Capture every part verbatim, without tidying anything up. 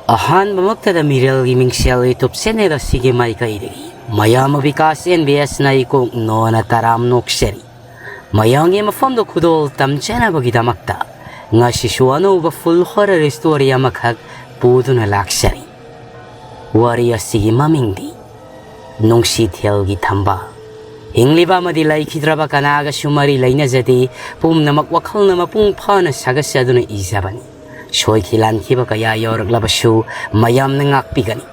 ꯑꯍꯥꯟꯕꯃꯛꯇꯗ ꯃꯤꯔꯦꯜꯒꯤ ꯃꯤꯡꯁꯦꯜ YouTube channel ꯑꯁꯤꯒꯤ ꯃꯥꯏꯀꯩꯗꯒꯤ ꯃꯌꯥꯝ ꯕꯤꯀꯥꯁ ꯑꯦꯟ ꯕꯤ ꯑꯦꯁꯅ ꯏꯀꯣꯛ ꯅꯣꯅ ꯇꯔꯥꯝ ꯅꯣꯛꯆꯔꯤ꯫ ꯃꯌꯥꯝꯒꯤ ꯃꯐꯝꯗ ꯈꯨꯗꯣꯜ ꯇꯝꯖꯅꯕꯒꯤꯗꯃꯛꯇ ꯉꯁꯤꯁꯨ ꯑꯅꯧꯕ full horror story ꯑꯃꯈꯛ ꯄꯨꯗꯨꯅ ꯂꯥꯛꯆꯔꯤ꯫ ꯋꯥꯔꯤ ꯑꯁꯤꯒꯤ ꯃꯃꯤꯡꯗꯤ ꯅꯨꯡꯁꯤꯊꯦꯜꯒꯤ ꯊꯝꯕꯥꯜ꯫ ꯍꯤꯡꯂꯤꯕ ꯑꯃꯗꯤ ꯂꯩꯈꯤꯗ꯭ꯔꯕ ꯀꯅꯥꯒꯁꯨ ꯃꯔꯤ ꯂꯩꯅꯖꯗꯦ꯫ ꯄꯨꯝꯅꯃꯛ ꯋꯥꯈꯜꯅ ꯃꯄꯨꯡ ꯐꯥꯅ ꯁꯥꯒꯠꯆꯗꯨꯅ ꯏꯖꯕꯅꯤ꯫ ꯁꯣꯏꯈꯤ ꯂꯥꯟꯈꯤꯕ ꯀꯌꯥ ꯌꯥꯎꯔꯛꯂꯕꯁꯨ ꯃꯌꯥꯝꯅ ꯉꯥꯛꯄꯤꯒꯅꯤ꯫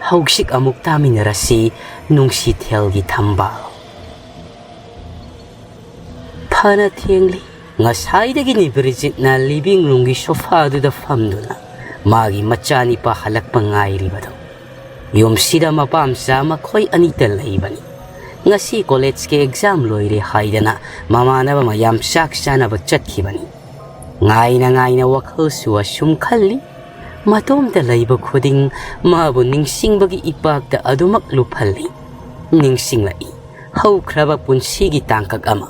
ꯍꯧꯖꯤꯛ ꯑꯃꯨꯛ ꯇꯥꯃꯤꯟꯅꯔꯁꯤ ꯅꯨꯡꯁꯤꯊꯦꯜꯒꯤ ꯊꯝꯕꯥꯜ꯫ ꯐꯅ ꯊꯦꯡꯂꯤ꯫ ꯉꯁꯥꯏꯗꯒꯤꯅꯤ ꯕ꯭ꯔꯤꯖꯤꯠꯅ living roomꯒꯤ sofaꯗꯨꯗ ꯐꯝꯗꯨꯅ ꯃꯥꯒꯤ ꯃꯆꯥꯅꯤꯄꯥ ꯍꯜꯂꯛꯄ ꯉꯥꯏꯔꯤꯕꯗꯨ꯫ ꯌꯨꯝꯁꯤꯗ ꯃꯄꯥꯝꯆꯥ ꯃꯈꯣꯏ ꯑꯅꯤꯇ ꯂꯩꯕꯅꯤ꯫ ꯉꯁꯤ collegeꯀꯤ exam ꯂꯣꯏꯔꯦ ꯍꯥꯏꯗꯅ ꯃꯃꯥꯟꯅꯕ ꯃꯌꯥꯝ ꯆꯥꯛ ꯆꯥꯅꯕ ꯆꯠꯈꯤꯕꯅꯤ꯫ ꯉꯥꯏꯅ ꯉꯥꯏꯅ ꯋꯥꯈꯜꯁꯨ ꯑꯁꯨꯝ ꯈꯜꯂꯤ꯫ ꯃꯇꯣꯝꯇ ꯂꯩꯕ ꯈꯨꯗꯤꯡ ꯃꯥꯕꯨ ꯅꯤꯡꯁꯤꯡꯕꯒꯤ ꯏꯄꯥꯛꯇ ꯑꯗꯨꯃꯛ ꯂꯨꯞꯍꯜꯂꯤ꯫ ꯅꯤꯡꯁꯤꯡꯂꯛꯏ ꯍꯧꯈ꯭ꯔꯕ ꯄꯨꯟꯁꯤꯒꯤ ꯇꯥꯡꯀꯛ ꯑꯃ꯫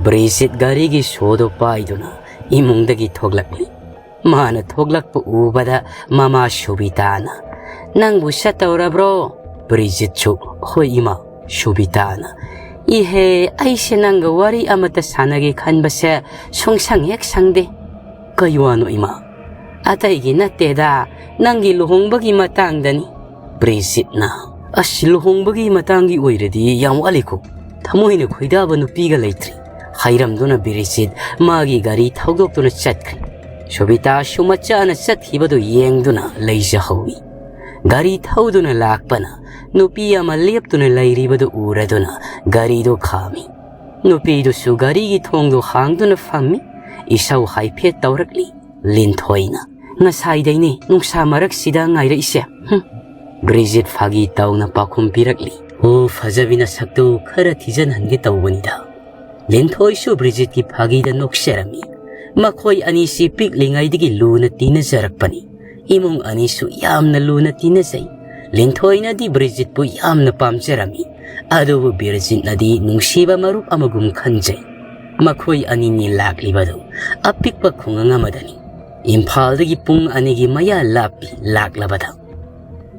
ꯕ꯭ꯔꯤꯖꯤꯠ ꯒꯥꯔꯤꯒꯤ ꯁꯣꯗꯣ ꯄꯥꯏꯗꯨꯅ ꯏꯃꯨꯡꯗꯒꯤ ꯊꯣꯛꯂꯛꯂꯤ꯫ ꯃꯥꯅ ꯊꯣꯛꯂꯛꯄ ꯎꯕꯗ ꯃꯃꯥ ꯁꯨꯕꯤꯇꯥꯅ, "ꯅꯪꯕꯨ ꯆꯠꯇꯧꯔꯕ꯭ꯔꯣ?" ꯕ꯭ꯔꯤꯖꯤꯠꯁꯨ, "ꯍꯣꯏ ꯏꯃꯥ꯫" ꯁꯨꯕꯤꯇꯥꯅ, "ꯏꯍꯦ, ꯑꯩꯁꯦ ꯅꯪꯒ ꯋꯥꯔꯤ ꯑꯃꯇ ꯁꯥꯟꯅꯒꯦ ꯈꯟꯕꯁꯦ ꯁꯨꯡꯁꯪ ꯍꯦꯛ ꯁꯪꯗꯦ꯫" "ꯀꯩ ꯋꯥꯅꯣ ꯏꯃꯥ?" "ꯑꯇꯩꯒꯤ ꯅꯠꯇꯦꯗ, ꯅꯪꯒꯤ ꯂꯨꯍꯣꯡꯕꯒꯤ ꯃꯇꯥꯡꯗꯅꯤ꯫" ꯕ꯭ꯔꯤꯖꯤꯠꯅ, "ꯑꯁ, ꯂꯨꯍꯣꯡꯕꯒꯤ ꯃꯇꯥꯡꯒꯤ ꯑꯣꯏꯔꯗꯤ ꯌꯥꯝ ꯋꯥꯠꯂꯤꯀꯣ꯫ ꯊꯃꯣꯏꯅ ꯈꯣꯏꯗꯥꯕ ꯅꯨꯄꯤꯒ ꯂꯩꯇ꯭ꯔꯤ꯫" ꯍꯥꯏꯔꯝꯗꯨꯅ ꯕ꯭ꯔꯤꯖꯤꯠ ꯃꯥꯒꯤ ꯒꯥꯔꯤ ꯊꯧꯗꯣꯛꯇꯨꯅ ꯆꯠꯈ꯭ꯔꯦ꯫ ꯁꯣꯕꯤꯇꯥꯁꯨ ꯃꯆꯥꯅ ꯆꯠꯈꯤꯕꯗꯨ ꯌꯦꯡꯗꯨꯅ ꯂꯩꯖꯍꯧꯏ꯫ ꯒꯥꯔꯤ ꯊꯧꯗꯨꯅ ꯂꯥꯛꯄꯅ ꯅꯨꯄꯤ ꯑꯃ ꯂꯦꯞꯇꯨꯅ ꯂꯩꯔꯤꯕꯗꯨ ꯎꯔꯗꯨꯅ ꯒꯥꯔꯤꯗꯨ ꯈꯥꯝꯃꯤ꯫ ꯅꯨꯄꯤꯗꯨꯁꯨ ꯒꯥꯔꯤꯒꯤ ꯊꯣꯡꯗꯨ ꯍꯥꯡꯗꯨꯅ ꯐꯝꯃꯤ꯫ ꯏꯁꯧ ꯍꯥꯏꯐꯦꯠ ꯇꯧꯔꯛꯂꯤ ꯂꯤꯟꯊꯣꯏꯅ꯫ "ꯉꯁꯥꯏꯗꯩꯅꯦ ꯅꯨꯡꯁꯥ ꯃꯔꯛꯁꯤꯗ ꯉꯥꯏꯔꯛꯏꯁꯦ꯫ ꯍꯨꯝ꯫" ꯕ꯭ꯔꯤꯖꯤꯠ ꯐꯥꯒꯤ ꯇꯧꯅ ꯄꯥꯎꯈꯨꯝ ꯄꯤꯔꯛꯂꯤ꯫ "ꯑꯣ, ꯐꯖꯕꯤ ꯅꯁꯛꯇꯨ ꯈꯔ ꯊꯤꯖꯤꯟꯍꯟꯒꯦ ꯇꯧꯕꯅꯤꯗ꯫" ꯂꯤꯟꯊꯣꯏꯁꯨ ꯕ꯭ꯔꯤꯖꯤꯠꯀꯤ ꯐꯥꯒꯤꯗ ꯅꯣꯛꯆꯔꯝꯃꯤ꯫ ꯃꯈꯣꯏ ꯑꯅꯤꯁꯤ ꯄꯤꯛꯂꯤꯉꯩꯗꯒꯤ ꯂꯨꯅ ꯇꯤꯟꯅꯖꯔꯛꯄꯅꯤ꯫ ꯏꯃꯨꯡ ꯑꯅꯤꯁꯨ ꯌꯥꯝꯅ ꯂꯨꯅ ꯇꯤꯟꯅꯖꯩ꯫ ꯂꯤꯟꯊꯣꯏꯅꯗꯤ ꯕ꯭ꯔꯤꯖꯤꯠꯄꯨ ꯌꯥꯝꯅ ꯄꯥꯝꯖꯔꯝꯃꯤ꯫ ꯑꯗꯨꯕꯨ ꯕ꯭ꯔꯤꯖꯤꯠꯅꯗꯤ ꯅꯨꯡꯁꯤꯕ ꯃꯔꯨꯞ ꯑꯃꯒꯨꯝ ꯈꯟꯖꯩ꯫ ꯃꯈꯣꯏ ꯑꯅꯤꯅꯤ ꯂꯥꯛꯂꯤꯕꯗꯨ ꯑꯄꯤꯛꯄ ꯈꯨꯡꯒꯪ ꯑꯃꯗꯅꯤ꯫ ꯏꯝꯐꯥꯜꯗꯒꯤ ꯄꯨꯡ ꯑꯅꯤꯒꯤ ꯃꯌꯥ ꯂꯥꯞꯄꯤ ꯂꯥꯛꯂꯕꯗ꯫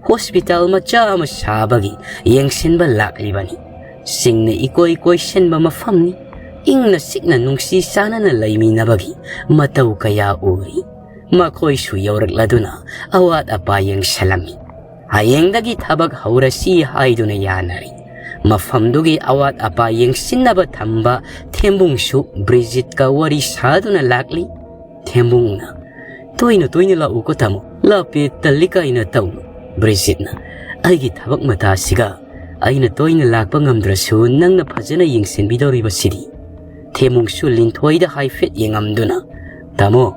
ꯍꯣꯁꯄꯤꯇꯥꯜ ꯃꯆꯥ ꯑꯃ ꯁꯥꯕꯒꯤ ꯌꯦꯡꯁꯤꯟꯕ ꯂꯥꯛꯂꯤꯕꯅꯤ꯫ ꯆꯤꯡꯅ ꯏꯀꯣꯏ ꯀꯣꯏꯁꯤꯟꯕ ꯃꯐꯝꯅꯤ꯫ ꯏꯪꯅ ꯆꯤꯛꯅ ꯅꯨꯡꯁꯤ ꯆꯥꯟꯅꯅ ꯂꯩꯃꯤꯟꯅꯕꯒꯤ ꯃꯇꯧ ꯀꯌꯥ ꯎꯔꯤ꯫ ꯃꯈꯣꯏꯁꯨ ꯌꯧꯔꯛꯂꯗꯨꯅ ꯑꯋꯥꯠ ꯑꯄꯥ ꯌꯦꯡꯁꯤꯜꯂꯝꯃꯤ꯫ ꯍꯌꯦꯡꯗꯒꯤ ꯊꯕꯛ ꯍꯧꯔꯁꯤ ꯍꯥꯏꯗꯨꯅ ꯌꯥꯅꯔꯤ꯫ ꯃꯐꯝꯗꯨꯒꯤ ꯑꯋꯥꯠ ꯑꯄꯥ ꯌꯦꯡꯁꯤꯟꯅꯕ ꯊꯝꯕ ꯊꯦꯝꯕꯨꯡꯁꯨ ꯕ꯭ꯔꯤꯖꯤꯠꯀ ꯋꯥꯔꯤ ꯁꯥꯗꯨꯅ ꯂꯥꯛꯂꯤ꯫ ꯊꯦꯝꯕꯨꯡꯅ, "ꯇꯣꯏꯅ ꯇꯣꯏꯅ ꯂꯥꯛꯎꯀꯣ ꯇꯥꯃꯣ, ꯂꯥꯞꯄꯦ ꯇꯜꯂꯤ ꯀꯥꯏꯅ ꯇꯧꯅꯨ꯫" ꯕ꯭ꯔꯤꯖꯤꯠꯅ, "ꯑꯩꯒꯤ ꯊꯕꯛ ꯃꯇꯥꯁꯤꯒ ꯑꯩꯅ ꯇꯣꯏꯅ ꯂꯥꯛꯄ ꯉꯝꯗ꯭ꯔꯁꯨ ꯅꯪꯅ ꯐꯖꯅ ꯌꯦꯡꯁꯤꯟꯕꯤꯗꯧꯔꯤꯕꯁꯤꯗꯤ?" ꯊꯦꯝꯕꯨꯡꯁꯨ ꯂꯤꯟꯊꯣꯏꯗ ꯍꯥꯏꯐꯦꯠ ꯌꯦꯡꯉꯝꯗꯨꯅ, "ꯇꯥꯃꯣ,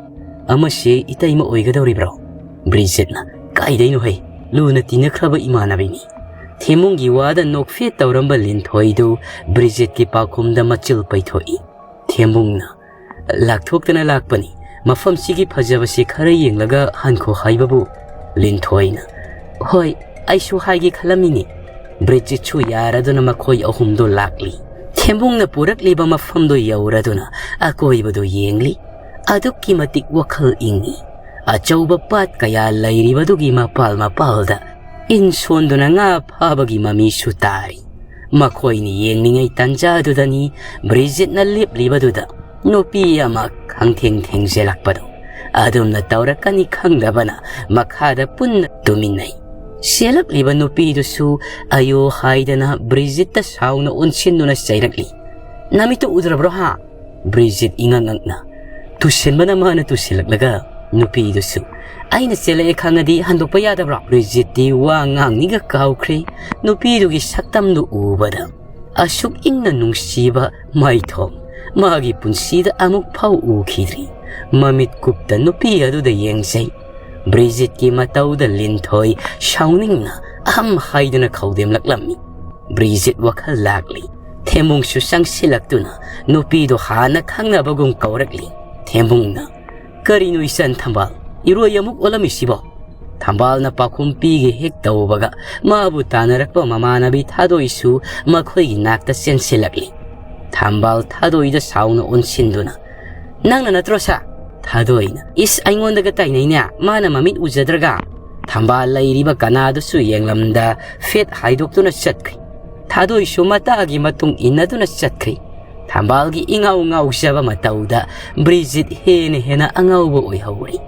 ꯑꯃꯁꯤ ꯏꯇꯩꯃ ꯑꯣꯏꯒꯗꯧꯔꯤꯕ꯭ꯔꯣ?" ꯕ꯭ꯔꯤꯖꯤꯠꯅ, "ꯀꯥꯏꯗꯩꯅꯣ ꯍꯩ, ꯂꯨꯅ ꯇꯤꯟꯅꯈ꯭ꯔꯕ ꯏꯃꯥꯟꯅꯕꯤꯅꯤ꯫" ꯊꯦꯝꯕꯨꯡꯒꯤ ꯋꯥꯗ ꯅꯣꯛꯐꯦꯠ ꯇꯧꯔꯝꯕ ꯂꯤꯟꯊꯣꯏꯗꯨ ꯕ꯭ꯔꯤꯖꯤꯠꯀꯤ ꯄꯥꯎꯈꯨꯝꯗ ꯃꯆꯤꯜ ꯄꯩꯊꯣꯛꯏ꯫ ꯊꯦꯝꯕꯨꯡꯅ, "ꯂꯥꯛꯊꯣꯛꯇꯅ ꯂꯥꯛꯄꯅꯤ, ꯃꯐꯝꯁꯤꯒꯤ ꯐꯖꯕꯁꯤ ꯈꯔ ꯌꯦꯡꯂꯒ ꯍꯟꯈꯣ" ꯍꯥꯏꯕꯕꯨ꯫ ꯂꯤꯟꯊꯣꯏꯅ, "ꯍꯣꯏ, ꯑꯩꯁꯨ ꯍꯥꯏꯒꯦ ꯈꯜꯂꯝꯃꯤꯅꯤ꯫" ꯕ꯭ꯔꯤꯖꯤꯠꯁꯨ ꯌꯥꯔꯗꯨꯅ ꯃꯈꯣꯏ ꯑꯍꯨꯝꯗꯣ ꯂꯥꯛꯂꯤ꯫ ꯊꯦꯝꯕꯨꯡꯅ ꯄꯨꯔꯛꯂꯤꯕ ꯃꯐꯝꯗꯨ ꯌꯧꯔꯗꯨꯅ ꯑꯀꯣꯏꯕꯗꯨ ꯌꯦꯡꯂꯤ꯫ ꯑꯗꯨꯛꯀꯤ ꯃꯇꯤꯛ ꯋꯥꯈꯜ ꯏꯪꯉꯤ꯫ ꯑꯆꯧꯕ ꯄꯥꯠ ꯀꯌꯥ ꯂꯩꯔꯤꯕꯗꯨꯒꯤ ꯃꯄꯥꯜ ꯃꯄꯥꯜꯗ ꯏꯟ ꯁꯣꯟꯗꯨꯅ ꯉꯥ ꯐꯥꯕꯒꯤ ꯃꯃꯤꯁꯨ ꯇꯥꯔꯤ꯫ ꯃꯈꯣꯏꯅ ꯌꯦꯡꯂꯤꯉꯩ ꯇꯥꯟꯖꯥꯗꯨꯗꯅꯤ ꯕ꯭ꯔꯤꯖꯤꯠꯅ ꯂꯦꯞꯂꯤꯕꯗꯨꯗ ꯅꯨꯄꯤ ꯑꯃ ꯈꯪꯊꯦꯡ ꯊꯦꯡꯖꯤꯜꯂꯛꯄꯗꯣ꯫ ꯑꯗꯨꯝꯅ ꯇꯧꯔꯛꯀꯅꯤ ꯈꯪꯗꯕꯅ ꯃꯈꯥꯗ ꯄꯨꯟꯅ ꯇꯨꯃꯤꯟꯅꯩ꯫ ꯆꯦꯜꯂꯛꯂꯤꯕ ꯅꯨꯄꯤꯗꯨꯁꯨ ꯑꯌꯣ ꯍꯥꯏꯗꯅ ꯕ꯭ꯔꯤꯖꯤꯠꯇ ꯁꯥꯎꯅ ꯑꯣꯟꯁꯤꯟꯗꯨꯅ ꯆꯩꯔꯛꯂꯤ꯫ "ꯅꯃꯤꯠꯇꯨ ꯎꯗ꯭ꯔꯕ꯭ꯔꯣ ꯍꯥ?" ꯕ꯭ꯔꯤꯖꯤꯠ ꯏꯉꯛ ꯉꯛꯅ꯫ ꯇꯨꯁꯤꯟꯕꯅ ꯃꯥꯅ ꯇꯨꯁꯤꯜꯂꯛꯂꯒ ꯅꯨꯄꯤꯗꯨꯁꯨ, "ꯑꯩꯅ ꯆꯦꯜꯂꯛꯑꯦ ꯈꯪꯉꯗꯤ ꯍꯟꯗꯣꯛꯄ ꯌꯥꯗꯕ꯭ꯔꯣ?" ꯕ꯭ꯔꯤꯖꯤꯠꯇꯤ ꯋꯥ ꯉꯥꯡꯅꯤꯒ ꯀꯥꯎꯈ꯭ꯔꯦ꯫ ꯅꯨꯄꯤꯗꯨꯒꯤ ꯁꯛꯇꯝꯗꯨ ꯎꯕꯗ ꯑꯁꯨꯛ ꯏꯪꯅ ꯅꯨꯡꯁꯤꯕ ꯃꯥꯏꯊꯣꯡ ꯃꯥꯒꯤ ꯄꯨꯟꯁꯤꯗ ꯑꯃꯨꯛ ꯐꯥꯎ ꯎꯈꯤꯗ꯭ꯔꯤ꯫ ꯃꯃꯤꯠ ꯀꯨꯞꯇ ꯅꯨꯄꯤ ꯑꯗꯨꯗ ꯌꯦꯡꯖꯩ꯫ ꯕ꯭ꯔꯤꯖꯤꯠꯀꯤ ꯃꯇꯧꯗ ꯂꯤꯟꯊꯣꯏ ꯁꯥꯎꯅꯤꯡꯅ ꯑꯍꯝ ꯍꯥꯏꯗꯨꯅ ꯈꯧꯗꯦꯝꯂꯛꯂꯝꯃꯤ꯫ ꯕ꯭ꯔꯤꯖꯤꯠ ꯋꯥꯈꯜ ꯂꯥꯛꯂꯤ꯫ ꯊꯦꯝꯕꯨꯡꯁꯨ ꯆꯪꯁꯤꯜꯂꯛꯇꯨꯅ ꯅꯨꯄꯤꯗꯨ ꯍꯥꯟꯅ ꯈꯪꯅꯕꯒꯨꯝ ꯀꯧꯔꯛꯂꯤ꯫ ꯊꯦꯝꯕꯨꯡꯅ, "ꯀꯔꯤꯅꯣ ꯏꯆꯟ ꯊꯝꯕꯥꯜ, ꯏꯔꯣꯏ ꯑꯃꯨꯛ ꯑꯣꯜꯂꯝꯃꯤꯁꯤꯕꯣ?" ꯊꯝꯕꯥꯜꯅ ꯄꯥꯎꯈꯨꯝ ꯄꯤꯒꯦ ꯍꯦꯛ ꯇꯧꯕꯒ ꯃꯥꯕꯨ ꯇꯥꯟꯅꯔꯛꯄ ꯃꯃꯥꯟꯅꯕꯤ ꯊꯥꯗꯣꯏꯁꯨ ꯃꯈꯣꯏꯒꯤ ꯅꯥꯛꯇ ꯆꯦꯟꯁꯤꯜꯂꯛꯂꯤ꯫ ꯊꯝꯕꯥꯜ ꯊꯥꯗꯣꯏꯗ ꯁꯥꯎꯅ ꯑꯣꯟꯁꯤꯟꯗꯨꯅ, "ꯅꯪꯅ ꯅꯠꯇ꯭ꯔꯣ ꯁꯥ? ꯊꯥꯗꯣꯏꯅ, "ꯏꯁ, ꯑꯩꯉꯣꯟꯗꯒ ꯇꯥꯏꯅꯩꯅꯦ, ꯃꯥꯅ ꯃꯃꯤꯠ ꯎꯖꯗ꯭ꯔꯒ?" ꯊꯝꯕꯥꯜ ꯂꯩꯔꯤꯕ ꯀꯅꯥꯗꯨꯁꯨ ꯌꯦꯡꯂꯝꯗ ꯐꯦꯠ ꯍꯥꯏꯗꯣꯛꯇꯨꯅ ꯆꯠꯈ꯭ꯔꯦ꯫ ꯊꯥꯗꯣꯏꯁꯨ ꯃꯇꯥꯒꯤ ꯃꯇꯨꯡ ꯏꯟꯅꯗꯨꯅ ꯆꯠꯈ꯭ꯔꯦ꯫ ꯊꯝꯕꯥꯜꯒꯤ ꯏꯉꯥꯎ ꯉꯥꯎꯖꯕ ꯃꯇꯧꯗ ꯕ꯭ꯔꯤꯖꯤꯠ ꯍꯦꯟꯅ ꯍꯦꯟꯅ ꯑꯉꯥꯎꯕ ꯑꯣꯏꯍꯧꯔꯦ꯫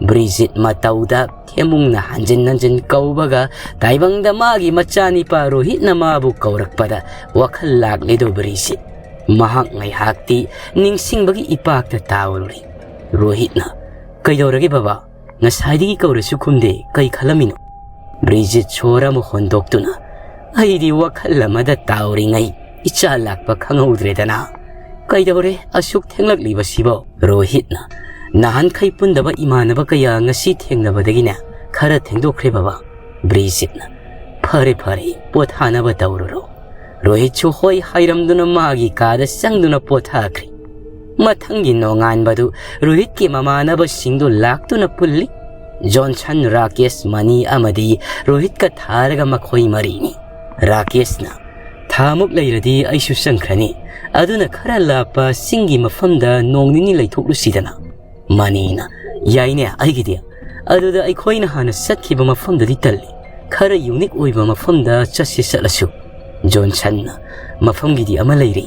ꯕ꯭ꯔꯤꯖꯤꯠ ꯃꯇꯧꯗ ꯊꯦꯝꯃꯨꯡꯅ ꯍꯟꯖꯤꯟ ꯍꯟꯖꯤꯟ ꯀꯧꯕꯒ, ꯇꯥꯏꯕꯪꯗ ꯃꯥꯒꯤ ꯃꯆꯥꯅꯤꯄꯥ ꯔꯣꯍꯤꯠꯅ ꯃꯥꯕꯨ ꯀꯧꯔꯛꯄꯗ ꯋꯥꯈꯜ ꯂꯥꯛꯂꯦꯗꯣ ꯕ꯭ꯔꯤꯖꯤꯠ꯫ ꯃꯍꯥꯛ ꯉꯥꯏꯍꯥꯛꯇꯤ ꯅꯤꯡꯁꯤꯡꯕꯒꯤ ꯏꯄꯥꯛꯇ ꯇꯥꯎꯔꯨꯔꯦ꯫ ꯔꯣꯍꯤꯠꯅ, "ꯀꯩꯗꯧꯔꯒꯦ ꯕꯕꯥ? ꯉꯁꯥꯏꯗꯒꯤ ꯀꯧꯔꯁꯨ ꯈꯨꯝꯗꯦ, ꯀꯩ ꯈꯜꯂꯝꯃꯤꯅꯣ?" ꯕ꯭ꯔꯤꯖꯤꯠ ꯁꯣꯔ ꯑꯃ ꯍꯣꯟꯗꯣꯛꯇꯨꯅ, "ꯑꯩꯗꯤ ꯋꯥꯈꯜ ꯑꯃꯗ ꯇꯥꯎꯔꯤꯉꯩ ꯏꯆꯥ ꯂꯥꯛꯄ ꯈꯪꯍꯧꯗ꯭ꯔꯦꯗꯅ꯫ ꯀꯩꯗꯧꯔꯦ ꯑꯁꯨꯛ ꯊꯦꯡꯂꯛꯂꯤꯕꯁꯤꯕꯣ?" ꯔꯣꯍꯤꯠꯅ, "ꯅꯍꯥꯟꯈꯩ ꯄꯨꯟꯗꯕ ꯏꯃꯥꯟꯅꯕ ꯀꯌꯥ ꯉꯁꯤ ꯊꯦꯡꯅꯕꯗꯒꯤꯅꯦ ꯈꯔ ꯊꯦꯡꯗꯣꯛꯈ꯭ꯔꯦ ꯕꯕꯥ꯫" ꯕ꯭ꯔꯤꯖꯤꯠꯅ, "ꯐꯔꯦ ꯐꯔꯦ, ꯄꯣꯊꯥꯅꯕ ꯇꯧꯔꯨꯔꯣ꯫" ꯔꯣꯍꯤꯠꯁꯨ ꯍꯣꯏ ꯍꯥꯏꯔꯝꯗꯨꯅ ꯃꯥꯒꯤ ꯀꯥꯗ ꯆꯪꯗꯨꯅ ꯄꯣꯊꯥꯈ꯭ꯔꯦ꯫ ꯃꯊꯪꯒꯤ ꯅꯣꯡꯉꯥꯟꯕꯗꯨ ꯔꯣꯍꯤꯠꯀꯤ ꯃꯃꯥꯟꯅꯕꯁꯤꯡꯗꯨ ꯂꯥꯛꯇꯨꯅ ꯄꯨꯜꯂꯤ꯫ ꯖꯣꯟꯁꯟ, ꯔꯥꯀꯦꯁ, ꯃꯅꯤ ꯑꯃꯗꯤ ꯔꯣꯍꯤꯠꯀ ꯊꯥꯔꯒ ꯃꯈꯣꯏ ꯃꯔꯤꯅꯤ꯫ ꯔꯥꯀꯦꯁꯅ, "ꯊꯥꯃꯨꯛ ꯂꯩꯔꯗꯤ ꯑꯩꯁꯨ ꯆꯪꯈ꯭ꯔꯅꯤ꯫ ꯑꯗꯨꯅ ꯈꯔ ꯂꯥꯞꯄ ꯆꯤꯡꯒꯤ ꯃꯐꯝꯗ ꯅꯣꯡ ꯅꯤꯅꯤ ꯂꯩꯊꯣꯛꯂꯨꯁꯤꯗꯅ꯫" ꯃꯅꯤꯅ, "ꯌꯥꯏꯅꯦ ꯑꯩꯒꯤꯗꯤ꯫ ꯑꯗꯨꯗ ꯑꯩꯈꯣꯏꯅ ꯍꯥꯟꯅ ꯆꯠꯈꯤꯕ ꯃꯐꯝꯗꯨꯗꯤ ꯇꯜꯂꯤ꯫ ꯈꯔ ꯌꯨꯅꯤꯛ ꯑꯣꯏꯕ ꯃꯐꯝꯗ ꯆꯠꯁꯤ ꯆꯠꯂꯁꯨ꯫" ꯖꯣꯟꯁꯟꯅ, "ꯃꯐꯝꯒꯤꯗꯤ ꯑꯃ ꯂꯩꯔꯦ꯫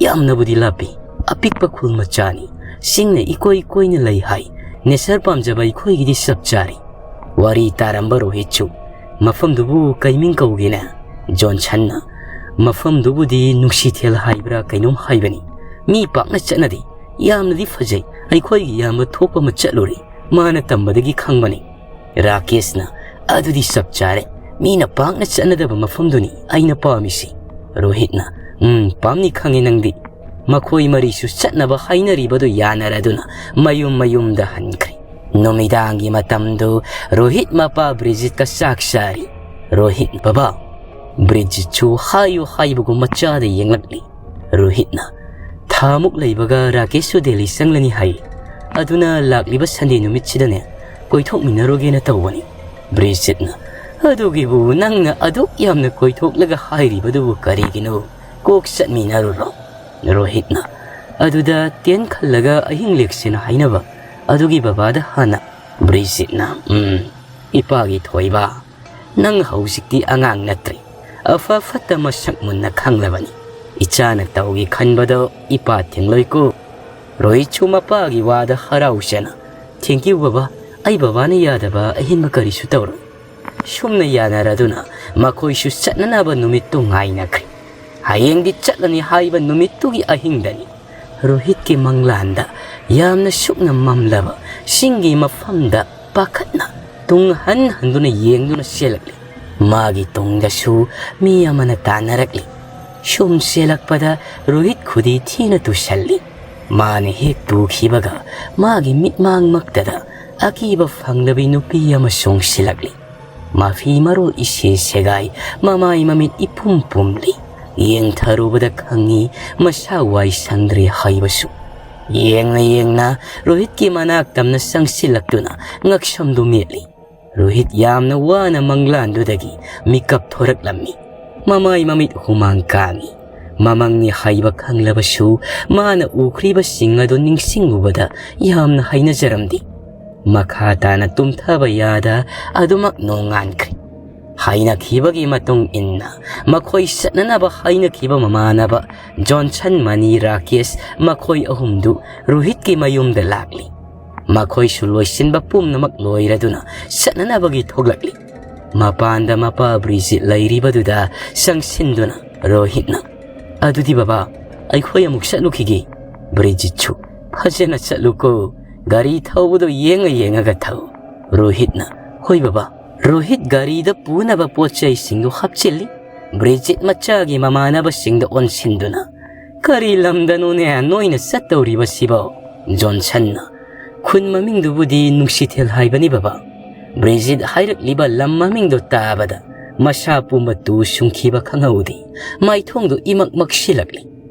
ꯌꯥꯝꯅꯕꯨꯗꯤ ꯂꯥꯞꯄꯤ꯫ ꯑꯄꯤꯛꯄ ꯈꯨꯜ ꯃꯆꯥꯅꯤ꯫ ꯆꯤꯡꯅ ꯏꯀꯣꯏ ꯀꯣꯏꯅ ꯂꯩ ꯍꯥꯏ꯫ ꯅꯦꯆꯔ ꯄꯥꯝꯖꯕ ꯑꯩꯈꯣꯏꯒꯤꯗꯤ ꯆꯞ ꯆꯥꯔꯦ꯫" ꯋꯥꯔꯤ ꯇꯥꯔꯝꯕ ꯔꯣꯍꯤꯠꯁꯨ, "ꯃꯐꯝꯗꯨꯕꯨ ꯀꯩ ꯃꯤꯡ ꯀꯧꯒꯦꯅꯦ?" ꯖꯣꯟꯁꯟꯅ, "ꯃꯐꯝꯗꯨꯕꯨꯗꯤ ꯅꯨꯡꯁꯤꯊꯦꯜ ꯍꯥꯏꯕ꯭ꯔꯥ ꯀꯩꯅꯣꯝ ꯍꯥꯏꯕꯅꯤ꯫ ꯃꯤ ꯄꯥꯛꯅ ꯆꯠꯅꯗꯦ꯫ ꯌꯥꯝꯅꯗꯤ ꯐꯖꯩ꯫ ꯑꯩꯈꯣꯏꯒꯤ ꯏꯌꯥꯝꯕ ꯊꯣꯛꯄ ꯑꯃ ꯆꯠꯂꯨꯔꯦ꯫ ꯃꯥꯅ ꯇꯝꯕꯗꯒꯤ ꯈꯪꯕꯅꯤ꯫" ꯔꯥꯀꯦꯁꯅ, "ꯑꯗꯨꯗꯤ ꯆꯞ ꯆꯥꯔꯦ꯫ ꯃꯤꯅ ꯄꯥꯛꯅ ꯆꯠꯅꯗꯕ ꯃꯐꯝꯗꯨꯅꯤ ꯑꯩꯅ ꯄꯥꯝꯃꯤꯁꯤ꯫" ꯔꯣꯍꯤꯠꯅ, "ꯎꯝ, ꯄꯥꯝꯅꯤ ꯈꯪꯉꯤ ꯅꯪꯗꯤ꯫" ꯃꯈꯣꯏ ꯃꯔꯤꯁꯨ ꯆꯠꯅꯕ ꯍꯥꯏꯅꯔꯤꯕꯗꯨ ꯌꯥꯅꯔꯗꯨꯅ ꯃꯌꯨꯝ ꯃꯌꯨꯝꯗ ꯍꯟꯈ꯭ꯔꯦ꯫ ꯅꯨꯃꯤꯗꯥꯡꯒꯤ ꯃꯇꯝꯗꯨ ꯔꯣꯍꯤꯠ ꯃꯄꯥ ꯕ꯭ꯔꯤꯖꯤꯠꯀ ꯆꯥꯛ ꯆꯥꯔꯤ꯫ ꯔꯣꯍꯤꯠ, "ꯕꯕꯥ꯫" ꯕ꯭ꯔꯤꯖꯤꯠꯁꯨ ꯍꯥꯏꯌꯨ ꯍꯥꯏꯕꯒꯨꯝ ꯃꯆꯥꯗ ꯌꯦꯡꯂꯛꯂꯤ꯫ ꯔꯣꯍꯤꯠꯅ, "ꯊꯥꯃꯨꯛ ꯂꯩꯕꯒ ꯔꯥꯀꯦꯁꯁꯨ ꯗꯦꯜꯂꯤ ꯆꯪꯂꯅꯤ ꯍꯥꯏ꯫ ꯑꯗꯨꯅ ꯂꯥꯛꯂꯤꯕ ꯁꯟꯗꯦ ꯅꯨꯃꯤꯠꯁꯤꯗꯅꯦ ꯀꯣꯏꯊꯣꯛꯃꯤꯟꯅꯔꯨꯒꯦꯅ ꯇꯧꯕꯅꯤ꯫" ꯕ꯭ꯔꯤꯖꯤꯠꯅ, "ꯑꯗꯨꯒꯤꯕꯨ ꯅꯪꯅ ꯑꯗꯨꯛ ꯌꯥꯝꯅ ꯀꯣꯏꯊꯣꯛꯂꯒ ꯍꯥꯏꯔꯤꯕꯗꯨꯕꯨ ꯀꯔꯤꯒꯤꯅꯣ? ꯀꯣꯛ ꯆꯠꯃꯤꯟꯅꯔꯨꯔꯣ꯫" ꯔꯣꯍꯤꯠꯅ, "ꯑꯗꯨꯗ ꯇꯦꯟ ꯈꯜꯂꯒ ꯑꯍꯤꯡ ꯂꯦꯛꯁꯦꯅ ꯍꯥꯏꯅꯕ ꯑꯗꯨꯒꯤ ꯕꯕꯥꯗ ꯍꯥꯟꯅ ꯕ꯭ꯔꯤꯖꯤꯠꯅ, "ꯎꯝ, ꯏꯄꯥꯒꯤ ꯊꯣꯏꯕ, ꯅꯪ ꯍꯧꯖꯤꯛꯇꯤ ꯑꯉꯥꯡ ꯅꯠꯇ꯭ꯔꯦ꯫ ꯑꯐ ꯐꯠꯇ ꯃꯁꯛ ꯃꯨꯟꯅ ꯈꯪꯂꯕꯅꯤ꯫ ꯏꯆꯥꯅ ꯇꯧꯒꯦ ꯈꯟꯕꯗꯣ ꯏꯄꯥ ꯊꯤꯡꯂꯣꯏꯀꯣ꯫" ꯔꯣꯍꯤꯠꯁꯨ ꯃꯄꯥꯒꯤ ꯋꯥꯗ ꯍꯔꯥꯎꯖꯅ, "Thank you ꯕꯕꯥ, ꯑꯩ ꯕꯕꯥꯅ ꯌꯥꯗꯕ ꯑꯍꯦꯟꯕ ꯀꯔꯤꯁꯨ ꯇꯧꯔꯣꯏ꯫" ꯁꯨꯝꯅ ꯌꯥꯅꯔꯗꯨꯅ ꯃꯈꯣꯏꯁꯨ ꯆꯠꯅꯅꯕ ꯅꯨꯃꯤꯠꯇꯨ ꯉꯥꯏꯅꯈ꯭ꯔꯦ꯫ ꯍꯌꯦꯡꯗꯤ ꯆꯠꯂꯅꯤ ꯍꯥꯏꯕ ꯅꯨꯃꯤꯠꯇꯨꯒꯤ ꯑꯍꯤꯡꯗꯅꯤ ꯔꯣꯍꯤꯠꯀꯤ ꯃꯪꯂꯥꯟꯗ ꯌꯥꯝꯅ ꯁꯨꯞꯅ ꯃꯝꯂꯕ ꯆꯤꯡꯒꯤ ꯃꯐꯝꯗ ꯄꯥꯈꯠꯅ ꯇꯨꯡ ꯍꯟ ꯍꯟꯗꯨꯅ ꯌꯦꯡꯗꯨꯅ ꯆꯦꯜꯂꯛꯂꯤ꯫ ꯃꯥꯒꯤ ꯇꯨꯡꯗꯁꯨ ꯃꯤ ꯑꯃꯅ ꯇꯥꯟꯅꯔꯛꯂꯤ꯫ ꯁꯨꯝ ꯆꯦꯜꯂꯛꯄꯗ ꯔꯣꯍꯤꯠ ꯈꯨꯗꯤ ꯊꯤꯅ ꯇꯨꯁꯜꯂꯤ꯫ ꯃꯥꯅ ꯍꯦꯛ ꯇꯨꯈꯤꯕꯒ ꯃꯥꯒꯤ ꯃꯤꯠꯃꯥꯡꯃꯛꯇꯗ ꯑꯀꯤꯕ ꯐꯪꯂꯕꯤ ꯅꯨꯄꯤ ꯑꯃ ꯆꯣꯡꯁꯤꯜꯂꯛꯂꯤ꯫ ꯃꯐꯤ ꯃꯔꯣꯜ ꯏꯁꯦ ꯁꯦꯒꯥꯏ, ꯃꯃꯥꯏ ꯃꯃꯤꯠ ꯏꯄꯨꯝ ꯄꯨꯝꯂꯤ꯫ ꯌꯦꯡꯊꯔꯨꯕꯗ ꯈꯪꯉꯤ ꯃꯁꯥ ꯋꯥꯏ ꯁꯪꯗ꯭ꯔꯦ ꯍꯥꯏꯕꯁꯨ꯫ ꯌꯦꯡꯅ ꯌꯦꯡꯅ ꯔꯣꯍꯤꯠꯀꯤ ꯃꯅꯥꯛ ꯇꯝꯅ ꯆꯪꯁꯤꯜꯂꯛꯇꯨꯅ ꯉꯛꯁꯝꯗꯨ ꯃꯦꯠꯂꯤ꯫ ꯔꯣꯍꯤꯠ ꯌꯥꯝꯅ ꯋꯥꯅ ꯃꯪꯂꯥꯟꯗꯨꯗꯒꯤ ꯃꯤꯀꯞ ꯊꯣꯔꯛꯂꯝꯃꯤ꯫ ꯃꯃꯥꯏ ꯃꯃꯤꯠ ꯍꯨꯃꯥꯡ ꯀꯥꯡꯏ꯫ ꯃꯃꯪꯅꯤ ꯍꯥꯏꯕ ꯈꯪꯂꯕꯁꯨ ꯃꯥꯅ ꯎꯈ꯭ꯔꯤꯕꯁꯤꯡ ꯑꯗꯨ ꯅꯤꯡꯁꯤꯡꯂꯨꯕꯗ ꯌꯥꯝꯅ ꯍꯩꯅꯖꯔꯝꯗꯦ꯫ ꯃꯈꯥ ꯇꯥꯅ ꯇꯨꯝꯊꯕ ꯌꯥꯗ ꯑꯗꯨꯃꯛ ꯅꯣꯡꯉꯥꯟꯈ꯭ꯔꯦ꯫ ꯍꯥꯏꯅꯈꯤꯕꯒꯤ ꯃꯇꯨꯡ ꯏꯟꯅ ꯃꯈꯣꯏ ꯆꯠꯅꯅꯕ ꯍꯥꯏꯅꯈꯤꯕ ꯃꯃꯥꯟꯅꯕ ꯖꯣꯟꯁꯟ, ꯃꯅꯤ, ꯔꯥꯀꯦꯁ ꯃꯈꯣꯏ ꯑꯍꯨꯝꯗꯨ ꯔꯣꯍꯤꯠꯀꯤ ꯃꯌꯨꯝꯗ ꯂꯥꯛꯂꯤ꯫ ꯃꯈꯣꯏꯁꯨ ꯂꯣꯏꯁꯤꯟꯕ ꯄꯨꯝꯅꯃꯛ ꯂꯣꯏꯔꯗꯨꯅ ꯆꯠꯅꯅꯕꯒꯤ ꯊꯣꯛꯂꯛꯂꯤ꯫ ꯃꯄꯥꯟꯗ ꯃꯄꯥ ꯕ꯭ꯔꯤꯖꯤꯠ ꯂꯩꯔꯤꯕꯗꯨꯗ ꯆꯪꯁꯤꯟꯗꯨꯅ ꯔꯣꯍꯤꯠꯅ, "ꯑꯗꯨꯗꯤ ꯕꯕꯥ, ꯑꯩꯈꯣꯏ ꯑꯃꯨꯛ ꯆꯠꯂꯨꯈꯤꯒꯦ꯫" ꯕ꯭ꯔꯤꯖꯤꯠꯁꯨ, "ꯐꯖꯅ ꯆꯠꯂꯨꯀꯣ, ꯒꯥꯔꯤ ꯊꯧꯕꯗꯣ ꯌꯦꯡꯉ ꯌꯦꯡꯉꯒ ꯊꯧ꯫" ꯔꯣꯍꯤꯠꯅ, "ꯍꯣꯏ ꯕꯕꯥ꯫" ꯔꯣꯍꯤꯠ ꯒꯥꯔꯤꯗ ꯄꯨꯅꯕ ꯄꯣꯠ ꯆꯩꯁꯤꯡꯗꯨ ꯍꯥꯞꯆꯤꯜꯂꯤ꯫ ꯕ꯭ꯔꯤꯖꯤꯠ ꯃꯆꯥꯒꯤ ꯃꯃꯥꯟꯅꯕꯁꯤꯡꯗ ꯑꯣꯟꯁꯤꯟꯗꯨꯅ, "ꯀꯔꯤ ꯂꯝꯗꯅꯣꯅꯦ ꯅꯣꯏꯅ ꯆꯠꯇꯧꯔꯤꯕꯁꯤꯕꯣ?" ꯖꯣꯟꯁꯟꯅ, "ꯈꯨꯟ ꯃꯃꯤꯡꯗꯨꯕꯨꯗꯤ ꯅꯨꯡꯁꯤꯊꯦꯜ ꯍꯥꯏꯕꯅꯤ ꯕꯕꯥ꯫" ꯕ꯭ꯔꯤꯖꯤꯠ ꯍꯥꯏꯔꯛꯂꯤꯕ ꯂꯝ ꯃꯃꯤꯡꯗꯨ ꯇꯥꯕꯗ ꯃꯁꯥ ꯄꯨꯝꯕ ꯇꯨ ꯁꯨꯡꯈꯤꯕ ꯈꯪꯍꯧꯗꯦ꯫ ꯃꯥꯏꯊꯣꯡꯗꯨ ꯏꯃꯛ ꯃꯛꯁꯤꯜꯂꯛꯂꯤ꯫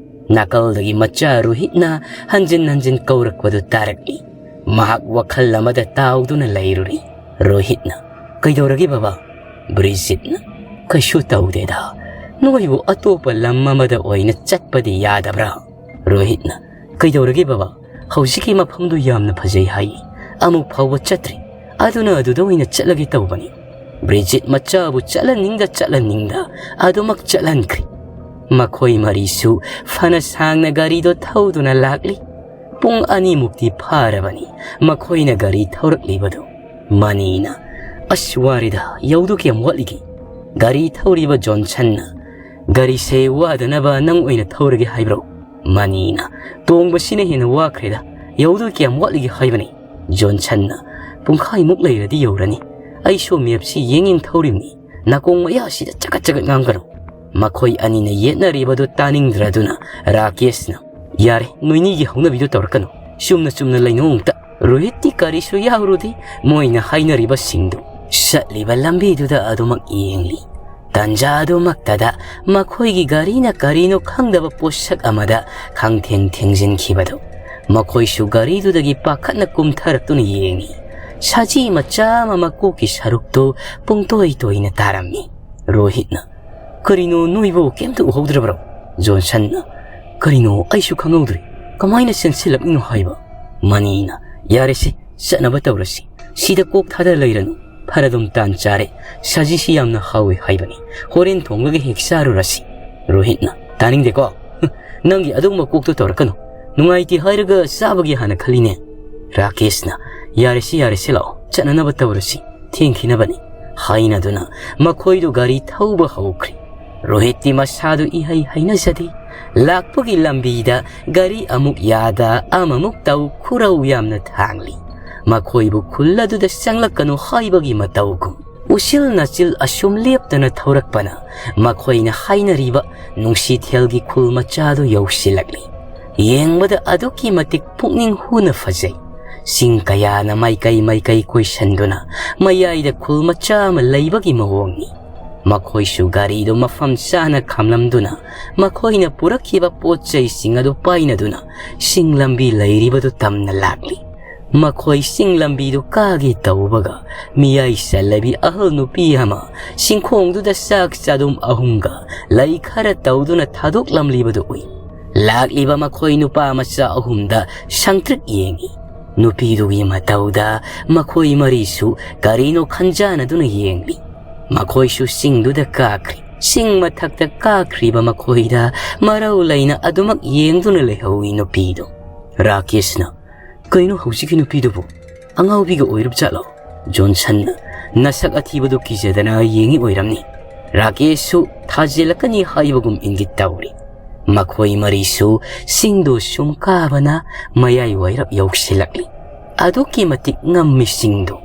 ꯅꯥꯀꯜꯗꯒꯤ ꯃꯆꯥ ꯔꯣꯍꯤꯠꯅ ꯍꯟꯖꯤꯟ ꯍꯟꯖꯤꯟ ꯀꯧꯔꯛꯄꯗꯨ ꯇꯥꯔꯛꯂꯤ꯫ ꯃꯍꯥꯛ ꯋꯥꯈꯜ ꯑꯃꯗ ꯇꯥꯎꯗꯨꯅ ꯂꯩꯔꯨꯔꯤ꯫ ꯔꯣꯍꯤꯠꯅ, "ꯀꯩꯗꯧꯔꯒꯦ ꯕꯕꯥ?" ꯕ꯭ꯔꯤꯖꯤꯠꯅ, "ꯀꯩꯁꯨ ꯇꯧꯗꯦꯗ, ꯅꯣꯏꯕꯨ ꯑꯇꯣꯞꯄ ꯂꯝ ꯑꯃꯗ ꯑꯣꯏꯅ ꯆꯠꯄꯗꯤ ꯌꯥꯗꯕ꯭ꯔꯥ?" ꯔꯣꯍꯤꯠꯅ, "ꯀꯩꯗꯧꯔꯒꯦ ꯕꯕꯥ? ꯍꯧꯖꯤꯛꯀꯤ ꯃꯐꯝꯗꯨ ꯌꯥꯝꯅ ꯐꯖꯩ ꯍꯥꯏ꯫ ꯑꯃꯨꯛ ꯐꯥꯎꯕ ꯆꯠꯇ꯭ꯔꯤ꯫ ꯑꯗꯨꯅ ꯑꯗꯨꯗ ꯑꯣꯏꯅ ꯆꯠꯂꯒꯦ ꯇꯧꯕꯅꯤ꯫ ꯕ꯭ꯔꯤꯖꯤꯠ ꯃꯆꯥꯕꯨ ꯆꯠꯍꯟꯅꯤꯡꯗ ꯆꯠꯍꯟꯅꯤꯡꯗ ꯑꯗꯨꯃꯛ ꯆꯠꯍꯟꯈ꯭ꯔꯦ꯫ ꯃꯈꯣꯏ ꯃꯔꯤꯁꯨ ꯐꯅ ꯁꯥꯡꯅ ꯒꯥꯔꯤꯗꯣ ꯊꯧꯗꯨꯅ ꯂꯥꯛꯂꯤ꯫ ꯄꯨꯡ ꯑꯅꯤꯃꯨꯛꯇꯤ ꯐꯥꯔꯕꯅꯤ ꯃꯈꯣꯏꯅ ꯒꯥꯔꯤ ꯊꯧꯔꯛꯂꯤꯕꯗꯨ꯫ ꯃꯅꯤꯅ, "ꯑꯁ, ꯋꯥꯔꯦꯗ, ꯌꯧꯗꯨ ꯀꯌꯥꯝ ꯋꯥꯠꯂꯤꯒꯦ?" ꯒꯥꯔꯤ ꯊꯧꯔꯤꯕ ꯖꯣꯟꯁꯟꯅ, "ꯒꯥꯔꯤꯁꯦ ꯋꯥꯗꯅꯕ ꯅꯪ ꯑꯣꯏꯅ ꯊꯧꯔꯒꯦ ꯍꯥꯏꯕ꯭ꯔꯣ?" ꯃꯅꯤꯅ, "ꯇꯣꯡꯕꯁꯤꯅ ꯍꯦꯟꯅ ꯋꯥꯈ꯭ꯔꯦꯗ, ꯌꯧꯗꯨ ꯀꯌꯥꯝ ꯋꯥꯠꯂꯤꯒꯦ ꯍꯥꯏꯕꯅꯤ?" ꯖꯣꯟꯁꯟꯅ, "ꯄꯨꯡꯈꯥꯏꯃꯨꯛ ꯂꯩꯔꯗꯤ ꯌꯧꯔꯅꯤ꯫ ꯑꯩꯁꯨ ꯃꯦꯞꯁꯤ ꯌꯦꯡ ꯌꯦꯡ ꯊꯧꯔꯤꯕꯅꯤ꯫ ꯅꯥꯀꯣꯡ ꯃꯌꯥꯁꯤꯗ ꯆꯒꯠ ꯆꯒꯠ ꯉꯥꯡꯒꯅꯨ꯫" ꯃꯈꯣꯏ ꯑꯅꯤꯅ ꯌꯦꯠꯅꯔꯤꯕꯗꯨ ꯇꯥꯅꯤꯡꯗ꯭ꯔꯗꯨꯅ ꯔꯥꯀꯦꯁꯅ, "ꯌꯥꯔꯦ, ꯅꯣꯏꯅꯤꯒꯤ ꯍꯧꯅꯕꯤꯗꯨ ꯇꯧꯔꯛꯀꯅꯨ꯫ ꯆꯨꯝꯅ ꯆꯨꯝꯅ ꯂꯩꯅꯧ ꯑꯝꯇ꯫" ꯔꯣꯍꯤꯠꯇꯤ ꯀꯔꯤꯁꯨ ꯌꯥꯎꯔꯨꯗꯦ꯫ ꯃꯣꯏꯅ ꯍꯥꯏꯅꯔꯤꯕꯁꯤꯡꯗꯨ ꯆꯠꯂꯤꯕ ꯂꯝꯕꯤꯗꯨꯗ ꯑꯗꯨꯃꯛ ꯌꯦꯡꯂꯤ꯫ ꯇꯟꯖꯥ ꯑꯗꯨꯃꯛꯇꯗ ꯃꯈꯣꯏꯒꯤ ꯒꯥꯔꯤꯅ ꯀꯔꯤꯅꯣ ꯈꯪꯗꯕ ꯄꯣꯠꯁꯛ ꯑꯃꯗ ꯈꯪꯊꯦꯡ ꯊꯦꯡꯖꯤꯟꯈꯤꯕꯗꯨ ꯃꯈꯣꯏꯁꯨ ꯒꯥꯔꯤꯗꯨꯗꯒꯤ ꯄꯥꯈꯠꯅ ꯀꯨꯝꯊꯔꯛꯇꯨꯅ ꯌꯦꯡꯉꯤ꯫ ꯁꯖꯤ ꯃꯆꯥ ꯑꯃ ꯃꯀꯣꯛꯀꯤ ꯁꯔꯨꯛꯇꯨ ꯄꯨꯡꯇꯣꯏ ꯇꯣꯏꯅ ꯇꯥꯔꯝꯃꯤ꯫ ꯔꯣꯍꯤꯠꯅ, "ꯀꯔꯤꯅꯣ ꯅꯣꯏꯕꯨ ꯀꯩꯝꯇ ꯎꯍꯧꯗ꯭ꯔꯕ꯭ꯔꯣ?" ꯖꯣꯟꯁꯟꯅ, "ꯀꯔꯤꯅꯣ ꯑꯩꯁꯨ ꯈꯪꯍꯧꯗ꯭ꯔꯦ꯫ ꯀꯃꯥꯏꯅ ꯆꯦꯟꯁꯤꯜꯂꯛꯂꯤꯅꯣ ꯍꯥꯏꯕ?" ꯃꯅꯤꯅ, "ꯌꯥꯔꯦꯁꯦ, ꯆꯠꯅꯕ ꯇꯧꯔꯁꯤ꯫ ꯁꯤꯗ ꯀꯣꯛ ꯊꯥꯗ ꯂꯩꯔꯅꯨ꯫ ꯐꯔ ꯑꯗꯨꯝ ꯇꯥꯟ ꯆꯥꯔꯦ꯫ ꯁꯖꯤꯁꯤ ꯌꯥꯝꯅ ꯍꯥꯎꯏ ꯍꯥꯏꯕꯅꯤ꯫ ꯍꯣꯔꯦꯟ ꯊꯣꯡꯂꯒ ꯍꯦꯛ ꯆꯥꯔꯨꯔꯁꯤ꯫" ꯔꯣꯍꯤꯠꯅ, "ꯇꯥꯅꯤꯡꯗꯦꯀꯣ꯫ ꯅꯪꯒꯤ ꯑꯗꯨꯒꯨꯝꯕ ꯀꯣꯛꯇꯣ ꯇꯧꯔꯛꯀꯅꯨ꯫ ꯅꯨꯡꯉꯥꯏꯇꯦ ꯍꯥꯏꯔꯒ ꯆꯥꯕꯒꯤ ꯍꯥꯟꯅ ꯈꯜꯂꯤꯅꯦ꯫" ꯔꯥꯀꯦꯁꯅ, "ꯌꯥꯔꯦꯁꯤ, ꯌꯥꯔꯦꯁꯤ, ꯂꯥꯛꯑꯣ, ꯆꯠꯅꯅꯕ ꯇꯧꯔꯁꯤ꯫ ꯊꯦꯡꯈꯤꯅꯕꯅꯤ꯫" ꯍꯥꯏꯅꯗꯨꯅ ꯃꯈꯣꯏꯗꯨ ꯒꯥꯔꯤ ꯊꯧꯕ ꯍꯧꯈ꯭ꯔꯦ꯫ ꯔꯣꯍꯤꯠꯇꯤ ꯃꯁꯥꯗꯨ ꯏꯍꯩ ꯍꯩꯅꯖꯗꯦ꯫ ꯂꯥꯛꯄꯒꯤ ꯂꯝꯕꯤꯗ ꯒꯥꯔꯤ ꯑꯃꯨꯛ ꯌꯥꯗ ꯑꯃꯃꯨꯛ ꯇꯧ ꯈꯨꯔꯧ ꯌꯥꯝꯅ ꯊꯥꯡꯂꯤ꯫ ꯃꯈꯣꯏꯕꯨ ꯈꯨꯜ ꯑꯗꯨꯗ ꯆꯪꯂꯛꯀꯅꯨ ꯍꯥꯏꯕꯒꯤ ꯃꯇꯧꯒꯨꯝ꯫ ꯎꯆꯤꯜ ꯅꯥꯆꯤꯜ ꯑꯁꯨꯝ ꯂꯦꯞꯇꯅ ꯊꯧꯔꯛꯄꯅ ꯃꯈꯣꯏꯅ ꯍꯥꯏꯅꯔꯤꯕ ꯅꯨꯡꯁꯤꯊꯦꯜꯒꯤ ꯈꯨꯜ ꯃꯆꯥꯗꯨ ꯌꯧꯁꯤꯜꯂꯛꯂꯤ꯫ ꯌꯦꯡꯕꯗ ꯑꯗꯨꯛꯀꯤ ꯃꯇꯤꯛ ꯄꯨꯛꯅꯤꯡ ꯍꯨꯅ ꯐꯖꯩ꯫ ꯆꯤꯡ ꯀꯌꯥꯅ ꯃꯥꯏꯀꯩ ꯃꯥꯏꯀꯩ ꯀꯣꯏꯁꯟꯗꯨꯅ ꯃꯌꯥꯏꯗ ꯈꯨꯜ ꯃꯆꯥ ꯑꯃ ꯂꯩꯕꯒꯤ ꯃꯑꯣꯡꯅꯤ꯫ ꯃꯈꯣꯏꯁꯨ ꯒꯥꯔꯤꯗꯨ ꯃꯐꯝ ꯆꯥꯅ ꯈꯥꯝꯂꯝꯗꯨꯅ ꯃꯈꯣꯏꯅ ꯄꯨꯔꯛꯈꯤꯕ ꯄꯣꯠ ꯆꯩꯁꯤꯡ ꯑꯗꯨ ꯄꯥꯏꯅꯗꯨꯅ ꯆꯤꯡ ꯂꯝꯕꯤ ꯂꯩꯔꯤꯕꯗꯨ ꯇꯝꯅ ꯂꯥꯛꯂꯤ꯫ ꯃꯈꯣꯏ ꯆꯤꯡ ꯂꯝꯕꯤꯗꯨ ꯀꯥꯒꯦ ꯇꯧꯕꯒ ꯃꯤꯌꯥꯏ ꯆꯜꯂꯕꯤ ꯑꯍꯜ ꯅꯨꯄꯤ ꯑꯃ ꯆꯤꯡꯈꯣꯡꯗꯨꯗ ꯆꯥꯛ ꯆꯥꯗꯨꯝ ꯑꯍꯨꯝꯒ ꯂꯩ ꯈꯔ ꯇꯧꯗꯨꯅ ꯊꯥꯗꯣꯛꯂꯝꯂꯤꯕꯗꯨ ꯎꯏ꯫ ꯂꯥꯛꯂꯤꯕ ꯃꯈꯣꯏ ꯅꯨꯄꯥ ꯃꯆꯥ ꯑꯍꯨꯝꯗ ꯁꯪꯇ꯭ꯔꯤꯛ ꯌꯦꯡꯏ꯫ ꯅꯨꯄꯤꯗꯨꯒꯤ ꯃꯇꯧꯗ ꯃꯈꯣꯏ ꯃꯔꯤꯁꯨ ꯀꯔꯤꯅꯣ ꯈꯟꯖꯥꯅꯗꯨꯅ ꯌꯦꯡꯂꯤ꯫ ꯃꯈꯣꯏꯁꯨ ꯆꯤꯡꯗꯨꯗ ꯀꯥꯈ꯭ꯔꯤ꯫ ꯆꯤꯡ ꯃꯊꯛꯇ ꯀꯥꯈ꯭ꯔꯤꯕ ꯃꯈꯣꯏꯗ ꯃꯔꯧ ꯂꯩꯅ ꯑꯗꯨꯃꯛ ꯌꯦꯡꯗꯨꯅ ꯂꯩꯍꯧꯏ ꯅꯨꯄꯤꯗꯨ꯫ ꯔꯥꯀꯦꯁꯅ, "ꯀꯩꯅꯣ ꯍꯧꯖꯤꯛꯀꯤ ꯅꯨꯄꯤꯗꯨꯕꯨ? ꯑꯉꯥꯎꯕꯤꯒ ꯑꯣꯏꯔꯨꯞ ꯖꯥꯠꯂꯣ?" ꯖꯣꯟꯁꯟꯅ, "ꯅꯁꯛ ꯑꯊꯤꯕꯗꯨ ꯀꯤꯖꯗꯅ ꯌꯦꯡꯉꯤ ꯑꯣꯏꯔꯝꯅꯤ꯫" ꯔꯥꯀꯦꯁꯁꯨ ꯊꯥꯖꯤꯜꯂꯛꯀꯅꯤ ꯍꯥꯏꯕꯒꯨꯝ ꯏꯪꯒꯤꯠ ꯇꯧꯔꯤ꯫ ꯃꯈꯣꯏ ꯃꯔꯤꯁꯨ ꯆꯤꯡꯗꯨ ꯁꯨꯝ ꯀꯥꯕꯅ ꯃꯌꯥꯏ ꯋꯥꯏꯔꯞ ꯌꯧꯁꯤꯜꯂꯛꯂꯤ꯫ ꯑꯗꯨꯛꯀꯤ ꯃꯇꯤꯛ ꯉꯝꯃꯤ ꯆꯤꯡꯗꯨ꯫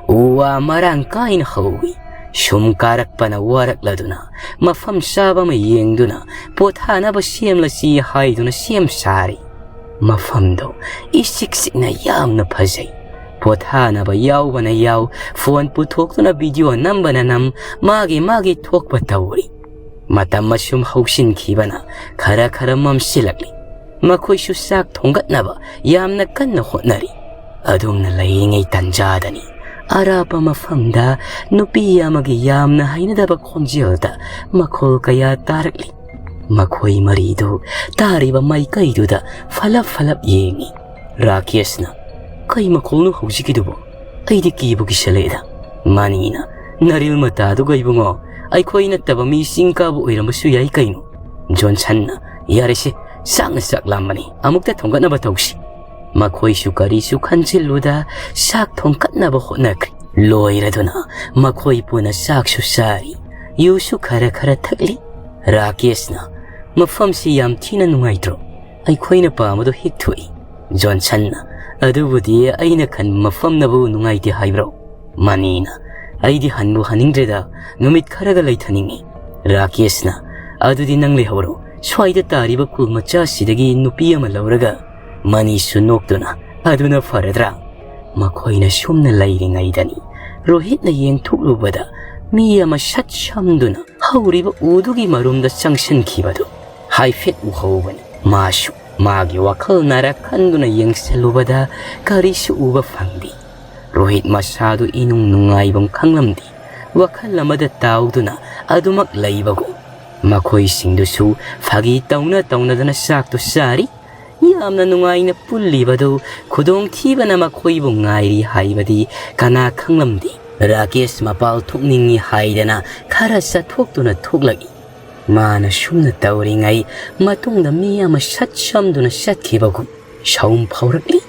ꯎ ꯋꯥ ꯃꯔꯥꯡ ꯀꯥꯏꯅ ꯍꯧꯏ꯫ ꯁꯨꯝ ꯀꯥꯔꯛꯄꯅ ꯋꯥꯔꯛꯂꯗꯨꯅ ꯃꯐꯝ ꯆꯥꯕ ꯑꯃ ꯌꯦꯡꯗꯨꯅ ꯄꯣꯊꯥꯅꯕ ꯁꯦꯝꯂꯁꯤ ꯍꯥꯏꯗꯨꯅ ꯁꯦꯝ ꯁꯥꯔꯤ꯫ ꯃꯐꯝꯗꯨ ꯏꯆꯤꯛ ꯆꯤꯛꯅ ꯌꯥꯝꯅ ꯐꯖꯩ꯫ ꯄꯣꯊꯥꯅꯕ ꯌꯥꯎꯕꯅ ꯌꯥꯎ, ꯐꯣꯟ ꯄꯨꯊꯣꯛꯇꯨꯅ ꯚꯤꯗꯤꯑꯣ ꯅꯝꯕꯅ ꯅꯝ, ꯃꯥꯒꯤ ꯃꯥꯒꯤ ꯊꯣꯛꯄ ꯇꯧꯔꯤ꯫ ꯃꯇꯝ ꯑꯁꯨꯝ ꯍꯧꯁꯤꯟꯈꯤꯕꯅ ꯈꯔ ꯈꯔ ꯃꯝꯁꯤꯜꯂꯛꯂꯤ꯫ ꯃꯈꯣꯏꯁꯨ ꯆꯥꯛ ꯊꯣꯡꯒꯠꯅꯕ ꯌꯥꯝꯅ ꯀꯟꯅ ꯍꯣꯠꯅꯔꯤ꯫ ꯑꯗꯨꯝꯅ ꯂꯩꯔꯤꯉꯩ ꯇꯟꯖꯥꯗꯅꯤ ꯑꯔꯥꯞꯄ ꯃꯐꯝꯗ ꯅꯨꯄꯤ ꯑꯃꯒꯤ ꯌꯥꯝꯅ ꯍꯩꯅꯗꯕ ꯈꯣꯟꯖꯦꯜꯗ ꯃꯈꯣꯜ ꯀꯌꯥ ꯇꯥꯔꯛꯂꯤ꯫ ꯃꯈꯣꯏ ꯃꯔꯤꯗꯨ ꯇꯥꯔꯤꯕ ꯃꯥꯏꯀꯩꯗꯨꯗ ꯐꯂꯞ ꯐꯂꯞ ꯌꯦꯡꯏ꯫ ꯔꯥꯀꯦꯁꯅ, "ꯀꯩ ꯃꯈꯣꯜꯅꯣ ꯍꯧꯖꯤꯛꯀꯤꯗꯨꯕꯣ? ꯑꯩꯗꯤ ꯀꯤꯕꯨ ꯀꯤꯁꯜꯂꯛꯑꯦꯗ꯫" ꯃꯅꯤꯅ, "ꯅꯔꯤꯜ ꯃꯇꯥꯗꯨꯒ ꯏꯕꯨꯡꯉꯣ, ꯑꯩꯈꯣꯏ ꯅꯠꯇꯕ ꯃꯤ ꯆꯤꯡ ꯀꯥꯕ ꯑꯣꯏꯔꯝꯕꯁꯨ ꯌꯥꯏ ꯀꯩꯅꯣ꯫" ꯖꯣꯟꯁꯟꯅ, "ꯌꯥꯔꯦꯁꯦ, ꯆꯥꯛꯅ ꯆꯥꯛ ꯂꯥꯝꯕꯅꯤ, ꯑꯃꯨꯛꯇ ꯊꯣꯡꯒꯠꯅꯕ ꯇꯧꯁꯤ꯫" ꯃꯈꯣꯏꯁꯨ ꯀꯔꯤꯁꯨ ꯈꯟꯖꯤꯜꯂꯨꯗ ꯆꯥꯛ ꯊꯣꯡꯒꯠꯅꯕ ꯍꯣꯠꯅꯈ꯭ꯔꯦ꯫ ꯂꯣꯏꯔꯗꯨꯅ ꯃꯈꯣꯏ ꯄꯨꯟꯅ ꯆꯥꯛꯁꯨ ꯆꯥꯔꯤ, ꯌꯨꯁꯨ ꯈꯔ ꯈꯔ ꯊꯛꯂꯤ꯫ ꯔꯥꯀꯦꯁꯅ, "ꯃꯐꯝꯁꯤ ꯌꯥꯝ ꯊꯤꯅ ꯅꯨꯡꯉꯥꯏꯇ꯭ꯔꯣ? ꯑꯩꯈꯣꯏꯅ ꯄꯥꯝꯕꯗꯣ ꯍꯦꯛ ꯊꯣꯛꯏ꯫" ꯖꯣꯟꯁꯟꯅ, "ꯑꯗꯨꯕꯨꯗꯤ ꯑꯩꯅ ꯈꯟꯕ ꯃꯐꯝꯅꯕꯨ ꯅꯨꯡꯉꯥꯏꯇꯦ ꯍꯥꯏꯕ꯭ꯔꯣ?" ꯃꯅꯤꯅ, "ꯑꯩꯗꯤ ꯍꯟꯕꯨ ꯍꯟꯅꯤꯡꯗ꯭ꯔꯦꯗ, ꯅꯨꯃꯤꯠ ꯈꯔꯒ ꯂꯩꯊꯅꯤꯡꯉꯤ꯫" ꯔꯥꯀꯦꯁꯅ, "ꯑꯗꯨꯗꯤ ꯅꯪ ꯂꯩꯍꯧꯔꯣ, ꯁ꯭ꯋꯥꯏꯗ ꯇꯥꯔꯤꯕ ꯀꯨꯜ ꯃꯆꯥꯁꯤꯗꯒꯤ ꯅꯨꯄꯤ ꯑꯃ ꯂꯧꯔꯒ꯫" ꯃꯅꯤꯁꯨ ꯅꯣꯛꯇꯨꯅ, "ꯑꯗꯨꯅ ꯐꯔꯗ꯭ꯔꯥ?" ꯃꯈꯣꯏꯅ ꯁꯨꯝꯅ ꯂꯩꯔꯤꯉꯩꯗꯅꯤ ꯔꯣꯍꯤꯠꯅ ꯌꯦꯡꯊꯣꯛꯂꯨꯕꯗ ꯃꯤ ꯑꯃ ꯁꯠ ꯁꯝꯗꯨꯅ ꯍꯧꯔꯤꯕ ꯎꯗꯨꯒꯤ ꯃꯔꯨꯝꯗ ꯆꯪꯁꯤꯟꯈꯤꯕꯗꯨ ꯍꯥꯏꯐꯦꯠ ꯎꯍꯧꯕꯅꯤ꯫ ꯃꯥꯁꯨ ꯃꯥꯒꯤ ꯋꯥꯈꯜꯅꯔ ꯈꯟꯗꯨꯅ ꯌꯦꯡꯁꯤꯜꯂꯨꯕꯗ ꯀꯔꯤꯁꯨ ꯎꯕ ꯐꯪꯗꯦ꯫ ꯔꯣꯍꯤꯠ ꯃꯁꯥꯗꯨ ꯏꯅꯨꯡ ꯅꯨꯡꯉꯥꯏꯐꯝ ꯈꯪꯂꯝꯗꯦ꯫ ꯋꯥꯈꯜ ꯑꯃꯗ ꯇꯥꯎꯗꯨꯅ ꯑꯗꯨꯃꯛ ꯂꯩꯕꯒꯨꯝ꯫ ꯃꯈꯣꯏꯁꯤꯡꯗꯨꯁꯨ ꯐꯥꯒꯤ ꯇꯧꯅ ꯇꯧꯅꯗꯅ ꯆꯥꯛꯇꯨ ꯆꯥꯔꯤ꯫ ꯌꯥꯝꯅ ꯅꯨꯡꯉꯥꯏꯅ ꯄꯨꯜꯂꯤꯕꯗꯨ ꯈꯨꯗꯣꯡꯊꯤꯕꯅ ꯃꯈꯣꯏꯕꯨ ꯉꯥꯏꯔꯤ ꯍꯥꯏꯕꯗꯤ ꯀꯅꯥ ꯈꯪꯂꯝꯗꯦ꯫ ꯔꯥꯀꯦꯁ ꯃꯄꯥꯜ ꯊꯣꯛꯅꯤꯡꯏ ꯍꯥꯏꯗꯅ ꯈꯔ ꯆꯠꯊꯣꯛꯇꯨꯅ ꯊꯣꯛꯂꯛꯏ꯫ ꯃꯥꯅ ꯁꯨꯝꯅ ꯇꯧꯔꯤꯉꯩ ꯃꯇꯨꯡꯗ ꯃꯤ ꯑꯃ ꯁꯠ ꯁꯝꯗꯨꯅ ꯆꯠꯈꯤꯕꯒꯨꯝ ꯁꯥꯎꯝ ꯐꯥꯎꯔꯛꯂꯤ꯫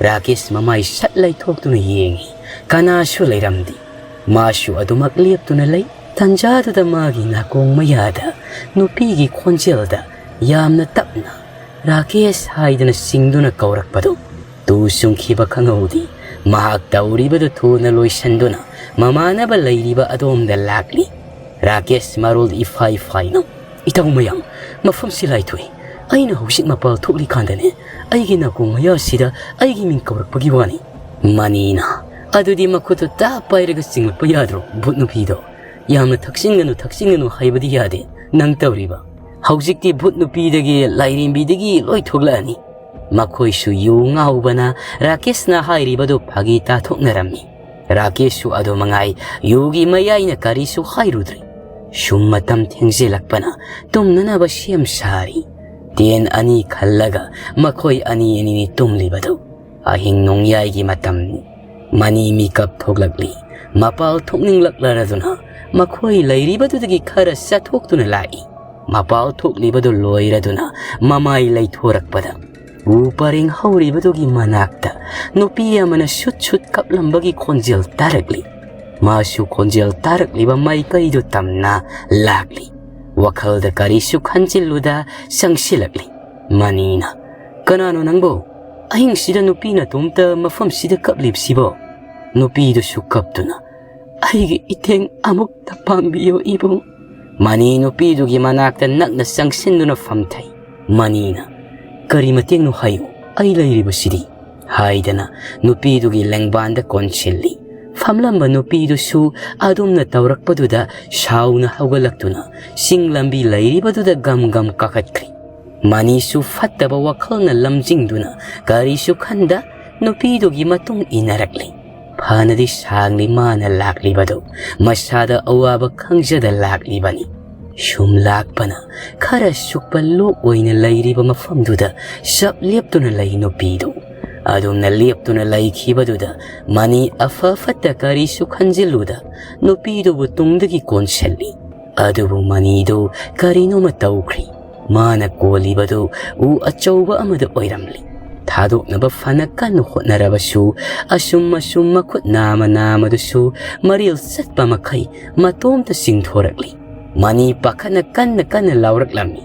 ꯔꯥꯀꯦꯁ ꯃꯃꯥꯏ ꯁꯠ ꯂꯩꯊꯣꯛꯇꯨꯅ ꯌꯦꯡꯏ꯫ ꯀꯅꯥꯁꯨ ꯂꯩꯔꯝꯗꯦ꯫ ꯃꯥꯁꯨ ꯑꯗꯨꯃꯛ ꯂꯦꯞꯇꯨꯅ ꯂꯩ꯫ ꯇꯟꯖꯥꯗꯨꯗ ꯃꯥꯒꯤ ꯅꯥꯀꯣꯡ ꯃꯌꯥꯗ ꯅꯨꯄꯤꯒꯤ ꯈꯣꯟꯖꯦꯜꯗ ꯌꯥꯝꯅ ꯇꯞꯅ "ꯔꯥꯀꯦꯁ" ꯍꯥꯏꯗꯨꯅ ꯆꯤꯡꯗꯨꯅ ꯀꯧꯔꯛꯄꯗꯨ ꯇꯨ ꯆꯨꯡꯈꯤꯕ ꯈꯪꯍꯧꯗꯦ꯫ ꯃꯍꯥꯛ ꯇꯧꯔꯤꯕꯗꯨ ꯊꯨꯅ ꯂꯣꯏꯁꯤꯟꯗꯨꯅ ꯃꯃꯥꯟꯅꯕ ꯂꯩꯔꯤꯕ ꯑꯗꯣꯝꯗ ꯂꯥꯛꯂꯤ꯫ ꯔꯥꯀꯦꯁ ꯃꯔꯣꯜ ꯏꯐꯥꯏ ꯐꯥꯏꯅ, "ꯏꯇꯥꯎ ꯃꯌꯥꯝ, ꯃꯐꯝꯁꯤ ꯂꯥꯏꯊꯣꯛꯏ꯫ ꯑꯩꯅ ꯍꯧꯖꯤꯛ ꯃꯄꯥꯜ ꯊꯣꯛꯂꯤꯀꯥꯟꯗꯅꯦ ꯑꯩꯒꯤ ꯅꯥꯀꯣꯡ ꯃꯌꯥꯁꯤꯗ ꯑꯩꯒꯤ ꯃꯤꯡ ꯀꯧꯔꯛꯄꯒꯤ ꯋꯥꯅꯤ꯫" ꯃꯅꯤꯅ, "ꯑꯗꯨꯗꯤ ꯃꯈꯨꯠꯇꯨ ꯇꯥ ꯄꯥꯏꯔꯒ ꯆꯤꯡꯂꯛꯄ ꯌꯥꯗ꯭ꯔꯣ, ꯚꯨꯠ ꯅꯨꯄꯤꯗꯣ? ꯌꯥꯝꯅ ꯊꯛꯆꯤꯟꯒꯅꯨ, ꯊꯛꯆꯤꯟꯒꯅꯨ ꯍꯥꯏꯕꯗꯤ ꯌꯥꯗꯦ ꯅꯪ ꯇꯧꯔꯤꯕ꯫ ꯍꯧꯖꯤꯛꯇꯤ ꯚꯨꯠ ꯅꯨꯄꯤꯗꯒꯤ, ꯂꯥꯏꯔꯦꯝꯕꯤꯗꯒꯤ ꯂꯣꯏ ꯊꯣꯛꯂꯛꯑꯅꯤ꯫" ꯃꯈꯣꯏꯁꯨ ꯌꯨ ꯉꯥꯎꯕꯅ ꯔꯥꯀꯦꯁꯅ ꯍꯥꯏꯔꯤꯕꯗꯨ ꯐꯥꯒꯤ ꯇꯥꯊꯣꯛꯅꯔꯝꯃꯤ꯫ ꯔꯥꯀꯦꯁꯁꯨ ꯑꯗꯨ ꯃꯉꯥꯏ, ꯌꯨꯒꯤ ꯃꯌꯥꯏꯅ ꯀꯔꯤꯁꯨ ꯍꯥꯏꯔꯨꯗ꯭ꯔꯦ꯫ ꯁꯨꯝ ꯃꯇꯝ ꯊꯦꯡꯖꯤꯜꯂꯛꯄꯅ ꯇꯨꯝꯅꯅꯕ ꯁꯦꯝ ꯁꯥꯔꯤ꯫ ꯇꯦꯟ ꯑꯅꯤ ꯈꯜꯂꯒ ꯃꯈꯣꯏ ꯑꯅꯤ ꯑꯅꯤꯅꯤ ꯇꯨꯝꯂꯤꯕꯗꯨ꯫ ꯑꯍꯤꯡ ꯅꯣꯡꯌꯥꯏꯒꯤ ꯃꯇꯝꯅꯤ꯫ ꯃꯅꯤ ꯃꯤꯀꯞ ꯊꯣꯛꯂꯛꯂꯤ꯫ ꯃꯄꯥꯜ ꯊꯣꯛꯅꯤꯡꯂꯛꯂꯔꯗꯨꯅ ꯃꯈꯣꯏ ꯂꯩꯔꯤꯕꯗꯨꯗꯒꯤ ꯈꯔ ꯆꯠꯊꯣꯛꯇꯨꯅ ꯂꯥꯛꯏ꯫ ꯃꯄꯥꯜ ꯊꯣꯛꯂꯤꯕꯗꯨ ꯂꯣꯏꯔꯗꯨꯅ ꯃꯃꯥꯏ ꯂꯩꯊꯣꯔꯛꯄꯗ ꯎ ꯄꯔꯦꯡ ꯍꯧꯔꯤꯕꯗꯨꯒꯤ ꯃꯅꯥꯛꯇ ꯅꯨꯄꯤ ꯑꯃꯅ ꯁꯨꯠ ꯁꯨꯠ ꯀꯞꯂꯝꯕꯒꯤ ꯈꯣꯟꯖꯦꯜ ꯇꯥꯔꯛꯂꯤ꯫ ꯃꯥꯁꯨ ꯈꯣꯟꯖꯦꯜ ꯇꯥꯔꯛꯂꯤꯕ ꯃꯥꯏꯀꯩꯗꯨ ꯇꯝꯅ ꯂꯥꯛꯂꯤ꯫ ꯋꯥꯈꯜꯗ ꯀꯔꯤꯁꯨ ꯈꯟꯖꯤꯜꯂꯨꯗ ꯆꯪꯁꯤꯜꯂꯛꯂꯤ꯫ ꯃꯅꯤꯅ, "ꯀꯅꯥꯅꯣ ꯅꯪꯕꯣ? ꯑꯍꯤꯡꯁꯤꯗ ꯅꯨꯄꯤ ꯅꯇꯣꯝꯇ ꯃꯐꯝꯁꯤꯗ ꯀꯞꯂꯤꯕꯁꯤꯕꯣ?" ꯅꯨꯄꯤꯗꯨꯁꯨ ꯀꯞꯇꯨꯅ, "ꯑꯩꯒꯤ ꯏꯇꯦꯡ ꯑꯃꯨꯛꯇ ꯄꯥꯡꯕꯤꯌꯨ ꯏꯕꯨꯡ꯫" ꯃꯅꯤ ꯅꯨꯄꯤꯗꯨꯒꯤ ꯃꯅꯥꯛꯇ ꯅꯛꯅ ꯆꯪꯁꯤꯟꯗꯨꯅ ꯐꯝꯊꯩ꯫ ꯃꯅꯤꯅ, "ꯀꯔꯤ ꯃꯇꯦꯡꯅꯣ ꯍꯥꯏꯌꯨ, ꯑꯩ ꯂꯩꯔꯤꯕꯁꯤꯗꯤ," ꯍꯥꯏꯗꯅ ꯅꯨꯄꯤꯗꯨꯒꯤ ꯂꯦꯡꯕꯥꯟꯗ ꯀꯣꯟꯁꯤꯜꯂꯤ꯫ ꯐꯝꯂꯝꯕ ꯅꯨꯄꯤꯗꯨꯁꯨ ꯑꯗꯨꯝꯅ ꯇꯧꯔꯛꯄꯗꯨꯗ ꯁꯥꯎꯅ ꯍꯧꯒꯠꯂꯛꯇꯨꯅ ꯆꯤꯡ ꯂꯝꯕꯤ ꯂꯩꯔꯤꯕꯗꯨꯗ ꯒꯝ ꯒꯝ ꯀꯥꯈꯠꯈ꯭ꯔꯤ꯫ ꯃꯅꯤꯁꯨ ꯐꯠꯇꯕ ꯋꯥꯈꯜꯅ ꯂꯝꯖꯤꯡꯗꯨꯅ ꯀꯔꯤꯁꯨ ꯈꯟꯗ ꯅꯨꯄꯤꯗꯨꯒꯤ ꯃꯇꯨꯡ ꯏꯟꯅꯔꯛꯂꯤ꯫ ꯐꯅꯗꯤ ꯁꯥꯡꯂꯤ ꯃꯥꯅ ꯂꯥꯛꯂꯤꯕꯗꯨ, ꯃꯁꯥꯗ ꯑꯋꯥꯕ ꯈꯪꯖꯗ ꯂꯥꯛꯂꯤꯕꯅꯤ꯫ ꯁꯨꯝ ꯂꯥꯛꯄꯅ ꯈꯔ ꯁꯨꯛꯄ ꯂꯣꯛ ꯑꯣꯏꯅ ꯂꯩꯔꯤꯕ ꯃꯐꯝꯗꯨꯗ ꯆꯞ ꯂꯦꯞꯇꯨꯅ ꯂꯩ ꯅꯨꯄꯤꯗꯨ꯫ ꯑꯗꯨꯝꯅ ꯂꯦꯞꯇꯨꯅ ꯂꯩꯈꯤꯕꯗꯨꯗ ꯃꯅꯤ ꯑꯐ ꯐꯠꯇ ꯀꯔꯤꯁꯨ ꯈꯟꯖꯤꯜꯂꯨꯗ ꯅꯨꯄꯤꯗꯨꯕꯨ ꯇꯨꯡꯗꯒꯤ ꯀꯣꯟꯁꯤꯜꯂꯤ꯫ ꯑꯗꯨꯕꯨ ꯃꯅꯤꯗꯨ ꯀꯔꯤꯅꯣꯃ ꯇꯧꯈ꯭ꯔꯤ꯫ ꯃꯥꯅ ꯀꯣꯜꯂꯤꯕꯗꯨ ꯎ ꯑꯆꯧꯕ ꯑꯃꯗ ꯑꯣꯏꯔꯝꯂꯤ꯫ ꯊꯥꯗꯣꯛꯅꯕ ꯐꯅ ꯀꯟꯅ ꯍꯣꯠꯅꯔꯕꯁꯨ, ꯑꯁꯨꯝ ꯑꯁꯨꯝ ꯃꯈꯨꯠ ꯅꯥꯃ ꯅꯥꯃꯗꯨꯁꯨ ꯃꯔꯤꯜ ꯆꯠꯄ ꯃꯈꯩ ꯃꯇꯣꯝꯇ ꯆꯤꯡꯊꯣꯔꯛꯂꯤ꯫ ꯃꯅꯤ ꯄꯥꯈꯠꯅ ꯀꯟꯅ ꯀꯟꯅ ꯂꯥꯎꯔꯛꯂꯝꯃꯤ꯫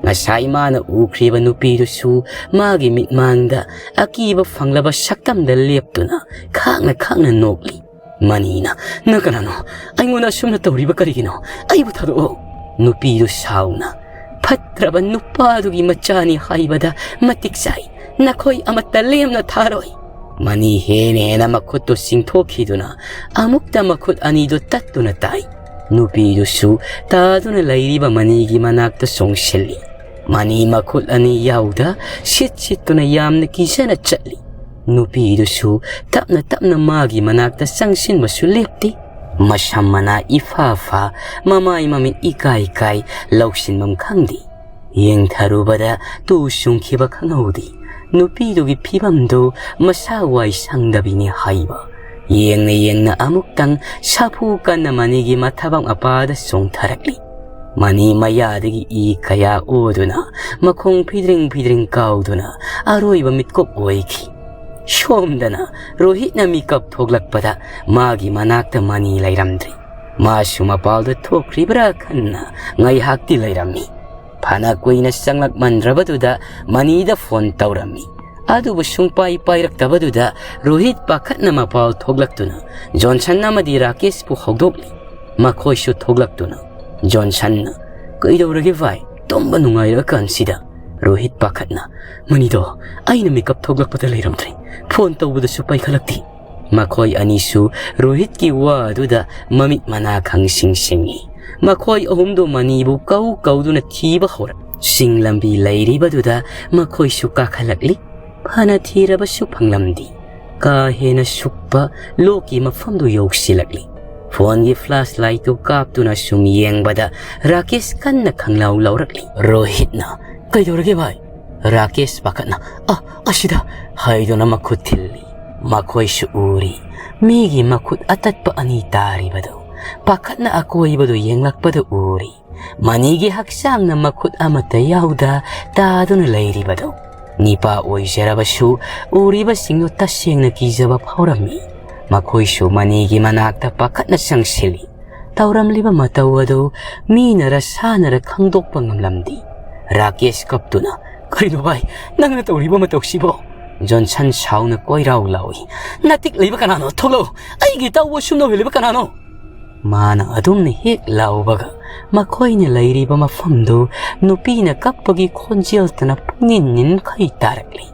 ꯉꯁꯥꯏ ꯃꯥꯅ ꯎꯈ꯭ꯔꯤꯕ ꯅꯨꯄꯤꯗꯨꯁꯨ ꯃꯥꯒꯤ ꯃꯤꯠꯃꯥꯡꯗ ꯑꯀꯤꯕ ꯐꯪꯂꯕ ꯁꯛꯇꯝꯗ ꯂꯦꯞꯇꯨꯅ ꯈꯥꯡꯅ ꯈꯥꯡꯅ ꯅꯣꯛꯂꯤ꯫ ꯃꯅꯤꯅ, "ꯅꯪ ꯀꯅꯥꯅꯣ? ꯑꯩꯉꯣꯟꯗ ꯑꯁꯨꯝꯅ ꯇꯧꯔꯤꯕ ꯀꯔꯤꯒꯤꯅꯣ? ꯑꯩꯕꯨ ꯊꯥꯗꯣꯛꯑꯣ!" ꯅꯨꯄꯤꯗꯨ ꯁꯥꯎꯅ, "ꯐꯠꯇ꯭ꯔꯕ ꯅꯨꯄꯥꯗꯨꯒꯤ ꯃꯆꯥꯅꯤ ꯍꯥꯏꯕꯗ ꯃꯇꯤꯛ ꯆꯥꯏ꯫ ꯅꯈꯣꯏ ꯑꯃꯠꯇ ꯂꯦꯝꯅ ꯊꯥꯔꯣꯏ!" ꯃꯅꯤ ꯍꯦꯟꯅ ꯍꯦꯟꯅ ꯃꯈꯨꯠꯇꯨ ꯆꯤꯡꯊꯣꯛꯈꯤꯗꯨꯅ ꯑꯃꯨꯛꯇ ꯃꯈꯨꯠ ꯑꯅꯤꯗꯨ ꯇꯠꯇꯨꯅ ꯇꯥꯏ꯫ ꯅꯨꯄꯤꯗꯨꯁꯨ ꯇꯥꯗꯨꯅ ꯂꯩꯔꯤꯕ ꯃꯅꯤꯒꯤ ꯃꯅꯥꯛꯇ ꯆꯣꯡꯁꯤꯜꯂꯤ꯫ ꯃꯅꯤ ꯃꯈꯨꯠ ꯑꯅꯤ ꯌꯥꯎꯗ ꯁꯤꯠ ꯁꯤꯠꯇꯨꯅ ꯌꯥꯝꯅ ꯀꯤꯖꯅ ꯆꯠꯂꯤ꯫ ꯅꯨꯄꯤꯗꯨꯁꯨ ꯇꯞꯅ ꯇꯞꯅ ꯃꯥꯒꯤ ꯃꯅꯥꯛꯇ ꯆꯪꯁꯤꯟꯕꯁꯨ ꯂꯦꯞꯇꯦ꯫ ꯃꯁꯝ ꯃꯅꯥ ꯏꯐꯥ ꯐꯥ, ꯃꯃꯥꯏ ꯃꯃꯤꯠ ꯏꯀꯥꯏ ꯀꯥꯏ, ꯂꯧꯁꯤꯟꯐꯝ ꯈꯪꯗꯦ꯫ ꯌꯦꯡꯊꯔꯨꯕꯗ ꯇꯨ ꯆꯨꯡꯈꯤꯕ ꯈꯪꯍꯧꯗꯦ꯫ ꯅꯨꯄꯤꯗꯨꯒꯤ ꯐꯤꯕꯝꯗꯨ ꯃꯁꯥ ꯋꯥꯏ ꯁꯪꯗꯕꯤꯅꯤ ꯍꯥꯏꯕ꯫ ꯌꯦꯡꯅ ꯌꯦꯡꯅ ꯑꯃꯨꯛꯇꯪ ꯁꯥꯐꯨ ꯀꯟꯅ ꯃꯅꯤꯒꯤ ꯃꯊꯕꯥꯛ ꯃꯄꯥꯗ ꯆꯣꯡꯊꯔꯛꯂꯤ꯫ ꯃꯅꯤ ꯃꯌꯥꯗꯒꯤ ꯏ ꯀꯌꯥ ꯑꯣꯗꯨꯅ, ꯃꯈꯣꯡ ꯐꯤꯗ꯭ꯔꯤꯡ ꯐꯤꯗ꯭ꯔꯤꯡ ꯀꯥꯎꯗꯨꯅ ꯑꯔꯣꯏꯕ ꯃꯤꯠꯀꯨꯞ ꯑꯣꯏꯈꯤ꯫ ꯁꯣꯝꯗꯅ ꯔꯣꯍꯤꯠꯅ ꯃꯤꯀꯞ ꯊꯣꯛꯂꯛꯄꯗ ꯃꯥꯒꯤ ꯃꯅꯥꯛꯇ ꯃꯅꯤ ꯂꯩꯔꯝꯗ꯭ꯔꯦ꯫ ꯃꯥꯁꯨ ꯃꯄꯥꯜꯗ ꯊꯣꯛꯈ꯭ꯔꯤꯕ꯭ꯔꯥ ꯈꯟꯅ ꯉꯥꯏꯍꯥꯛꯇꯤ ꯂꯩꯔꯝꯃꯤ꯫ ꯐꯅ ꯀꯨꯏꯅ ꯆꯪꯂꯛꯃꯟꯗ꯭ꯔꯕꯗꯨꯗ ꯃꯅꯤꯗ ꯐꯣꯟ ꯇꯧꯔꯝꯃꯤ꯫ ꯑꯗꯨꯕꯨ ꯁꯨꯡꯄꯥꯏ ꯄꯥꯏꯔꯛꯇꯕꯗꯨꯗ ꯔꯣꯍꯤꯠ ꯄꯥꯈꯠꯅ ꯃꯄꯥꯜ ꯊꯣꯛꯂꯛꯇꯨꯅ ꯖꯣꯟꯁꯟ ꯑꯃꯗꯤ ꯔꯥꯀꯦꯁꯄꯨ ꯍꯧꯗꯣꯛꯂꯤ꯫ ꯃꯈꯣꯏꯁꯨ ꯊꯣꯛꯂꯛꯇꯨꯅ ꯖꯣꯟꯁꯟꯅ, "ꯀꯩꯗꯧꯔꯒꯦ ꯚꯥꯏ? ꯇꯨꯝꯕ ꯅꯨꯡꯉꯥꯏꯔꯀꯥꯟꯁꯤꯗ?" ꯔꯣꯍꯤꯠ ꯄꯥꯈꯠꯅ, "ꯃꯅꯤꯗꯣ ꯑꯩꯅ ꯃꯤꯀꯞ ꯊꯣꯛꯂꯛꯄꯗ ꯂꯩꯔꯝꯗ꯭ꯔꯦ꯫ ꯐꯣꯟ ꯇꯧꯕꯗꯁꯨ ꯄꯥꯏꯈꯠꯂꯛꯇꯦ꯫" ꯃꯈꯣꯏ ꯑꯅꯤꯁꯨ ꯔꯣꯍꯤꯠꯀꯤ ꯋꯥ ꯑꯗꯨꯗ ꯃꯃꯤꯠ ꯃꯅꯥ ꯈꯪꯁꯤꯡ ꯁꯤꯡꯏ꯫ ꯃꯈꯣꯏ ꯑꯍꯨꯝꯗꯨ ꯃꯅꯤꯕꯨ ꯀꯧ ꯀꯧꯗꯨꯅ ꯊꯤꯕ ꯍꯧꯔꯛ꯫ ꯆꯤꯡ ꯂꯝꯕꯤ ꯂꯩꯔꯤꯕꯗꯨꯗ ꯃꯈꯣꯏꯁꯨ ꯀꯥꯈꯠꯂꯛꯂꯤ꯫ ꯐꯅ ꯊꯤꯔꯕꯁꯨ ꯐꯪꯂꯝꯗꯦ꯫ ꯀꯥ ꯍꯦꯟꯅ ꯁꯨꯛꯄ ꯂꯣꯛꯀꯤ ꯃꯐꯝꯗꯨ ꯌꯧꯁꯤꯜꯂꯛꯂꯤ꯫ ꯐꯣꯟꯒꯤ ꯐ꯭ꯂꯥꯁ ꯂꯥꯏꯠꯇꯨ ꯀꯥꯞꯇꯨꯅ ꯁꯨꯝ ꯌꯦꯡꯕꯗ ꯔꯥꯀꯦꯁ ꯀꯟꯅ ꯈꯪꯂꯥꯎ ꯂꯥꯎꯔꯛꯂꯤ꯫ ꯔꯣꯍꯤꯠꯅ, "ꯀꯩꯗꯧꯔꯒꯦ ꯚꯥꯏ?" ꯔꯥꯀꯦꯁ ꯄꯥꯈꯠꯅ, "ꯑ, ꯑꯁꯤꯗ!" ꯍꯥꯏꯗꯨꯅ ꯃꯈꯨꯠ ꯊꯤꯜꯂꯤ꯫ ꯃꯈꯣꯏꯁꯨ ꯎꯔꯤ꯫ ꯃꯤꯒꯤ ꯃꯈꯨꯠ ꯑꯇꯠꯄ ꯑꯅꯤ ꯇꯥꯔꯤꯕꯗꯨ꯫ ꯄꯥꯈꯠꯅ ꯑꯀꯣꯏꯕꯗꯨ ꯌꯦꯡꯂꯛꯄꯗ ꯎꯔꯤ꯫ ꯃꯅꯤꯒꯤ ꯍꯛꯆꯥꯡꯅ ꯃꯈꯨꯠ ꯑꯃꯠꯇ ꯌꯥꯎꯗ ꯇꯥꯗꯨꯅ ꯂꯩꯔꯤꯕꯗꯨ꯫ ꯅꯤꯄꯥ ꯑꯣꯏꯖꯔꯕꯁꯨ ꯎꯔꯤꯕꯁꯤꯡꯗꯨ ꯇꯁꯦꯡꯅ ꯀꯤꯖꯕ ꯐꯥꯎꯔꯝꯃꯤ꯫ ꯃꯈꯣꯏꯁꯨ ꯃꯅꯤꯒꯤ ꯃꯅꯥꯛꯇ ꯄꯥꯈꯠꯅ ꯆꯪꯁꯤꯜꯂꯤ꯫ ꯇꯧꯔꯝꯂꯤꯕ ꯃꯇꯧ ꯑꯗꯨ ꯃꯤꯅꯔ ꯁꯥꯅꯔ ꯈꯪꯗꯣꯛꯄ ꯉꯝꯂꯝꯗꯦ꯫ ꯔꯥꯀꯦꯁ ꯀꯞꯇꯨꯅ, "ꯀꯔꯤꯅꯣ ꯚꯥꯏ, ꯅꯪꯅ ꯇꯧꯔꯤꯕ ꯃꯇꯧꯁꯤꯕꯣ?" ꯖꯣꯟꯁꯟ ꯁꯥꯎꯅ ꯀꯣꯏꯔꯥꯎ ꯂꯥꯎꯏ꯫ "ꯅꯇꯤꯛ ꯂꯩꯕ ꯀꯅꯥꯅꯣ? ꯊꯣꯛꯂꯛꯎ! ꯑꯩꯒꯤ ꯏꯇꯥꯎꯕꯨ ꯁꯨꯝꯅ ꯍꯨꯜꯂꯤꯕ ꯀꯅꯥꯅꯣ?" ꯃꯥꯅ ꯑꯗꯨꯝꯅ ꯍꯦꯛ ꯂꯥꯎꯕꯒ ꯃꯈꯣꯏꯅ ꯂꯩꯔꯤꯕ ꯃꯐꯝꯗꯨ ꯅꯨꯄꯤꯅ ꯀꯞꯄꯒꯤ ꯈꯣꯟꯖꯦꯜꯇꯅ ꯄꯨꯡꯅꯤꯟ ꯅꯤꯟꯈꯩ ꯇꯥꯔꯛꯂꯤ꯫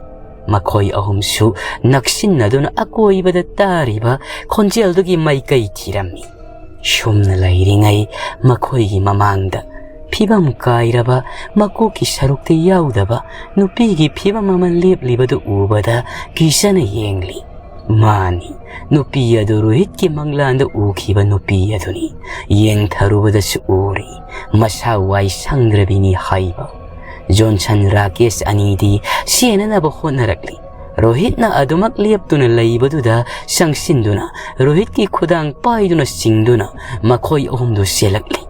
ꯃꯈꯣꯏ ꯑꯍꯨꯝꯁꯨ ꯅꯛꯁꯤꯟꯅꯗꯨꯅ ꯑꯀꯣꯏꯕꯗ ꯇꯥꯔꯤꯕ ꯈꯣꯟꯖꯦꯜꯗꯨꯒꯤ ꯃꯥꯏꯀꯩ ꯊꯤꯔꯝꯃꯤ꯫ ꯁꯨꯝꯅ ꯂꯩꯔꯤꯉꯩ ꯃꯈꯣꯏꯒꯤ ꯃꯃꯥꯡꯗ ꯐꯤꯕꯝ ꯀꯥꯏꯔꯕ, ꯃꯀꯣꯛꯀꯤ ꯁꯔꯨꯛꯇ ꯌꯥꯎꯗꯕ ꯅꯨꯄꯤꯒꯤ ꯐꯤꯕꯝ ꯑꯃ ꯂꯦꯞꯂꯤꯕꯗꯨ ꯎꯕꯗ ꯀꯤꯖꯅ ꯌꯦꯡꯂꯤ꯫ ꯃꯥꯅꯤ, ꯅꯨꯄꯤ ꯑꯗꯨ ꯔꯣꯍꯤꯠꯀꯤ ꯃꯪꯂꯥꯟꯗ ꯎꯈꯤꯕ ꯅꯨꯄꯤ ꯑꯗꯨꯅꯤ꯫ ꯌꯦꯡꯊꯔꯨꯕꯗꯁꯨ ꯎꯔꯤ, ꯃꯁꯥ ꯋꯥꯏ ꯁꯪꯗ꯭ꯔꯕꯤꯅꯤ ꯍꯥꯏꯕ꯫ ꯖꯣꯟꯁꯟ ꯔꯥꯀꯦꯁ ꯑꯅꯤꯗꯤ ꯆꯦꯟꯅꯅꯕ ꯍꯣꯠꯅꯔꯛꯂꯤ꯫ ꯔꯣꯍꯤꯠꯅ ꯑꯗꯨꯃꯛ ꯂꯦꯞꯇꯨꯅ ꯂꯩꯕꯗꯨꯗ ꯆꯪꯁꯤꯟꯗꯨꯅ ꯔꯣꯍꯤꯠꯀꯤ ꯈꯨꯗꯥꯡ ꯄꯥꯏꯗꯨꯅ ꯆꯤꯡꯗꯨꯅ ꯃꯈꯣꯏ ꯑꯍꯨꯝꯗꯨ ꯆꯦꯜꯂꯛꯂꯤ꯫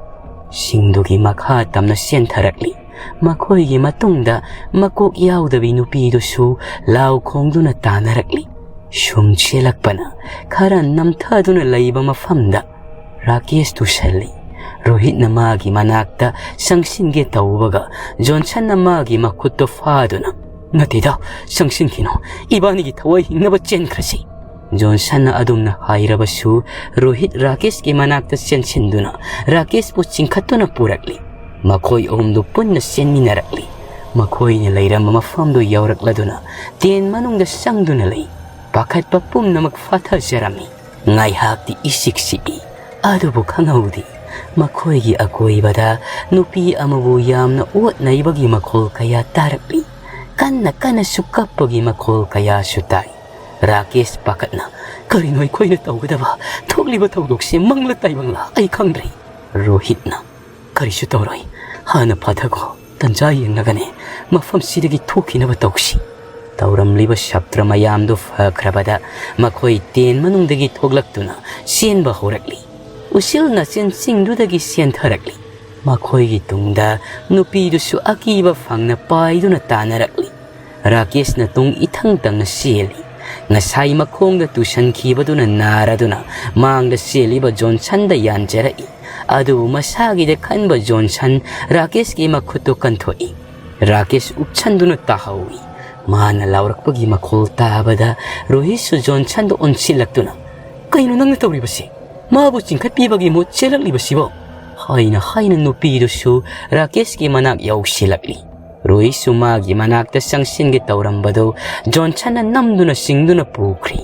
ꯁꯤꯡꯗꯨꯒꯤ ꯃꯈꯥ ꯇꯝꯅ ꯆꯦꯟꯊꯔꯛꯂꯤ꯫ ꯃꯈꯣꯏꯒꯤ ꯃꯇꯨꯡꯗ ꯃꯀꯣꯛ ꯌꯥꯎꯗꯕꯤ ꯅꯨꯄꯤꯗꯨꯁꯨ ꯂꯥꯎ ꯈꯣꯡꯗꯨꯅ ꯇꯥꯅꯔꯛꯂꯤ꯫ ꯁꯨꯝ ꯆꯦꯜꯂꯛꯄꯅ ꯈꯔ ꯅꯝꯊꯗꯨꯅ ꯂꯩꯕ ꯃꯐꯝꯗ ꯔꯥꯀꯦꯁ ꯇꯨꯁꯜꯂꯤ꯫ ꯔꯣꯍꯤꯠꯅ ꯃꯥꯒꯤ ꯃꯅꯥꯛꯇ ꯆꯪꯁꯤꯟꯒꯦ ꯇꯧꯕꯒ ꯖꯣꯟꯁꯟꯅ ꯃꯥꯒꯤ ꯃꯈꯨꯠꯇꯨ ꯐꯥꯗꯨꯅ, "ꯅꯠꯇꯦꯗ, ꯆꯪꯁꯤꯟꯈꯤꯅꯣ, ꯏꯕꯥꯅꯤꯒꯤ ꯊꯋꯥꯏ ꯍꯤꯡꯅꯕ ꯆꯦꯟꯈ꯭ꯔꯁꯤ!" ꯖꯣꯟꯁꯟꯅ ꯑꯗꯨꯝꯅ ꯍꯥꯏꯔꯕꯁꯨ ꯔꯣꯍꯤꯠ ꯔꯥꯀꯦꯁꯀꯤ ꯃꯅꯥꯛꯇ ꯆꯦꯟꯁꯤꯟꯗꯨꯅ ꯔꯥꯀꯦꯁꯄꯨ ꯆꯤꯡꯈꯠꯇꯨꯅ ꯄꯨꯔꯛꯂꯤ꯫ ꯃꯈꯣꯏ ꯑꯍꯨꯝꯗꯨ ꯄꯨꯟꯅ ꯆꯦꯟꯃꯤꯟꯅꯔꯛꯂꯤ꯫ ꯃꯈꯣꯏꯅ ꯂꯩꯔꯝꯕ ꯃꯐꯝꯗꯨ ꯌꯧꯔꯛꯂꯗꯨꯅ ꯇꯦꯟ ꯃꯅꯨꯡꯗ ꯆꯪꯗꯨꯅ ꯂꯩ꯫ ꯄꯥꯈꯠꯄ ꯄꯨꯝꯅꯃꯛ ꯐꯥꯊꯖꯔꯝꯃꯤ꯫ ꯉꯥꯏꯍꯥꯛꯇꯤ ꯏꯆꯤꯛ ꯆꯤꯛꯏ꯫ ꯑꯗꯨꯕꯨ ꯈꯪꯍꯧꯗꯦ꯫ ꯃꯈꯣꯏꯒꯤ ꯑꯀꯣꯏꯕꯗ ꯅꯨꯄꯤ ꯑꯃꯕꯨ ꯌꯥꯝꯅ ꯑꯣꯠ ꯅꯩꯕꯒꯤ ꯃꯈꯣꯜ ꯀꯌꯥ ꯇꯥꯔꯛꯂꯤ꯫ ꯀꯟꯅ ꯀꯟꯅꯁꯨ ꯀꯞꯄꯒꯤ ꯃꯈꯣꯜ ꯀꯌꯥꯁꯨ ꯇꯥꯏ꯫ ꯔꯥꯀꯦꯁ ꯄꯥꯈꯠꯅ, ꯀꯔꯤꯅꯣ ꯑꯩꯈꯣꯏꯅ ꯇꯧꯒꯗꯕ? ꯊꯣꯛꯂꯤꯕ ꯊꯧꯗꯣꯛꯁꯦ ꯃꯪꯂ ꯇꯥꯏꯕꯪꯂ? ꯑꯩ ꯈꯪꯗ꯭ꯔꯦ꯫ ꯔꯣꯍꯤꯠꯅ, "ꯀꯔꯤꯁꯨ ꯇꯧꯔꯣꯏ, ꯍꯥꯟꯅ ꯐꯥꯊꯈꯣ, ꯇꯟꯖꯥ ꯌꯦꯡꯂꯒꯅꯦ ꯃꯐꯝꯁꯤꯗꯒꯤ ꯊꯣꯛꯈꯤꯅꯕ ꯇꯧꯁꯤ"꯫ ꯇꯧꯔꯝꯂꯤꯕ ꯁꯥꯇ꯭ꯔ ꯃꯌꯥꯝꯗꯨ ꯐꯈ꯭ꯔꯕꯗ ꯃꯈꯣꯏ ꯇꯦꯟ ꯃꯅꯨꯡꯗꯒꯤ ꯊꯣꯛꯂꯛꯇꯨꯅ ꯆꯦꯟꯕ ꯍꯧꯔꯛꯂꯤ꯫ ꯎꯆꯤꯜ ꯅꯥꯆꯤꯟꯁꯤꯡꯗꯨꯗꯒꯤ ꯆꯦꯟꯊꯔꯛꯂꯤ꯫ ꯃꯈꯣꯏꯒꯤ ꯇꯨꯡꯗ ꯅꯨꯄꯤꯗꯨꯁꯨ ꯑꯀꯤꯕ ꯐꯪꯅ ꯄꯥꯏꯗꯨꯅ ꯇꯥꯟꯅꯔꯛꯂꯤ꯫ ꯔꯥꯀꯦꯁꯅ ꯇꯨꯡ ꯏꯊꯪ ꯇꯪꯅ ꯆꯦꯜꯂꯤ꯫ ꯉꯁꯥꯏ ꯃꯈꯣꯡꯗ ꯇꯨꯁꯟꯈꯤꯕꯗꯨꯅ ꯅꯥꯔꯗꯨꯅ ꯃꯥꯡꯗ ꯆꯦꯜꯂꯤꯕ ꯖꯣꯟꯁꯟꯗ ꯌꯥꯟꯖꯔꯛꯏ꯫ ꯑꯗꯨꯕꯨ ꯃꯁꯥꯒꯤꯗ ꯈꯟꯕ ꯖꯣꯟꯁꯟ ꯔꯥꯀꯦꯁꯀꯤ ꯃꯈꯨꯠꯇꯨ ꯀꯟꯊꯣꯛꯏ꯫ ꯔꯥꯀꯦꯁ ꯎꯞꯁꯟꯗꯨꯅ ꯇꯥꯍꯧꯏ꯫ ꯃꯥꯅ ꯂꯥꯎꯔꯛꯄꯒꯤ ꯃꯈꯣꯜ ꯇꯥꯕꯗ ꯔꯣꯍꯤꯠꯁꯨ ꯖꯣꯟꯁꯟꯗ ꯑꯣꯟꯁꯤꯜꯂꯛꯇꯨꯅ, "ꯀꯩꯅꯣ ꯅꯪꯅ ꯇꯧꯔꯤꯕꯁꯤ? ꯃꯥꯕꯨ ꯆꯤꯡꯈꯠꯄꯤꯕꯒꯤ ꯃꯍꯨꯠ ꯆꯦꯜꯂꯛꯂꯤꯕꯁꯤꯕꯣ?" ꯍꯥꯏꯅ ꯍꯥꯏꯅ ꯅꯨꯄꯤꯗꯨꯁꯨ ꯔꯥꯀꯦꯁꯀꯤ ꯃꯅꯥꯛ ꯌꯧꯁꯤꯜꯂꯛꯂꯤ꯫ ꯔꯣꯍꯤꯠꯁꯨ ꯃꯥꯒꯤ ꯃꯅꯥꯛꯇ ꯆꯪꯁꯤꯟꯒꯦ ꯇꯧꯔꯝꯕꯗꯨ ꯖꯣꯟꯁꯟꯅ ꯅꯝꯗꯨꯅ ꯆꯤꯡꯗꯨꯅ ꯄꯨꯈ꯭ꯔꯤ꯫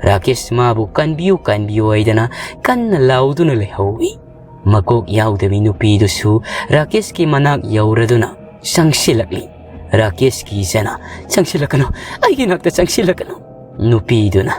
ꯔꯥꯀꯦꯁ ꯃꯥꯕꯨ "ꯀꯟꯕꯤꯌꯨ, ꯀꯟꯕꯤꯌꯨ" ꯍꯥꯏꯗꯅ ꯀꯟꯅ ꯂꯥꯎꯗꯨꯅ ꯂꯩꯍꯧꯏ꯫ ꯃꯀꯣꯛ ꯌꯥꯎꯗꯕꯤ ꯅꯨꯄꯤꯗꯨꯁꯨ ꯔꯥꯀꯦꯁꯀꯤ ꯃꯅꯥꯛ ꯌꯧꯔꯗꯨꯅ ꯆꯪꯁꯤꯜꯂꯛꯂꯤ꯫ ꯔꯥꯀꯦꯁ ꯀꯤꯖꯅ, "ꯆꯪꯁꯤꯜꯂꯛꯀꯅꯨ, ꯑꯩꯒꯤ ꯅꯥꯛꯇ ꯆꯪꯁꯤꯜꯂꯛꯀꯅꯨ"꯫ ꯅꯨꯄꯤꯗꯨꯅ,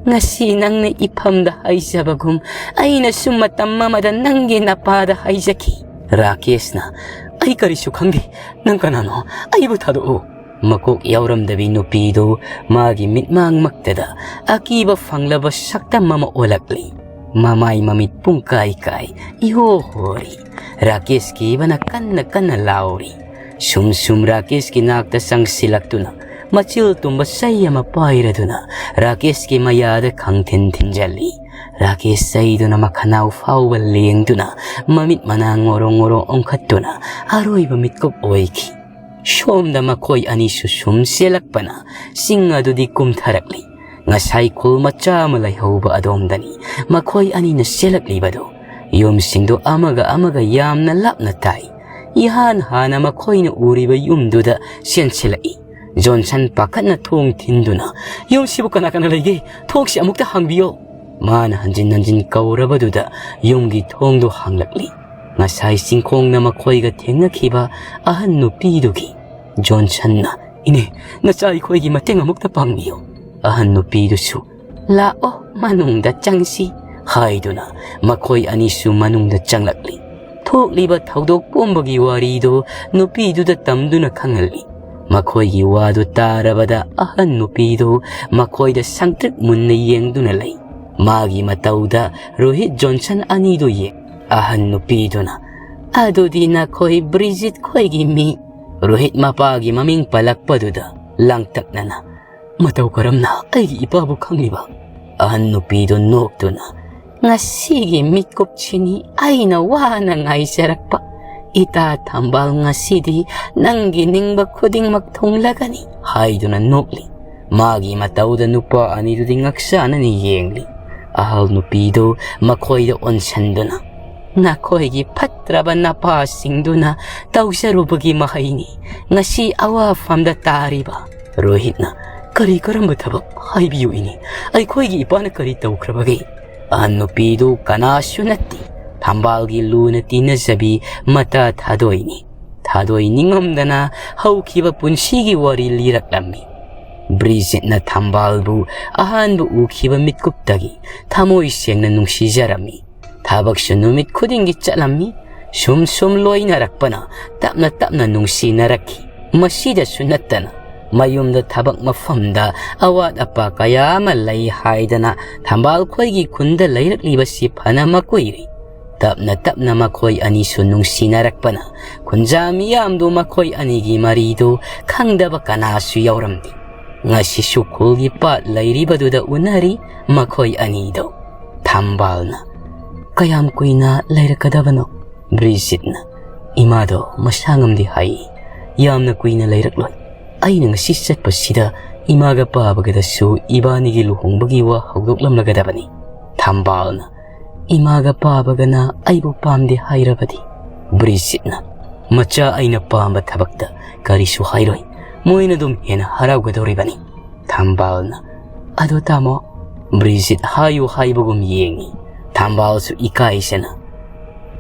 "ꯉꯁꯤ ꯅꯪꯅ ꯏꯐꯝꯗ ꯍꯥꯏꯖꯕꯒꯨꯝ ꯑꯩꯅꯁꯨ ꯃꯇꯝ ꯑꯃꯗ ꯅꯪꯒꯤ ꯅꯄꯥꯗ ꯍꯥꯏꯖꯈꯤ"꯫ ꯔꯥꯀꯦꯁꯅ, "ꯑꯩ ꯀꯔꯤꯁꯨ ꯈꯪꯗꯦ, ꯅꯪ ꯀꯅꯥꯅꯣ? ꯑꯩꯕꯨ ꯊꯥꯗꯣꯛꯎ"꯫ ꯃꯀꯣꯛ ꯌꯥꯎꯔꯝꯗꯕꯤ ꯅꯨꯄꯤꯗꯨ ꯃꯥꯒꯤ ꯃꯤꯠꯃꯥꯡꯃꯛꯇꯗ ꯑꯀꯤꯕ ꯐꯪꯂꯕ ꯁꯛꯇꯝ ꯑꯃ ꯑꯣꯜꯂꯛꯂꯤ꯫ ꯃꯃꯥꯏ ꯃꯃꯤꯠ ꯄꯨꯡꯀꯥꯏ ꯀꯥꯏ, ꯏꯍꯣ ꯍꯣꯔꯤ꯫ ꯔꯥꯀꯦꯁ ꯀꯤꯕꯅ ꯀꯟꯅ ꯀꯟꯅ ꯂꯥꯎꯔꯤ꯫ ꯁꯨꯝ ꯁꯨꯝ ꯔꯥꯀꯦꯁꯀꯤ ꯅꯥꯛꯇ ꯆꯪꯁꯤꯜꯂꯛꯇꯨꯅ ꯃꯆꯤꯜ ꯇꯨꯝꯕ ꯆꯩ ꯑꯃ ꯄꯥꯏꯔꯗꯨꯅ ꯔꯥꯀꯦꯁꯀꯤ ꯃꯌꯥꯗ ꯈꯪꯊꯤꯟ ꯊꯤꯟꯖꯜꯂꯤ꯫ ꯔꯥꯀꯦꯁ ꯆꯩꯗꯨꯅ ꯃꯈꯅꯥꯎ ꯐꯥꯎꯕ ꯂꯦꯡꯗꯨꯅ ꯃꯃꯤꯠ ꯃꯅꯥ ꯉꯣꯔꯣ ꯉꯣꯔꯣ ꯑꯣꯟꯈꯠꯇꯨꯅ ꯑꯔꯣꯏꯕ ꯃꯤꯠꯀꯨꯞ ꯑꯣꯏꯈꯤ꯫ ꯁꯣꯝꯗ ꯃꯈꯣꯏ ꯑꯅꯤꯁꯨ ꯁꯨꯝ ꯆꯦꯜꯂꯛꯄꯅ ꯆꯤꯡ ꯑꯗꯨꯗꯤ ꯀꯨꯝꯊꯔꯛꯂꯤ꯫ ꯉꯁꯥꯏ ꯈꯨꯜ ꯃꯆꯥ ꯑꯃ ꯂꯩꯍꯧꯕ ꯑꯗꯣꯝꯗꯅꯤ ꯃꯈꯣꯏ ꯑꯅꯤꯅ ꯆꯦꯜꯂꯛꯂꯤꯕꯗꯨ꯫ ꯌꯨꯝꯁꯤꯡꯗꯨ ꯑꯃꯒ ꯑꯃꯒ ꯌꯥꯝꯅ ꯂꯥꯞꯅ ꯇꯥꯏ꯫ ꯏꯍꯥꯟ ꯍꯥꯟꯅ ꯃꯈꯣꯏꯅ ꯎꯔꯤꯕ ꯌꯨꯝꯗꯨꯗ ꯆꯦꯟꯁꯤꯜꯂꯛꯏ꯫ ꯖꯣꯟꯁꯟ ꯄꯥꯈꯠꯅ ꯊꯣꯡ ꯊꯤꯟꯗꯨꯅ, "ꯌꯨꯝꯁꯤꯕꯨ ꯀꯅꯥ ꯀꯅꯥ ꯂꯩꯒꯦ? ꯊꯣꯡꯁꯤ ꯑꯃꯨꯛꯇ ꯍꯥꯡꯕꯤꯌꯣ"꯫ ꯃꯥꯅ ꯍꯟꯖꯤꯟ ꯍꯟꯖꯤꯟ ꯀꯧꯔꯕꯗꯨꯗ ꯌꯨꯝꯒꯤ ꯊꯣꯡꯗꯨ ꯍꯥꯡꯂꯛꯂꯤ꯫ ꯉꯁꯥꯏ ꯆꯤꯡꯈꯣꯡꯅ ꯃꯈꯣꯏꯒ ꯊꯦꯡꯅꯈꯤꯕ ꯑꯍꯟ ꯅꯨꯄꯤꯗꯨꯒꯤ꯫ ꯖꯣꯟꯁꯟꯅ, "ꯏꯅꯦ, ꯅꯆꯥ ꯑꯩꯈꯣꯏꯒꯤ ꯃꯇꯦꯡ ꯑꯃꯨꯛꯇ ꯄꯥꯡꯕꯤꯌꯨ"꯫ ꯑꯍꯟ ꯅꯨꯄꯤꯗꯨꯁꯨ, "ꯂꯥꯛꯑꯣ, ꯃꯅꯨꯡꯗ ꯆꯪꯁꯤ" ꯍꯥꯏꯗꯨꯅ ꯃꯈꯣꯏ ꯑꯅꯤꯁꯨ ꯃꯅꯨꯡꯗ ꯆꯪꯂꯛꯂꯤ꯫ ꯊꯣꯛꯂꯤꯕ ꯊꯧꯗꯣꯛ ꯄꯨꯝꯕꯒꯤ ꯋꯥꯔꯤꯗꯨ ꯅꯨꯄꯤꯗꯨꯗ ꯇꯝꯗꯨꯅ ꯈꯪꯍꯜꯂꯤ꯫ ꯃꯈꯣꯏꯒꯤ ꯋꯥꯗꯨ ꯇꯥꯔꯕꯗ ꯑꯍꯟ ꯅꯨꯄꯤꯗꯨ ꯃꯈꯣꯏꯗ ꯁꯪꯇ꯭ꯔꯤꯛ ꯃꯨꯟꯅ ꯌꯦꯡꯗꯨꯅ ꯂꯩ꯫ ꯃꯥꯒꯤ ꯃꯇꯧꯗ ꯔꯣꯍꯤꯠ ꯖꯣꯟꯁꯟ ꯑꯅꯤꯗꯨ ꯌꯦꯡ꯫ ꯑꯍꯟ ꯅꯨꯄꯤꯗꯨꯅ, "ꯑꯗꯨꯗꯤ ꯅꯈꯣꯏ ꯕ꯭ꯔꯤꯖꯤꯠ ꯈꯣꯏꯒꯤ ꯃꯤ?" ꯔꯣꯍꯤꯠ ꯃꯄꯥꯒꯤ ꯃꯃꯤꯡ ꯄꯜꯂꯛꯄꯗꯨꯗ ꯂꯥꯡꯇꯛꯅꯅ, "ꯃꯇꯧ ꯀꯔꯝꯅ ꯑꯩꯒꯤ ꯏꯄꯥꯕꯨ ꯈꯪꯂꯤꯕ?" ꯑꯍꯟ ꯅꯨꯄꯤꯗꯨ ꯅꯣꯛꯇꯨꯅ, "ꯉꯁꯤꯒꯤ ꯃꯤꯠꯀꯨꯞꯁꯤꯅꯤ ꯑꯩꯅ ꯋꯥꯅ ꯉꯥꯏꯖꯔꯛꯄ꯫ ꯏꯇꯥ ꯊꯝꯕꯥꯜ, ꯉꯁꯤꯗꯤ ꯅꯪꯒꯤ ꯅꯤꯡꯕ ꯈꯨꯗꯤꯡꯃꯛ ꯊꯨꯡꯂꯒꯅꯤ" ꯍꯥꯏꯗꯨꯅ ꯅꯣꯛꯂꯤ꯫ ꯃꯥꯒꯤ ꯃꯇꯧꯗ ꯅꯨꯄꯥ ꯑꯅꯤꯗꯨꯗꯤ ꯉꯛꯁꯥꯅꯅ ꯌꯦꯡꯂꯤ꯫ ꯑꯍꯜ ꯅꯨꯄꯤꯗꯨ ꯃꯈꯣꯏꯗ ꯑꯣꯟꯁꯟꯗꯨꯅ, "ꯅꯈꯣꯏꯒꯤ ꯐꯠꯇ꯭ꯔꯕ ꯅꯄꯥꯁꯤꯡꯗꯨꯅ ꯇꯧꯖꯔꯨꯕꯒꯤ ꯃꯍꯩꯅꯤ ꯉꯁꯤ ꯑꯋꯥꯐꯝꯗ ꯇꯥꯔꯤꯕ"꯫ ꯔꯣꯍꯤꯠꯅ, "ꯀꯔꯤ ꯀꯔꯝꯕ ꯊꯕꯛ? ꯍꯥꯏꯕꯤꯌꯨ ꯏꯅꯦ, ꯑꯩꯈꯣꯏꯒꯤ ꯏꯄꯥꯅ ꯀꯔꯤ ꯇꯧꯈ꯭ꯔꯕꯒꯦ?" ꯑꯍꯟ ꯅꯨꯄꯤꯗꯨ ꯀꯅꯥꯁꯨ ꯅꯠꯇꯦ, ꯊꯝꯕꯥꯜꯒꯤ ꯂꯨꯅ ꯇꯤꯟꯅꯖꯕꯤ ꯃꯇꯥ ꯊꯥꯗꯣꯏꯅꯤ꯫ ꯊꯥꯗꯣꯏ ꯅꯤꯡꯉꯝꯗꯅ ꯍꯧꯈꯤꯕ ꯄꯨꯟꯁꯤꯒꯤ ꯋꯥꯔꯤ ꯂꯤꯔꯛꯂꯝꯃꯤ꯫ ꯕ꯭ꯔꯤꯖꯤꯠꯅ ꯊꯝꯕꯥꯜꯕꯨ ꯑꯍꯥꯟꯕ ꯎꯈꯤꯕ ꯃꯤꯠꯀꯨꯞꯇꯒꯤ ꯊꯃꯣꯏ ꯁꯦꯡꯅ ꯅꯨꯡꯁꯤꯖꯔꯝꯃꯤ꯫ ꯊꯕꯛꯁꯨ ꯅꯨꯃꯤꯠ ꯈꯨꯗꯤꯡꯒꯤ ꯆꯠꯂꯝꯃꯤ꯫ ꯁꯨꯝ ꯁꯨꯝ ꯂꯣꯏꯅꯔꯛꯄꯅ ꯇꯞꯅ ꯇꯞꯅ ꯅꯨꯡꯁꯤꯅꯔꯛꯈꯤ꯫ ꯃꯁꯤꯗꯁꯨ ꯅꯠꯇꯅ ꯃꯌꯨꯝꯗ ꯊꯕꯛ ꯃꯐꯝꯗ ꯑꯋꯥꯠ ꯑꯄꯥ ꯀꯌꯥ ꯑꯃ ꯂꯩ ꯍꯥꯏꯗꯅ ꯊꯝꯕꯥꯜ ꯈꯣꯏꯒꯤ ꯈꯨꯟꯗ ꯂꯩꯔꯛꯂꯤꯕꯁꯤ ꯐꯅ ꯃꯀꯨꯏꯔꯦ꯫ ꯇꯞꯅ ꯇꯞꯅ ꯃꯈꯣꯏ ꯑꯅꯤꯁꯨ ꯅꯨꯡꯁꯤꯅꯔꯛꯄꯅ ꯈꯨꯟꯖꯥ ꯃꯤꯌꯥꯝꯗꯨ ꯃꯈꯣꯏ ꯑꯅꯤꯒꯤ ꯃꯔꯤꯗꯨ ꯈꯪꯗꯕ ꯀꯅꯥꯁꯨ ꯌꯥꯎꯔꯝꯗꯦ꯫ ꯉꯁꯤꯁꯨ ꯈꯨꯜꯒꯤ ꯄꯥꯠ ꯂꯩꯔꯤꯕꯗꯨꯗ ꯎꯅꯔꯤ ꯃꯈꯣꯏ ꯑꯅꯤꯗꯨ꯫ ꯊꯝꯕꯥꯜꯅ, "ꯀꯌꯥꯝ ꯀꯨꯏꯅ ꯂꯩꯔꯛꯀꯗꯕꯅꯣ?" ꯕ꯭ꯔꯤꯖꯤꯠꯅ, "ꯏꯃꯥꯗꯣ ꯃꯁꯥ ꯉꯝꯗꯦ ꯍꯥꯏꯌꯦ, ꯌꯥꯝꯅ ꯀꯨꯏꯅ ꯂꯩꯔꯛꯂꯣꯏ꯫ ꯑꯩꯅ ꯉꯁꯤ ꯆꯠꯄꯁꯤꯗ ꯏꯃꯥꯒ ꯄꯥꯕꯒꯗꯁꯨ ꯏꯕꯥꯅꯤꯒꯤ ꯂꯨꯍꯣꯡꯕꯒꯤ ꯋꯥ ꯍꯧꯗꯣꯛꯂꯝꯂꯒꯗꯕꯅꯤ"꯫ ꯊꯝꯕꯥꯜꯅ, "ꯏꯃꯥꯒ ꯄꯥꯕꯒꯅ ꯑꯩꯕꯨ ꯄꯥꯝꯗꯦ ꯍꯥꯏꯔꯕꯗꯤ?" ꯕ꯭ꯔꯤꯖꯤꯠꯅ, "ꯃꯆꯥ ꯑꯩꯅ ꯄꯥꯝꯕ ꯊꯕꯛꯇ ꯀꯔꯤꯁꯨ ꯍꯥꯏꯔꯣꯏ, ꯃꯣꯏꯅ ꯑꯗꯨꯝ ꯍꯦꯟꯅ ꯍꯔꯥꯎꯒꯗꯧꯔꯤꯕꯅꯤ"꯫ ꯊꯝꯕꯥꯜꯅ, "ꯑꯗꯣ ꯇꯥꯃꯣ?" ꯕ꯭ꯔꯤꯖꯤꯠ ꯍꯥꯏꯌꯨ ꯍꯥꯏꯕꯒꯨꯝ ꯌꯦꯡꯉꯤ꯫ ꯊꯝꯕꯥꯜꯁꯨ ꯏꯀꯥꯏꯖꯅ,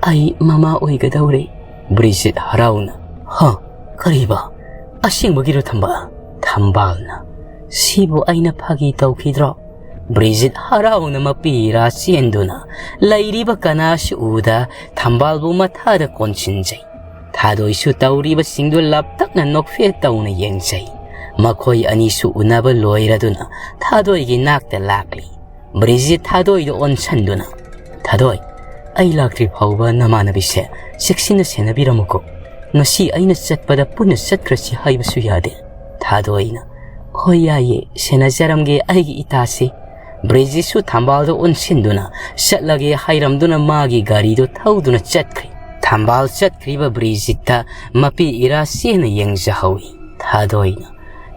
"ꯑꯩ ꯃꯃꯥ ꯑꯣꯏꯒꯗꯧꯔꯦ"꯫ ꯕ꯭ꯔꯤꯖꯤꯠ ꯍꯔꯥꯎꯅ, "ꯍ? ꯀꯔꯤꯕ? ꯑꯁꯦꯡꯕꯒꯤꯔꯣ ꯊꯝꯕꯥꯜ?" ꯊꯝꯕꯥꯜꯅ, "ꯁꯤꯕꯨ ꯑꯩꯅ ꯐꯥꯒꯤ ꯇꯧꯈꯤꯗ꯭ꯔꯣ? ꯕ꯭ꯔꯤꯖꯤꯠ ꯍꯔꯥꯎꯅ ꯃꯄꯤ ꯏꯔꯥ ꯆꯦꯟꯗꯨꯅ ꯂꯩꯔꯤꯕ ꯀꯅꯥꯁꯨ ꯎꯗ ꯊꯝꯕꯥꯜꯕꯨ ꯃꯊꯥꯗ ꯀꯣꯟꯁꯤꯟꯖꯩ꯫ ꯊꯥꯗꯣꯏꯁꯨ ꯇꯧꯔꯤꯕꯁꯤꯡꯗꯨ ꯂꯞꯇꯛꯅ ꯅꯣꯛꯐꯦꯠ ꯇꯧꯅ ꯌꯦꯡꯖꯩ꯫ ꯃꯈꯣꯏ ꯑꯅꯤꯁꯨ ꯎꯅꯕ ꯂꯣꯏꯔꯗꯨꯅ ꯊꯥꯗꯣꯏꯒꯤ ꯅꯥꯛꯇ ꯂꯥꯛꯂꯤ꯫ ꯕ꯭ꯔꯤꯖꯤꯠ ꯊꯥꯗꯣꯏꯗ ꯑꯣꯟꯁꯟꯗꯨꯅ, "ꯊꯥꯗꯣꯏ, ꯑꯩ ꯂꯥꯛꯇ꯭ꯔꯤ ꯐꯥꯎꯕ ꯅꯃꯥꯟꯅꯕꯤꯁꯦ ꯆꯦꯛꯁꯤꯟꯅ ꯁꯦꯟꯅꯕꯤꯔꯝꯃꯨꯀꯣ꯫ ꯉꯁꯤ ꯑꯩꯅ ꯆꯠꯄꯗ ꯄꯨꯟꯅ ꯆꯠꯈ꯭ꯔꯁꯤ ꯍꯥꯏꯕꯁꯨ ꯌꯥꯗꯦ꯫" ꯊꯥꯗꯣꯏꯅ, "ꯍꯣꯏ, ꯌꯥꯏꯌꯦ, ꯁꯦꯟꯅꯖꯔꯝꯒꯦ ꯑꯩꯒꯤ ꯏꯇꯥꯁꯦ꯫" ꯕ꯭ꯔꯤꯖꯤꯠꯁꯨ ꯊꯝꯕꯥꯜꯗ ꯑꯣꯟꯁꯤꯟꯗꯨꯅ ꯆꯠꯂꯒꯦ ꯍꯥꯏꯔꯝꯗꯨꯅ ꯃꯥꯒꯤ ꯒꯥꯔꯤꯗꯨ ꯊꯧꯗꯨꯅ ꯆꯠꯈ꯭ꯔꯤ꯫ ꯊꯝꯕꯥꯜ ꯆꯠꯈ꯭ꯔꯤꯕ ꯕ꯭ꯔꯤꯖꯤꯠꯇ ꯃꯄꯤ ꯏꯔꯥ ꯆꯦꯟꯅ ꯌꯦꯡꯖꯍꯧꯏ꯫ ꯊꯥꯗꯣꯏꯅ,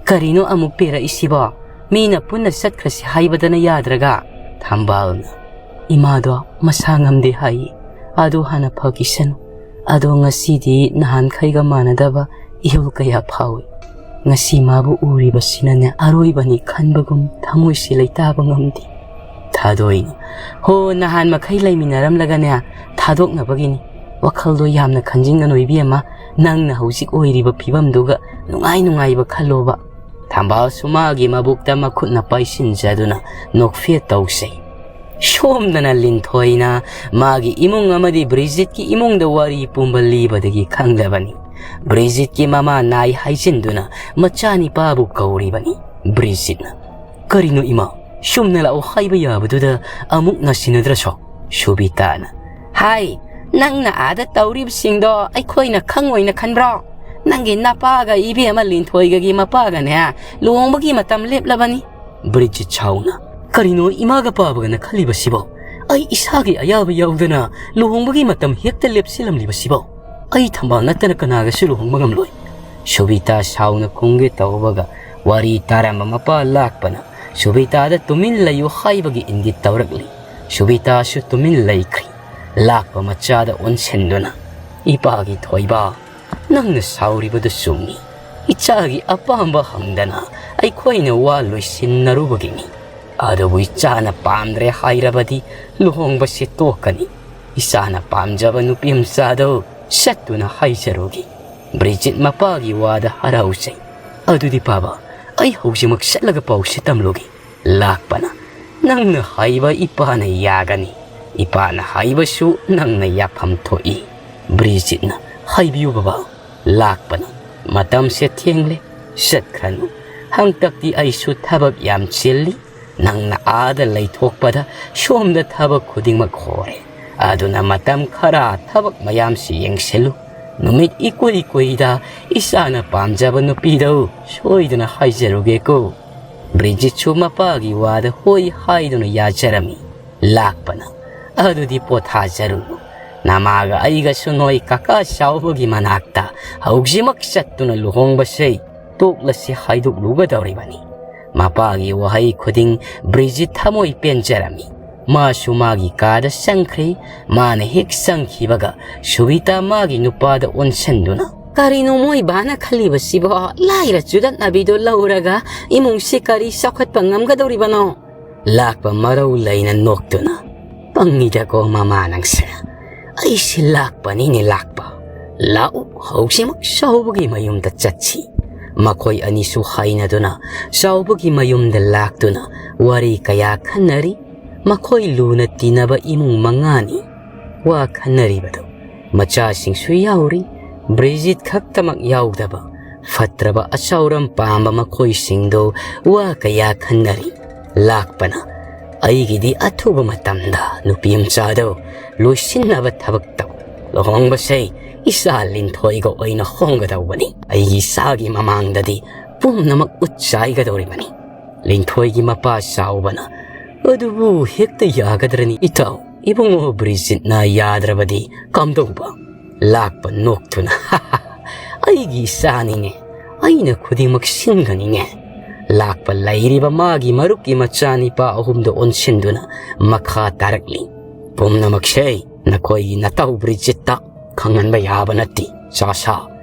"ꯀꯔꯤꯅꯣ ꯑꯃꯨꯛ ꯄꯦꯔꯛꯏꯁꯤꯕꯣ? ꯃꯤꯅ ꯄꯨꯟꯅ ꯆꯠꯈ꯭ꯔꯁꯤ ꯍꯥꯏꯕꯗꯅ ꯌꯥꯗ꯭ꯔꯒ?" ꯊꯝꯕꯥꯜꯅ, "ꯏꯃꯥꯗꯣ ꯃꯁꯥ ꯉꯝꯗꯦ ꯍꯥꯏꯌꯦ, ꯑꯗꯨ ꯍꯥꯟꯅ ꯐꯈꯤꯁꯅꯨ꯫ ꯑꯗꯣ ꯉꯁꯤꯗꯤ ꯅꯍꯥꯟꯈꯩꯒ ꯃꯥꯟꯅꯗꯕ ꯏꯍꯨꯜ ꯀꯌꯥ ꯐꯥꯎꯏ꯫ ꯉꯁꯤ ꯃꯥꯕꯨ ꯎꯔꯤꯕꯁꯤꯅꯅꯦ ꯑꯔꯣꯏꯕꯅꯤ ꯈꯟꯕꯒꯨꯝ ꯊꯃꯣꯏꯁꯤ ꯂꯩꯇꯥꯕ ꯉꯝꯗꯦ꯫" ꯊꯥꯗꯣꯏꯅ, "ꯍꯣ, ꯅꯍꯥꯟ ꯃꯈꯩ ꯂꯩꯃꯤꯟꯅꯔꯝꯂꯒꯅꯦ ꯊꯥꯗꯣꯛꯅꯕꯒꯤꯅꯤ꯫ ꯋꯥꯈꯜꯗꯣ ꯌꯥꯝꯅ ꯈꯟꯖꯤꯟꯒꯅꯨ ꯏꯕꯦꯝꯃ, ꯅꯪꯅ ꯍꯧꯖꯤꯛ ꯑꯣꯏꯔꯤꯕ ꯐꯤꯕꯝꯗꯨꯒ ꯅꯨꯡꯉꯥꯏ ꯅꯨꯡꯉꯥꯏꯕ ꯈꯜꯂꯣꯕ꯫" ꯊꯝꯕꯥꯜꯁꯨ ꯃꯥꯒꯤ ꯃꯕꯨꯛꯇ ꯃꯈꯨꯠꯅ ꯄꯥꯏꯁꯤꯟꯖꯗꯨꯅ ꯅꯣꯛꯐꯦꯠ ꯇꯧꯖꯩ꯫ ꯁꯣꯝꯗꯅ ꯂꯤꯟꯊꯣꯏꯅ ꯃꯥꯒꯤ ꯏꯃꯨꯡ ꯑꯃꯗꯤ ꯕ꯭ꯔꯤꯖꯤꯠꯀꯤ ꯏꯃꯨꯡꯗ ꯋꯥꯔꯤ ꯄꯨꯝꯕ ꯂꯤꯕꯗꯒꯤ ꯈꯪꯂꯕꯅꯤ꯫ ꯕ꯭ꯔꯤꯖꯤꯠꯀꯤ ꯃꯃꯥ ꯅꯥꯏ ꯍꯥꯏꯖꯤꯟꯗꯨꯅ ꯃꯆꯥꯅꯤꯄꯥꯕꯨ ꯀꯧꯔꯤꯕꯅꯤ꯫ ꯕ꯭ꯔꯤꯖꯤꯠꯅ, "ꯀꯔꯤꯅꯣ ꯏꯃꯥ? ꯁꯨꯝꯅ ꯂꯥꯛꯑꯣ ꯍꯥꯏꯕ ꯌꯥꯕꯗꯨꯗ ꯑꯃꯨꯛ ꯅꯥꯁꯤꯟꯅꯗ꯭ꯔꯁꯨ?" ꯁꯨꯕꯤꯇꯥꯅ, "ꯍꯥꯏ, ꯅꯪꯅ ꯑꯥꯗ ꯇꯧꯔꯤꯕꯁꯤꯡꯗꯣ ꯑꯩꯈꯣꯏꯅ ꯈꯪꯉꯣꯏꯅ ꯈꯟꯕ꯭ꯔꯣ? ꯅꯪꯒꯤ ꯅꯄꯥꯒ ꯏꯕꯦꯝꯃ ꯂꯤꯟꯊꯣꯏꯒꯒꯤ ꯃꯄꯥꯒꯅꯦ ꯂꯨꯍꯣꯡꯕꯒꯤ ꯃꯇꯝ ꯂꯦꯞꯂꯕꯅꯤ꯫" ꯕ꯭ꯔꯤꯖꯤꯠ ꯁꯥꯎꯅ, "ꯀꯔꯤꯅꯣ ꯏꯃꯥꯒ ꯄꯥꯕꯒꯅ ꯈꯜꯂꯤꯕꯁꯤꯕꯣ? ꯑꯩ ꯏꯁꯥꯒꯤ ꯑꯌꯥꯕ ꯌꯥꯎꯗꯅ ꯂꯨꯍꯣꯡꯕꯒꯤ ꯃꯇꯝ ꯍꯦꯛꯇ ꯂꯦꯞꯁꯤꯜꯂꯝꯂꯤꯕꯁꯤꯕꯣ? ꯑꯩ ꯊꯝꯕꯥꯜ ꯅꯠꯇꯅ ꯀꯅꯥꯒꯁꯨ ꯂꯨꯍꯣꯡꯕ ꯉꯝꯂꯣꯏ꯫" ꯁꯨꯕꯤꯇꯥ ꯁꯥꯎꯅ ꯈꯨꯝꯒꯦ ꯇꯧꯕꯒ ꯋꯥꯔꯤ ꯇꯥꯔꯝꯕ ꯃꯄꯥ ꯂꯥꯛꯄꯅ ꯁꯨꯕꯤꯇꯥꯗ ꯇꯨꯃꯤꯟ ꯂꯩꯌꯨ ꯍꯥꯏꯕꯒꯤ ꯏꯪꯒꯤꯠ ꯇꯧꯔꯛꯂꯤ꯫ ꯁꯨꯕꯤꯇꯥꯁꯨ ꯇꯨꯃꯤꯟ ꯂꯩꯈ꯭ꯔꯤ꯫ ꯂꯥꯛꯄ ꯃꯆꯥꯗ ꯑꯣꯟꯁꯤꯟꯗꯨꯅ, "ꯏꯄꯥꯒꯤ ꯊꯣꯏꯕ, ꯅꯪꯅ ꯁꯥꯎꯔꯤꯕꯗꯨ ꯆꯨꯝꯃꯤ꯫ ꯏꯆꯥꯒꯤ ꯑꯄꯥꯝꯕ ꯍꯪꯗꯅ ꯑꯩꯈꯣꯏꯅ ꯋꯥ ꯂꯣꯏꯁꯤꯟꯅꯔꯨꯕꯒꯤꯅꯤ꯫ ꯑꯗꯨꯕꯨ ꯏꯆꯥꯅ ꯄꯥꯝꯗ꯭ꯔꯦ ꯍꯥꯏꯔꯕꯗꯤ ꯂꯨꯍꯣꯡꯕꯁꯤ ꯇꯣꯛꯀꯅꯤ꯫ ꯏꯆꯥꯅ ꯄꯥꯝꯖꯕ ꯅꯨꯄꯤ ꯃꯆꯥꯗꯨ ꯆꯠꯇꯨꯅ ꯍꯥꯏꯖꯔꯨꯒꯦ꯫" ꯕ꯭ꯔꯤꯖꯤꯠ ꯃꯄꯥꯒꯤ ꯋꯥꯗ ꯍꯔꯥꯎꯖꯩ꯫ "ꯑꯗꯨꯗꯤ ꯄꯥꯕ, ꯑꯩ ꯍꯧꯖꯤꯛꯃꯛ ꯆꯠꯂꯒ ꯄꯥꯎꯁꯤ ꯇꯝꯂꯨꯒꯦ꯫" ꯂꯥꯛꯄꯅ, "ꯅꯪꯅ ꯍꯥꯏꯕ ꯏꯄꯥꯅ ꯌꯥꯒꯅꯤ꯫ ꯏꯄꯥꯅ ꯍꯥꯏꯕꯁꯨ ꯅꯪꯅ ꯌꯥꯐꯝ ꯊꯣꯛꯏ", ꯕ꯭ꯔꯤꯖꯤꯠꯅ ꯍꯥꯏꯕꯤꯌꯨ ꯕꯕꯥ꯫ ꯂꯥꯛꯄꯅ, "ꯃꯇꯝꯁꯦ ꯊꯦꯡꯂꯦ, ꯆꯠꯈ꯭ꯔꯅꯨ꯫ ꯍꯟꯇꯛꯇꯤ ꯑꯩꯁꯨ ꯊꯕꯛ ꯌꯥꯝ ꯆꯤꯜꯂꯤ꯫ ꯅꯪꯅ ꯑꯥꯗ ꯂꯩꯊꯣꯛꯄꯗ ꯁꯣꯝꯗ ꯊꯕꯛ ꯈꯨꯗꯤꯡꯃꯛ ꯍꯣꯔꯦ꯫ ꯑꯗꯨꯅ ꯃꯇꯝ ꯈꯔ ꯊꯕꯛ ꯃꯌꯥꯝꯁꯤ ꯌꯦꯡꯁꯤꯜꯂꯨ꯫ ꯅꯨꯃꯤꯠ ꯏꯀꯨꯏ ꯀꯨꯏꯗ ꯏꯆꯥꯅ ꯄꯥꯝꯖꯕ ꯅꯨꯄꯤꯗꯨ ꯁꯣꯏꯗꯅ ꯍꯥꯏꯖꯔꯨꯒꯦꯀꯣ꯫" ꯕ꯭ꯔꯤꯖꯤꯠꯁꯨ ꯃꯄꯥꯒꯤ ꯋꯥꯗ ꯍꯣꯏ ꯍꯥꯏꯗꯨꯅ ꯌꯥꯖꯔꯝꯃꯤ꯫ ꯂꯥꯛꯄꯅ, "ꯑꯗꯨꯗꯤ ꯄꯣꯊꯥꯖꯔꯨꯅꯨ꯫ ꯅꯃꯥꯒ ꯑꯩꯒꯁꯨ ꯅꯣꯏ ꯀꯀꯥ ꯆꯥꯎꯕꯒꯤ ꯃꯅꯥꯛꯇ ꯍꯧꯖꯤꯛꯃꯛ ꯆꯠꯇꯨꯅ ꯂꯨꯍꯣꯡꯕꯁꯦ ꯇꯣꯛꯂꯁꯤ ꯍꯥꯏꯗꯣꯛꯂꯨꯒꯗꯧꯔꯤꯕꯅꯤ꯫" ꯃꯄꯥꯒꯤ ꯋꯥꯍꯩ ꯈꯨꯗꯤꯡ ꯕ꯭ꯔꯤꯖꯤꯠ ꯊꯃꯣꯏ ꯄꯦꯟꯖꯔꯝꯃꯤ꯫ ꯃꯥꯁꯨ ꯃꯥꯒꯤ ꯀꯥꯗ ꯆꯪꯈ꯭ꯔꯦ꯫ ꯃꯥꯅ ꯍꯦꯛ ꯆꯪꯈꯤꯕꯒ ꯁꯨꯕꯤꯇꯥ ꯃꯥꯒꯤ ꯅꯨꯄꯥꯗ ꯑꯣꯟꯁꯤꯟꯗꯨꯅ, "ꯀꯔꯤꯅꯣ ꯃꯣꯏ ꯕꯥꯅ ꯈꯜꯂꯤꯕꯁꯤꯕꯣ? ꯂꯥꯏꯔ ꯆꯨꯗꯠꯅꯕꯤꯗꯣ ꯂꯧꯔꯒ ꯏꯃꯨꯡꯁꯤ ꯀꯔꯤ ꯆꯥꯎꯈꯠꯄ ꯉꯝꯒꯗꯧꯔꯤꯕꯅꯣ?" ꯂꯥꯛꯄ ꯃꯔꯧ ꯂꯩꯅ ꯅꯣꯛꯇꯨꯅ, "ꯄꯪꯉꯤꯗꯀꯣ ꯃꯃꯥ ꯅꯪꯁꯦ꯫ ꯑꯩꯁꯤ ꯂꯥꯛꯄꯅꯤꯅꯦ ꯂꯥꯛꯄ꯫ ꯂꯥꯛꯎ, ꯍꯧꯖꯤꯛꯃꯛ ꯆꯥꯎꯕꯒꯤ ꯃꯌꯨꯝꯗ ꯆꯠꯁꯤ꯫" ꯃꯈꯣꯏ ꯑꯅꯤꯁꯨ ꯍꯥꯏꯅꯗꯨꯅ ꯆꯥꯎꯕꯒꯤ ꯃꯌꯨꯝꯗ ꯂꯥꯛꯇꯨꯅ ꯋꯥꯔꯤ ꯀꯌꯥ ꯈꯟꯅꯔꯤ꯫ ꯃꯈꯣꯏ ꯂꯨꯅ ꯇꯤꯟꯅꯕ ꯏꯃꯨꯡ ꯃꯉꯥꯅꯤ꯫ ꯋꯥ ꯈꯟꯅꯔꯤꯕꯗꯨ ꯃꯆꯥꯁꯤꯡꯁꯨ ꯌꯥꯎꯔꯤ꯫ ꯕ꯭ꯔꯤꯖꯤꯠ ꯈꯛꯇꯃꯛ ꯌꯥꯎꯗꯕ ꯐꯠꯇ꯭ꯔꯕ ꯑꯆꯥꯎꯔꯝ ꯄꯥꯝꯕ ꯃꯈꯣꯏꯁꯤꯡꯗꯨ ꯋꯥ ꯀꯌꯥ ꯈꯟꯅꯔꯤ꯫ ꯂꯥꯛꯄꯅ, "ꯑꯩꯒꯤꯗꯤ ꯑꯊꯨꯕ ꯃꯇꯝꯗ ꯅꯨꯄꯤ ꯃꯆꯥꯗꯨ ꯂꯣꯏꯁꯤꯟꯅꯕ ꯊꯕꯛ ꯇꯧ꯫ ꯂꯨꯍꯣꯡꯕꯁꯦ ꯏꯆꯥ ꯂꯤꯟꯊꯣꯏꯒ ꯑꯣꯏꯅ ꯍꯣꯡꯒꯗꯧꯕꯅꯤ꯫ ꯑꯩꯒꯤ ꯏꯆꯥꯒꯤ ꯃꯃꯥꯡꯗꯗꯤ ꯄꯨꯝꯅꯃꯛ ꯎꯠ ꯆꯥꯏꯒꯗꯧꯔꯤꯕꯅꯤ꯫" ꯂꯤꯟꯊꯣꯏꯒꯤ ꯃꯄꯥ ꯆꯥꯎꯕꯅ, "ꯑꯗꯨꯕꯨ ꯍꯦꯛꯇ ꯌꯥꯒꯗ꯭ꯔꯅꯤ ꯏꯇꯥꯎ? ꯏꯕꯨꯡꯉꯣ ꯕ꯭ꯔꯤꯖꯤꯠꯅ ꯌꯥꯗ꯭ꯔꯕꯗꯤ ꯀꯝꯗꯧꯕ?" ꯂꯥꯛꯄ ꯅꯣꯛꯇꯨꯅ, "ꯑꯩꯒꯤ ꯏꯆꯥꯅꯤꯅꯦ, ꯑꯩꯅ ꯈꯨꯗꯤꯡꯃꯛ ꯁꯤꯟꯒꯅꯤꯅꯦ꯫" ꯂꯥꯛꯄ ꯂꯩꯔꯤꯕ ꯃꯥꯒꯤ ꯃꯔꯨꯞꯀꯤ ꯃꯆꯥꯅꯤꯄꯥ ꯑꯍꯨꯝꯗ ꯑꯣꯟꯁꯤꯟꯗꯨꯅ ꯃꯈꯥ ꯇꯥꯔꯛꯂꯤ꯫ "ꯄꯨꯝꯅꯃꯛꯁꯦ ꯅꯈꯣꯏꯒꯤ ꯅꯇꯧ ꯕ꯭ꯔꯤꯖꯤꯠꯇ ꯈꯪꯍꯟꯕ ꯌꯥꯕ ꯅꯠꯇꯦ꯫ ꯆꯥꯁꯥ,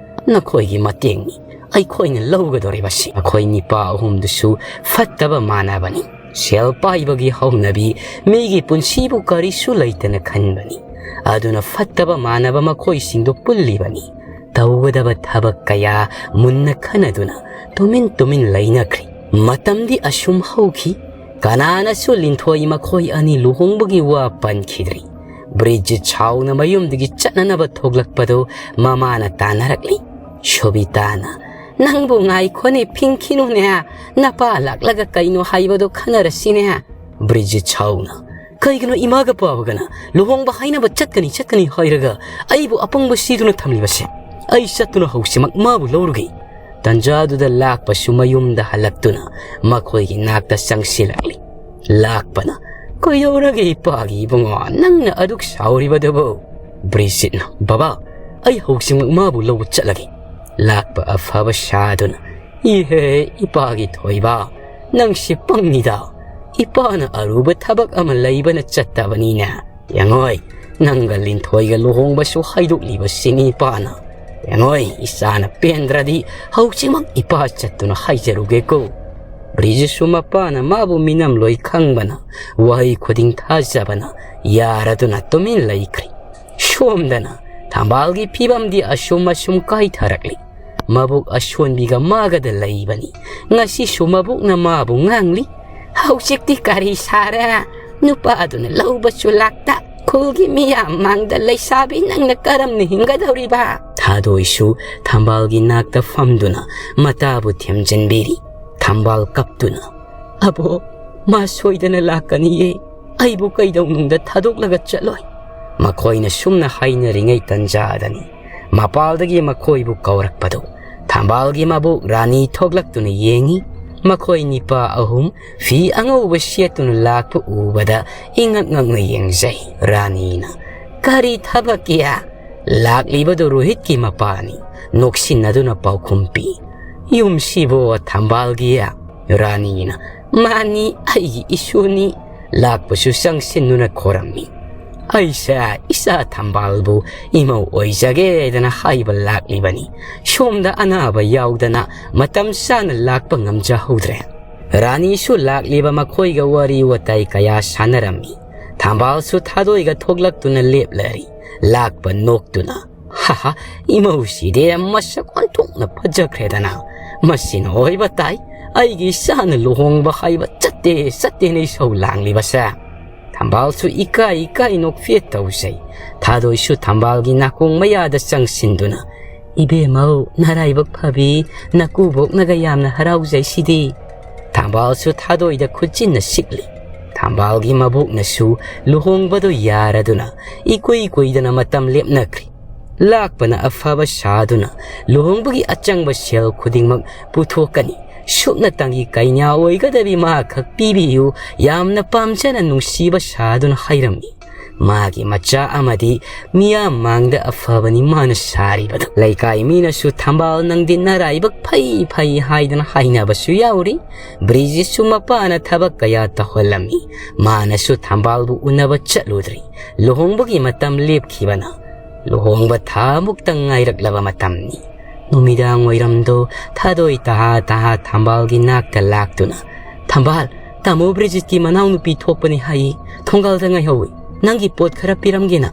ꯅꯈꯣꯏꯒꯤ ꯃꯇꯦꯡꯅꯤ ꯑꯩꯈꯣꯏꯅ ꯂꯧꯒꯗꯧꯔꯤꯕꯁꯤ꯫ ꯃꯈꯣꯏ ꯅꯤꯄꯥ ꯑꯍꯨꯝꯗꯨꯁꯨ ꯐꯠꯇꯕ ꯃꯥꯟꯅꯕꯅꯤ꯫ ꯁꯦꯜ ꯄꯥꯏꯕꯒꯤ ꯍꯧꯅꯕꯤ, ꯃꯤꯒꯤ ꯄꯨꯟꯁꯤꯕꯨ ꯀꯔꯤꯁꯨ ꯂꯩꯇꯅ ꯈꯟꯕꯅꯤ꯫ ꯑꯗꯨꯅ ꯐꯠꯇꯕ ꯃꯥꯟꯅꯕ ꯃꯈꯣꯏꯁꯤꯡꯗꯨ ꯄꯨꯜꯂꯤꯕꯅꯤ꯫ ꯇꯧꯒꯗꯕ ꯊꯕꯛ ꯀꯌꯥ ꯃꯨꯟꯅ ꯈꯟꯅꯗꯨꯅ ꯇꯨꯃꯤꯟ ꯇꯨꯃꯤꯟ ꯂꯩꯅꯈ꯭ꯔꯤ꯫ ꯃꯇꯝꯗꯤ ꯑꯁꯨꯝ ꯍꯧꯈꯤ꯫ ꯀꯅꯥꯅꯁꯨ ꯂꯤꯟꯊꯣꯏ ꯃꯈꯣꯏ ꯑꯅꯤ ꯂꯨꯍꯣꯡꯕꯒꯤ ꯋꯥ ꯄꯟꯈꯤꯗ꯭ꯔꯤ꯫ ꯕ꯭ꯔꯤꯖꯤꯠ ꯁꯥꯎꯅ ꯃꯌꯨꯝꯗꯒꯤ ꯆꯠꯅꯅꯕ ꯊꯣꯛꯂꯛꯄꯗꯨ ꯃꯃꯥꯅ ꯇꯥꯟꯅꯔꯛꯂꯤ꯫ ꯁꯣꯕꯤꯇꯥꯅ, "ꯅꯪꯕꯨ ꯉꯥꯏꯈꯣꯅꯦ, ꯐꯤꯡꯈꯤꯅꯨꯅꯦ꯫ ꯅꯄꯥ ꯂꯥꯛꯂꯒ ꯀꯩꯅꯣ ꯍꯥꯏꯕꯗꯣ ꯈꯟꯅꯔꯁꯤꯅꯦ꯫" ꯕ꯭ꯔꯤꯖꯤꯠ ꯁꯥꯎꯅ, "ꯀꯩꯒꯤꯅꯣ ꯏꯃꯥꯒ ꯄꯥꯕꯒꯅ ꯂꯨꯍꯣꯡꯕ ꯍꯥꯏꯅꯕ ꯆꯠꯀꯅꯤ ꯆꯠꯀꯅꯤ ꯍꯥꯏꯔꯒ ꯑꯩꯕꯨ ꯑꯄꯪꯕ ꯁꯤꯗꯨꯅ ꯊꯝꯂꯤꯕꯁꯦ? ꯑꯩ ꯆꯠꯇꯨꯅ ꯍꯧꯖꯤꯛꯃꯛ ꯃꯥꯕꯨ ꯂꯧꯔꯨꯒꯦ꯫" ꯇꯟꯖꯥꯗꯨꯗ ꯂꯥꯛꯄꯁꯨ ꯃꯌꯨꯝꯗ ꯍꯜꯂꯛꯇꯨꯅ ꯃꯈꯣꯏꯒꯤ ꯅꯥꯛꯇ ꯆꯪꯁꯤꯜꯂꯛꯂꯤ꯫ ꯂꯥꯛꯄꯅ, "ꯀꯩꯗꯧꯔꯒꯦ ꯏꯄꯥꯒꯤ ꯏꯕꯨꯡꯉꯣ, ꯅꯪꯅ ꯑꯗꯨꯛ ꯁꯥꯎꯔꯤꯕꯗꯨꯕꯨ?" ꯕ꯭ꯔꯤꯖꯤꯠꯅ, "ꯕꯕꯥ, ꯑꯩ ꯍꯧꯖꯤꯛꯃꯛ ꯃꯥꯕꯨ ꯂꯧꯕ ꯆꯠꯂꯒꯦ꯫" ꯂꯥꯛꯄ ꯑꯐꯕ ꯁꯥꯗꯨꯅ, "ꯏꯍꯦ, ꯏꯄꯥꯒꯤ ꯊꯣꯏꯕ, ꯅꯪꯁꯤ ꯄꯪꯉꯤꯗ꯫ ꯏꯄꯥꯅ ꯑꯔꯨꯕ ꯊꯕꯛ ꯑꯃ ꯂꯩꯕꯅ ꯆꯠꯇꯕꯅꯤꯅꯦ꯫ ꯌꯦꯡꯉꯣꯏ, ꯅꯪꯒ ꯂꯤꯟꯊꯣꯏꯒ ꯂꯨꯍꯣꯡꯕꯁꯨ ꯍꯥꯏꯗꯣꯛꯂꯤꯕꯁꯤꯅꯤ ꯏꯄꯥꯅ꯫ ꯌꯦꯡꯉꯣꯏ, ꯏꯆꯥꯅ ꯄꯦꯟꯗ꯭ꯔꯗꯤ ꯍꯧꯖꯤꯛꯃꯛ ꯏꯄꯥ ꯆꯠꯇꯨꯅ ꯍꯥꯏꯖꯔꯨꯒꯦꯀꯣ꯫" ꯕ꯭ꯔꯤꯖꯁꯨ ꯃꯄꯥꯅ ꯃꯥꯕꯨ ꯃꯤꯅꯝꯂꯣꯏ ꯈꯪꯕꯅ, ꯋꯥꯍꯩ ꯈꯨꯗꯤꯡ ꯊꯥꯖꯕꯅ ꯌꯥꯔꯗꯨꯅ ꯇꯨꯃꯤꯟ ꯂꯩꯈ꯭ꯔꯦ꯫ ꯁꯣꯝꯗꯅ ꯊꯝꯕꯥꯜꯒꯤ ꯐꯤꯕꯝꯗꯤ ꯑꯁꯨꯝ ꯑꯁꯨꯝ ꯀꯥꯏꯊꯔꯛꯂꯤ꯫ ꯃꯕꯨꯛ ꯑꯁꯣꯟꯕꯤꯒ ꯃꯥꯒꯗ ꯂꯩꯕꯅꯤ꯫ ꯉꯁꯤꯁꯨ ꯃꯕꯨꯛꯅ ꯃꯥꯕꯨ ꯉꯥꯡꯂꯤ, "ꯍꯧꯖꯤꯛꯇꯤ ꯀꯔꯤ ꯁꯥꯔꯦ? ꯅꯨꯄꯥꯗꯨꯅ ꯂꯧꯕꯁꯨ ꯂꯥꯛꯇ, ꯈꯨꯜꯒꯤ ꯃꯤꯌꯥꯝ ꯃꯥꯡꯗ ꯂꯩꯁꯥꯕꯤ ꯅꯪꯅ ꯀꯔꯝꯅ ꯍꯤꯡꯒꯗꯧꯔꯤꯕ?" ꯊꯥꯗꯣꯏꯁꯨ ꯊꯝꯕꯥꯜꯒꯤ ꯅꯥꯛꯇ ꯐꯝꯗꯨꯅ ꯃꯇꯥꯕꯨ ꯊꯦꯝꯖꯤꯟꯕꯤꯔꯤ꯫ ꯊꯝꯕꯥꯜ ꯀꯞꯇꯨꯅ, "ꯑꯕꯣ, ꯃꯥ ꯁꯣꯏꯗꯅ ꯂꯥꯛꯀꯅꯤꯌꯦ꯫ ꯑꯩꯕꯨ ꯀꯩꯗꯧꯅꯨꯡꯗ ꯊꯥꯗꯣꯛꯂꯒ ꯆꯠꯂꯣꯏ꯫" ꯃꯈꯣꯏꯅ ꯁꯨꯝꯅ ꯍꯥꯏꯅꯔꯤꯉꯩ ꯇꯟꯖꯥꯗꯅꯤ ꯃꯄꯥꯜꯗꯒꯤ ꯃꯈꯣꯏꯕꯨ ꯀꯧꯔꯛꯄꯗꯨ꯫ ꯊꯝꯕꯥꯜꯒꯤ ꯃꯕꯣꯛ ꯔꯥꯅꯤ ꯊꯣꯛꯂꯛꯇꯨꯅ ꯌꯦꯡꯉꯤ꯫ ꯃꯈꯣꯏ ꯅꯤꯄꯥ ꯑꯍꯨꯝ ꯐꯤ ꯑꯉꯧꯕ ꯁꯦꯠꯇꯨꯅ ꯂꯥꯛꯄ ꯎꯕꯗ ꯏꯉꯛ ꯉꯛꯅ ꯌꯦꯡꯖꯩ꯫ ꯔꯥꯅꯤꯅ, "ꯀꯔꯤ ꯊꯕꯛꯀꯤ?" ꯂꯥꯛꯂꯤꯕꯗꯨ ꯔꯣꯍꯤꯠꯀꯤ ꯃꯄꯥꯅꯤ꯫ ꯅꯣꯛꯁꯤꯟꯅꯗꯨꯅ ꯄꯥꯎꯈꯨꯝ ꯄꯤ, "ꯌꯨꯝꯁꯤꯕꯨ ꯊꯝꯕꯥꯜꯒꯤ?" ꯔꯥꯅꯤꯅ, "ꯃꯥꯅꯤ, ꯑꯩꯒꯤ ꯏꯁꯨꯅꯤ꯫" ꯂꯥꯛꯄꯁꯨ ꯆꯪꯁꯤꯟꯗꯨꯅ ꯈꯣꯔꯝꯃꯤ꯫ "ꯑꯩꯁꯦ ꯏꯆꯥ ꯊꯝꯕꯥꯜꯕꯨ ꯏꯃꯧ ꯑꯣꯏꯖꯒꯦꯗꯅ ꯍꯥꯏꯕ ꯂꯥꯛꯂꯤꯕꯅꯤ꯫ ꯁꯣꯝꯗ ꯑꯅꯥꯕ ꯌꯥꯎꯗꯅ ꯃꯇꯝ ꯆꯥꯅ ꯂꯥꯛꯄ ꯉꯝꯖꯍꯧꯗ꯭ꯔꯦ꯫" ꯔꯥꯅꯤꯁꯨ ꯂꯥꯛꯂꯤꯕ ꯃꯈꯣꯏꯒ ꯋꯥꯔꯤ ꯋꯥꯇꯥꯏ ꯀꯌꯥ ꯁꯥꯟꯅꯔꯝꯃꯤ꯫ ꯊꯝꯕꯥꯜꯁꯨ ꯊꯥꯗꯣꯏꯒ ꯊꯣꯛꯂꯛꯇꯨꯅ ꯂꯦꯞꯂꯔꯤ꯫ ꯂꯥꯛꯄ ꯅꯣꯛꯇꯨꯅ, "ꯍꯥꯍꯥ, ꯏꯃꯧꯁꯤꯗꯤ ꯃꯁꯛ ꯑꯣꯟꯊꯣꯛꯅ ꯐꯖꯈ꯭ꯔꯦꯗꯅ꯫ ꯃꯁꯤꯅ ꯑꯣꯏꯕ ꯇꯥꯏ꯫ ꯑꯩꯒꯤ ꯏꯆꯥꯅ ꯂꯨꯍꯣꯡꯕ ꯍꯥꯏꯕ ꯆꯠꯇꯦ, ꯆꯠꯇꯦꯅ ꯏꯁꯧ ꯂꯥꯡꯂꯤꯕꯁꯦ?" ꯊꯝꯕꯥꯜꯁꯨ ꯏꯀꯥꯏ ꯏꯀꯥꯏ ꯅꯣꯛꯐꯦꯠ ꯇꯧꯖꯩ꯫ ꯊꯥꯗꯣꯏꯁꯨ ꯊꯝꯕꯥꯜꯒꯤ ꯅꯥꯀꯣꯡ ꯃꯌꯥꯗ ꯆꯪꯁꯤꯟꯗꯨꯅ, "ꯏꯕꯦꯝꯃꯧ, ꯅꯔꯥꯏꯕꯛ ꯐꯕꯤ, ꯅꯀꯨꯕꯣꯛꯅꯒ ꯌꯥꯝꯅ ꯍꯔꯥꯎꯖꯩꯁꯤꯗꯤ꯫" ꯊꯝꯕꯥꯜꯁꯨ ꯊꯥꯗꯣꯏꯗ ꯈꯨꯠꯆꯤꯟꯅ ꯁꯤꯛꯂꯤ꯫ ꯊꯝꯕꯥꯜꯒꯤ ꯃꯕꯣꯛꯅꯁꯨ ꯂꯨꯍꯣꯡꯕꯗꯨ ꯌꯥꯔꯗꯨꯅ ꯏꯀꯨꯏ ꯀꯨꯏꯗꯅ ꯃꯇꯝ ꯂꯦꯞꯅꯈ꯭ꯔꯤ꯫ ꯂꯥꯛꯄꯅ ꯑꯐꯕ ꯁꯥꯗꯨꯅ ꯂꯨꯍꯣꯡꯕꯒꯤ ꯑꯆꯪꯕ ꯁꯦꯜ ꯈꯨꯗꯤꯡꯃꯛ ꯄꯨꯊꯣꯛꯀꯅꯤ꯫ ꯁꯨꯞꯅꯇꯪꯒꯤ ꯀꯩꯅꯥ ꯑꯣꯏꯒꯗꯕꯤ ꯃꯍꯥꯛꯈꯛ ꯄꯤꯕꯤꯌꯨ, ꯌꯥꯝꯅ ꯄꯥꯝꯖꯅ ꯅꯨꯡꯁꯤꯕ ꯁꯥꯗꯨꯅ ꯍꯥꯏꯔꯝꯃꯤ꯫ ꯃꯥꯒꯤ ꯃꯆꯥ ꯑꯃꯗꯤ ꯃꯤꯌꯥꯝ ꯃꯥꯡꯗ ꯑꯐꯕꯅꯤ ꯃꯥꯅ ꯁꯥꯔꯤꯕꯗꯨ꯫ ꯂꯩꯀꯥꯏ ꯃꯤꯅꯁꯨ "ꯊꯝꯕꯥꯜ, ꯅꯪꯗꯤ ꯅꯔꯥꯏꯕꯛ ꯐꯩ ꯐꯩ" ꯍꯥꯏꯗꯅ ꯍꯥꯏꯅꯕꯁꯨ ꯌꯥꯎꯔꯤ꯫ ꯕ꯭ꯔꯤꯖꯤꯠꯁꯨ ꯃꯄꯥꯅ ꯊꯕꯛ ꯀꯌꯥ ꯇꯧꯍꯜꯂꯝꯃꯤ꯫ ꯃꯥꯅꯁꯨ ꯊꯝꯕꯥꯜꯕꯨ ꯎꯅꯕ ꯆꯠꯂꯨꯗ꯭ꯔꯤ꯫ ꯂꯨꯍꯣꯡꯕꯒꯤ ꯃꯇꯝ ꯂꯦꯞꯈꯤꯕꯅ ꯂꯨꯍꯣꯡꯕ ꯊꯥ ꯑꯃꯨꯛꯇꯪ ꯉꯥꯏꯔꯛꯂꯕ ꯃꯇꯝꯅꯤ꯫ ꯅꯨꯃꯤꯗꯥꯡ ꯋꯥꯏꯔꯝꯗꯣ ꯊꯥꯗꯣꯏ ꯇꯍꯥ ꯇꯍꯥ ꯊꯝꯕꯥꯜꯒꯤ ꯅꯥꯛꯇ ꯂꯥꯛꯇꯨꯅ, "ꯊꯝꯕꯥꯜ, ꯇꯥꯃꯣ ꯕ꯭ꯔꯤꯖꯤꯠꯀꯤ ꯃꯅꯥꯎꯅꯨꯄꯤ ꯊꯣꯛꯄꯅꯤ ꯍꯥꯏꯌꯦ, ꯊꯣꯡꯒꯥꯜꯗ ꯉꯥꯏꯍꯧꯏ, ꯅꯪꯒꯤ ꯄꯣꯠ ꯈꯔ ꯄꯤꯔꯝꯒꯦꯅ꯫"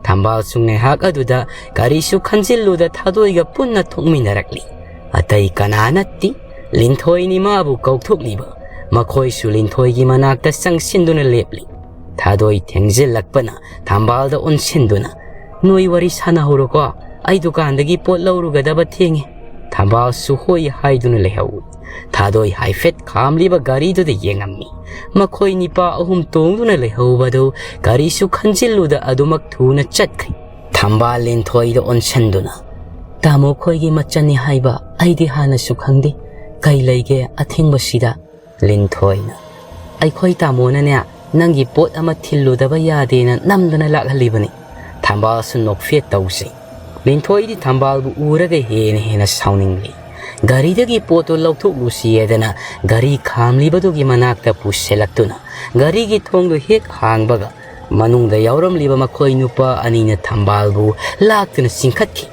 ꯊꯝꯕꯥꯜꯁꯨ ꯉꯥꯏꯍꯥꯛ ꯑꯗꯨꯗ ꯀꯔꯤꯁꯨ ꯈꯟꯖꯤꯜꯂꯨꯗ ꯊꯥꯗꯣꯏꯒ ꯄꯨꯟꯅ ꯊꯣꯛꯃꯤꯟꯅꯔꯛꯂꯤ꯫ ꯑꯇꯩ ꯀꯅꯥ ꯅꯠꯇꯦ, ꯂꯤꯟꯊꯣꯏꯅꯤ ꯃꯥꯕꯨ ꯀꯧꯊꯣꯛꯂꯤꯕ꯫ ꯃꯈꯣꯏꯁꯨ ꯂꯤꯟꯊꯣꯏꯒꯤ ꯃꯅꯥꯛꯇ ꯆꯪꯁꯤꯟꯗꯨꯅ ꯂꯦꯞꯂꯤ꯫ ꯊꯥꯗꯣꯏ ꯊꯦꯡꯖꯤꯜꯂꯛꯄꯅ ꯊꯝꯕꯥꯜꯗ ꯑꯣꯟꯁꯤꯟꯗꯨꯅ, "ꯅꯣꯏ ꯋꯥꯔꯤ ꯁꯥꯟꯅꯍꯧꯔꯣꯀꯣ, ꯑꯩ ꯗꯨꯀꯥꯟꯗꯒꯤ ꯄꯣꯠ ꯂꯧꯔꯨꯒꯗꯕ ꯊꯦꯡꯉꯦ꯫" ꯊꯝꯕꯥꯜꯁꯨ ꯍꯣꯏ ꯍꯥꯏꯗꯨꯅ ꯂꯩꯍꯧꯏ꯫ ꯊꯥꯗꯣꯏ ꯍꯥꯏꯐꯦꯠ ꯈꯥꯝꯂꯤꯕ ꯒꯥꯔꯤꯗꯨꯗ ꯌꯦꯡꯉꯝꯃꯤ꯫ ꯃꯈꯣꯏ ꯅꯤꯄꯥ ꯑꯍꯨꯝ ꯇꯣꯡꯗꯨꯅ ꯂꯩꯍꯧꯕꯗꯨ ꯀꯔꯤꯁꯨ ꯈꯟꯖꯤꯜꯂꯨꯗ ꯑꯗꯨꯃꯛ ꯊꯨꯅ ꯆꯠꯈ꯭ꯔꯤ꯫ ꯊꯝꯕꯥꯜ ꯂꯤꯟꯊꯣꯏꯗ ꯑꯣꯟꯁꯤꯟꯗꯨꯅ, "ꯇꯥꯃꯣ ꯈꯣꯏꯒꯤ ꯃꯆꯟꯅꯤ ꯍꯥꯏꯕ ꯑꯩꯗꯤ ꯍꯥꯟꯅꯁꯨ ꯈꯪꯗꯦ꯫ ꯀꯩ ꯂꯩꯒꯦ ꯑꯊꯦꯡꯕꯁꯤꯗ?" ꯂꯤꯟꯊꯣꯏꯅ, "ꯑꯩꯈꯣꯏ ꯇꯥꯃꯣꯅꯅꯦ, ꯅꯪꯒꯤ ꯄꯣꯠ ꯑꯃ ꯊꯤꯜꯂꯨꯗꯕ ꯌꯥꯗꯦꯅ ꯅꯝꯗꯅ ꯂꯥꯛꯍꯜꯂꯤꯕꯅꯤ꯫" ꯊꯝꯕꯥꯜꯁꯨ ꯅꯣꯛꯐꯦꯠ ꯇꯧꯖꯩ꯫ ꯂꯤꯟꯊꯣꯏꯗꯤ ꯊꯝꯕꯥꯜꯕꯨ ꯎꯔꯒ ꯍꯦꯟꯅ ꯍꯦꯟꯅ ꯁꯥꯎꯅꯤꯡꯂꯤ꯫ ꯒꯥꯔꯤꯗꯒꯤ ꯄꯣꯠꯇꯨ ꯂꯧꯊꯣꯛꯂꯨꯁꯤ ꯍꯥꯏꯗꯅ ꯒꯥꯔꯤ ꯈꯥꯝꯂꯤꯕꯗꯨꯒꯤ ꯃꯅꯥꯛꯇ ꯄꯨꯁꯤꯜꯂꯛꯇꯨꯅ ꯒꯥꯔꯤꯒꯤ ꯊꯣꯡꯗꯨ ꯍꯦꯛ ꯍꯥꯡꯕꯒ ꯃꯅꯨꯡꯗ ꯌꯥꯎꯔꯝꯂꯤꯕ ꯃꯈꯣꯏ ꯅꯨꯄꯥ ꯑꯅꯤꯅ ꯊꯝꯕꯥꯜꯕꯨ ꯂꯥꯛꯇꯨꯅ ꯆꯤꯡꯈꯠꯈꯤ꯫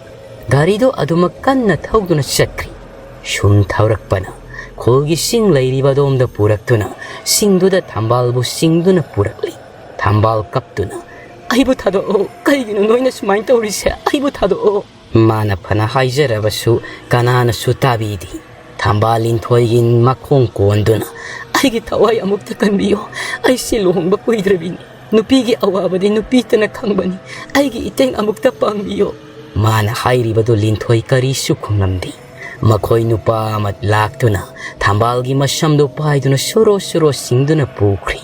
ꯒꯥꯔꯤꯗꯨ ꯑꯗꯨꯃꯛ ꯀꯟꯅ ꯊꯧꯗꯨꯅ ꯆꯠꯈ꯭ꯔꯤ꯫ ꯁꯨꯝ ꯊꯧꯔꯛꯄꯅ ꯈꯨꯜꯒꯤ ꯁꯤꯡ ꯂꯩꯔꯤꯕ ꯑꯗꯣꯝꯗ ꯄꯨꯔꯛꯇꯨꯅ ꯁꯤꯡꯗꯨꯗ ꯊꯝꯕꯥꯜꯕꯨ ꯆꯤꯡꯗꯨꯅ ꯄꯨꯔꯛꯂꯤ꯫ ꯊꯝꯕꯥꯜ ꯀꯞꯇꯨꯅ, "ꯑꯩꯕꯨ ꯊꯥꯗꯣꯛꯑꯣ, ꯀꯩꯒꯤꯅꯣ ꯅꯣꯏꯅ ꯁꯨꯃꯥꯏꯅ ꯇꯧꯔꯤꯁꯦ? ꯑꯩꯕꯨ ꯊꯥꯗꯣꯛꯑꯣ!" ꯃꯥꯅ ꯐꯅ ꯍꯥꯏꯖꯔꯕꯁꯨ ꯀꯅꯥꯅꯁꯨ ꯇꯥꯕꯤꯗꯦ꯫ ꯊꯝꯕꯥꯜ ꯂꯤꯟꯊꯣꯏꯒꯤ ꯃꯈꯣꯡ ꯀꯣꯟꯗꯨꯅ, "ꯑꯩꯒꯤ ꯊꯋꯥꯏ ꯑꯃꯨꯛꯇ ꯀꯟꯕꯤꯌꯣ꯫ ꯑꯩꯁꯤ ꯂꯨꯍꯣꯡꯕ ꯀꯨꯏꯗ꯭ꯔꯕꯤꯅꯤ꯫ ꯅꯨꯄꯤꯒꯤ ꯑꯋꯥꯕꯗꯤ ꯅꯨꯄꯤꯇꯅ ꯈꯪꯕꯅꯤ꯫ ꯑꯩꯒꯤ ꯏꯇꯦꯡ ꯑꯃꯨꯛꯇ ꯄꯥꯡꯕꯤꯌꯣ"꯫ ꯃꯥꯅ ꯍꯥꯏꯔꯤꯕꯗꯨ ꯂꯤꯟꯊꯣꯏ ꯀꯔꯤꯁꯨ ꯈꯨꯝꯂꯝꯗꯦ꯫ ꯃꯈꯣꯏ ꯅꯨꯄꯥ ꯑꯃ ꯂꯥꯛꯇꯨꯅ ꯊꯝꯕꯥꯜꯒꯤ ꯃꯁꯝꯗꯨ ꯄꯥꯏꯗꯨꯅ ꯁꯣꯔꯣ ꯁꯣꯔꯣ ꯁꯤꯡꯗꯨꯅ ꯄꯨꯈ꯭ꯔꯤ꯫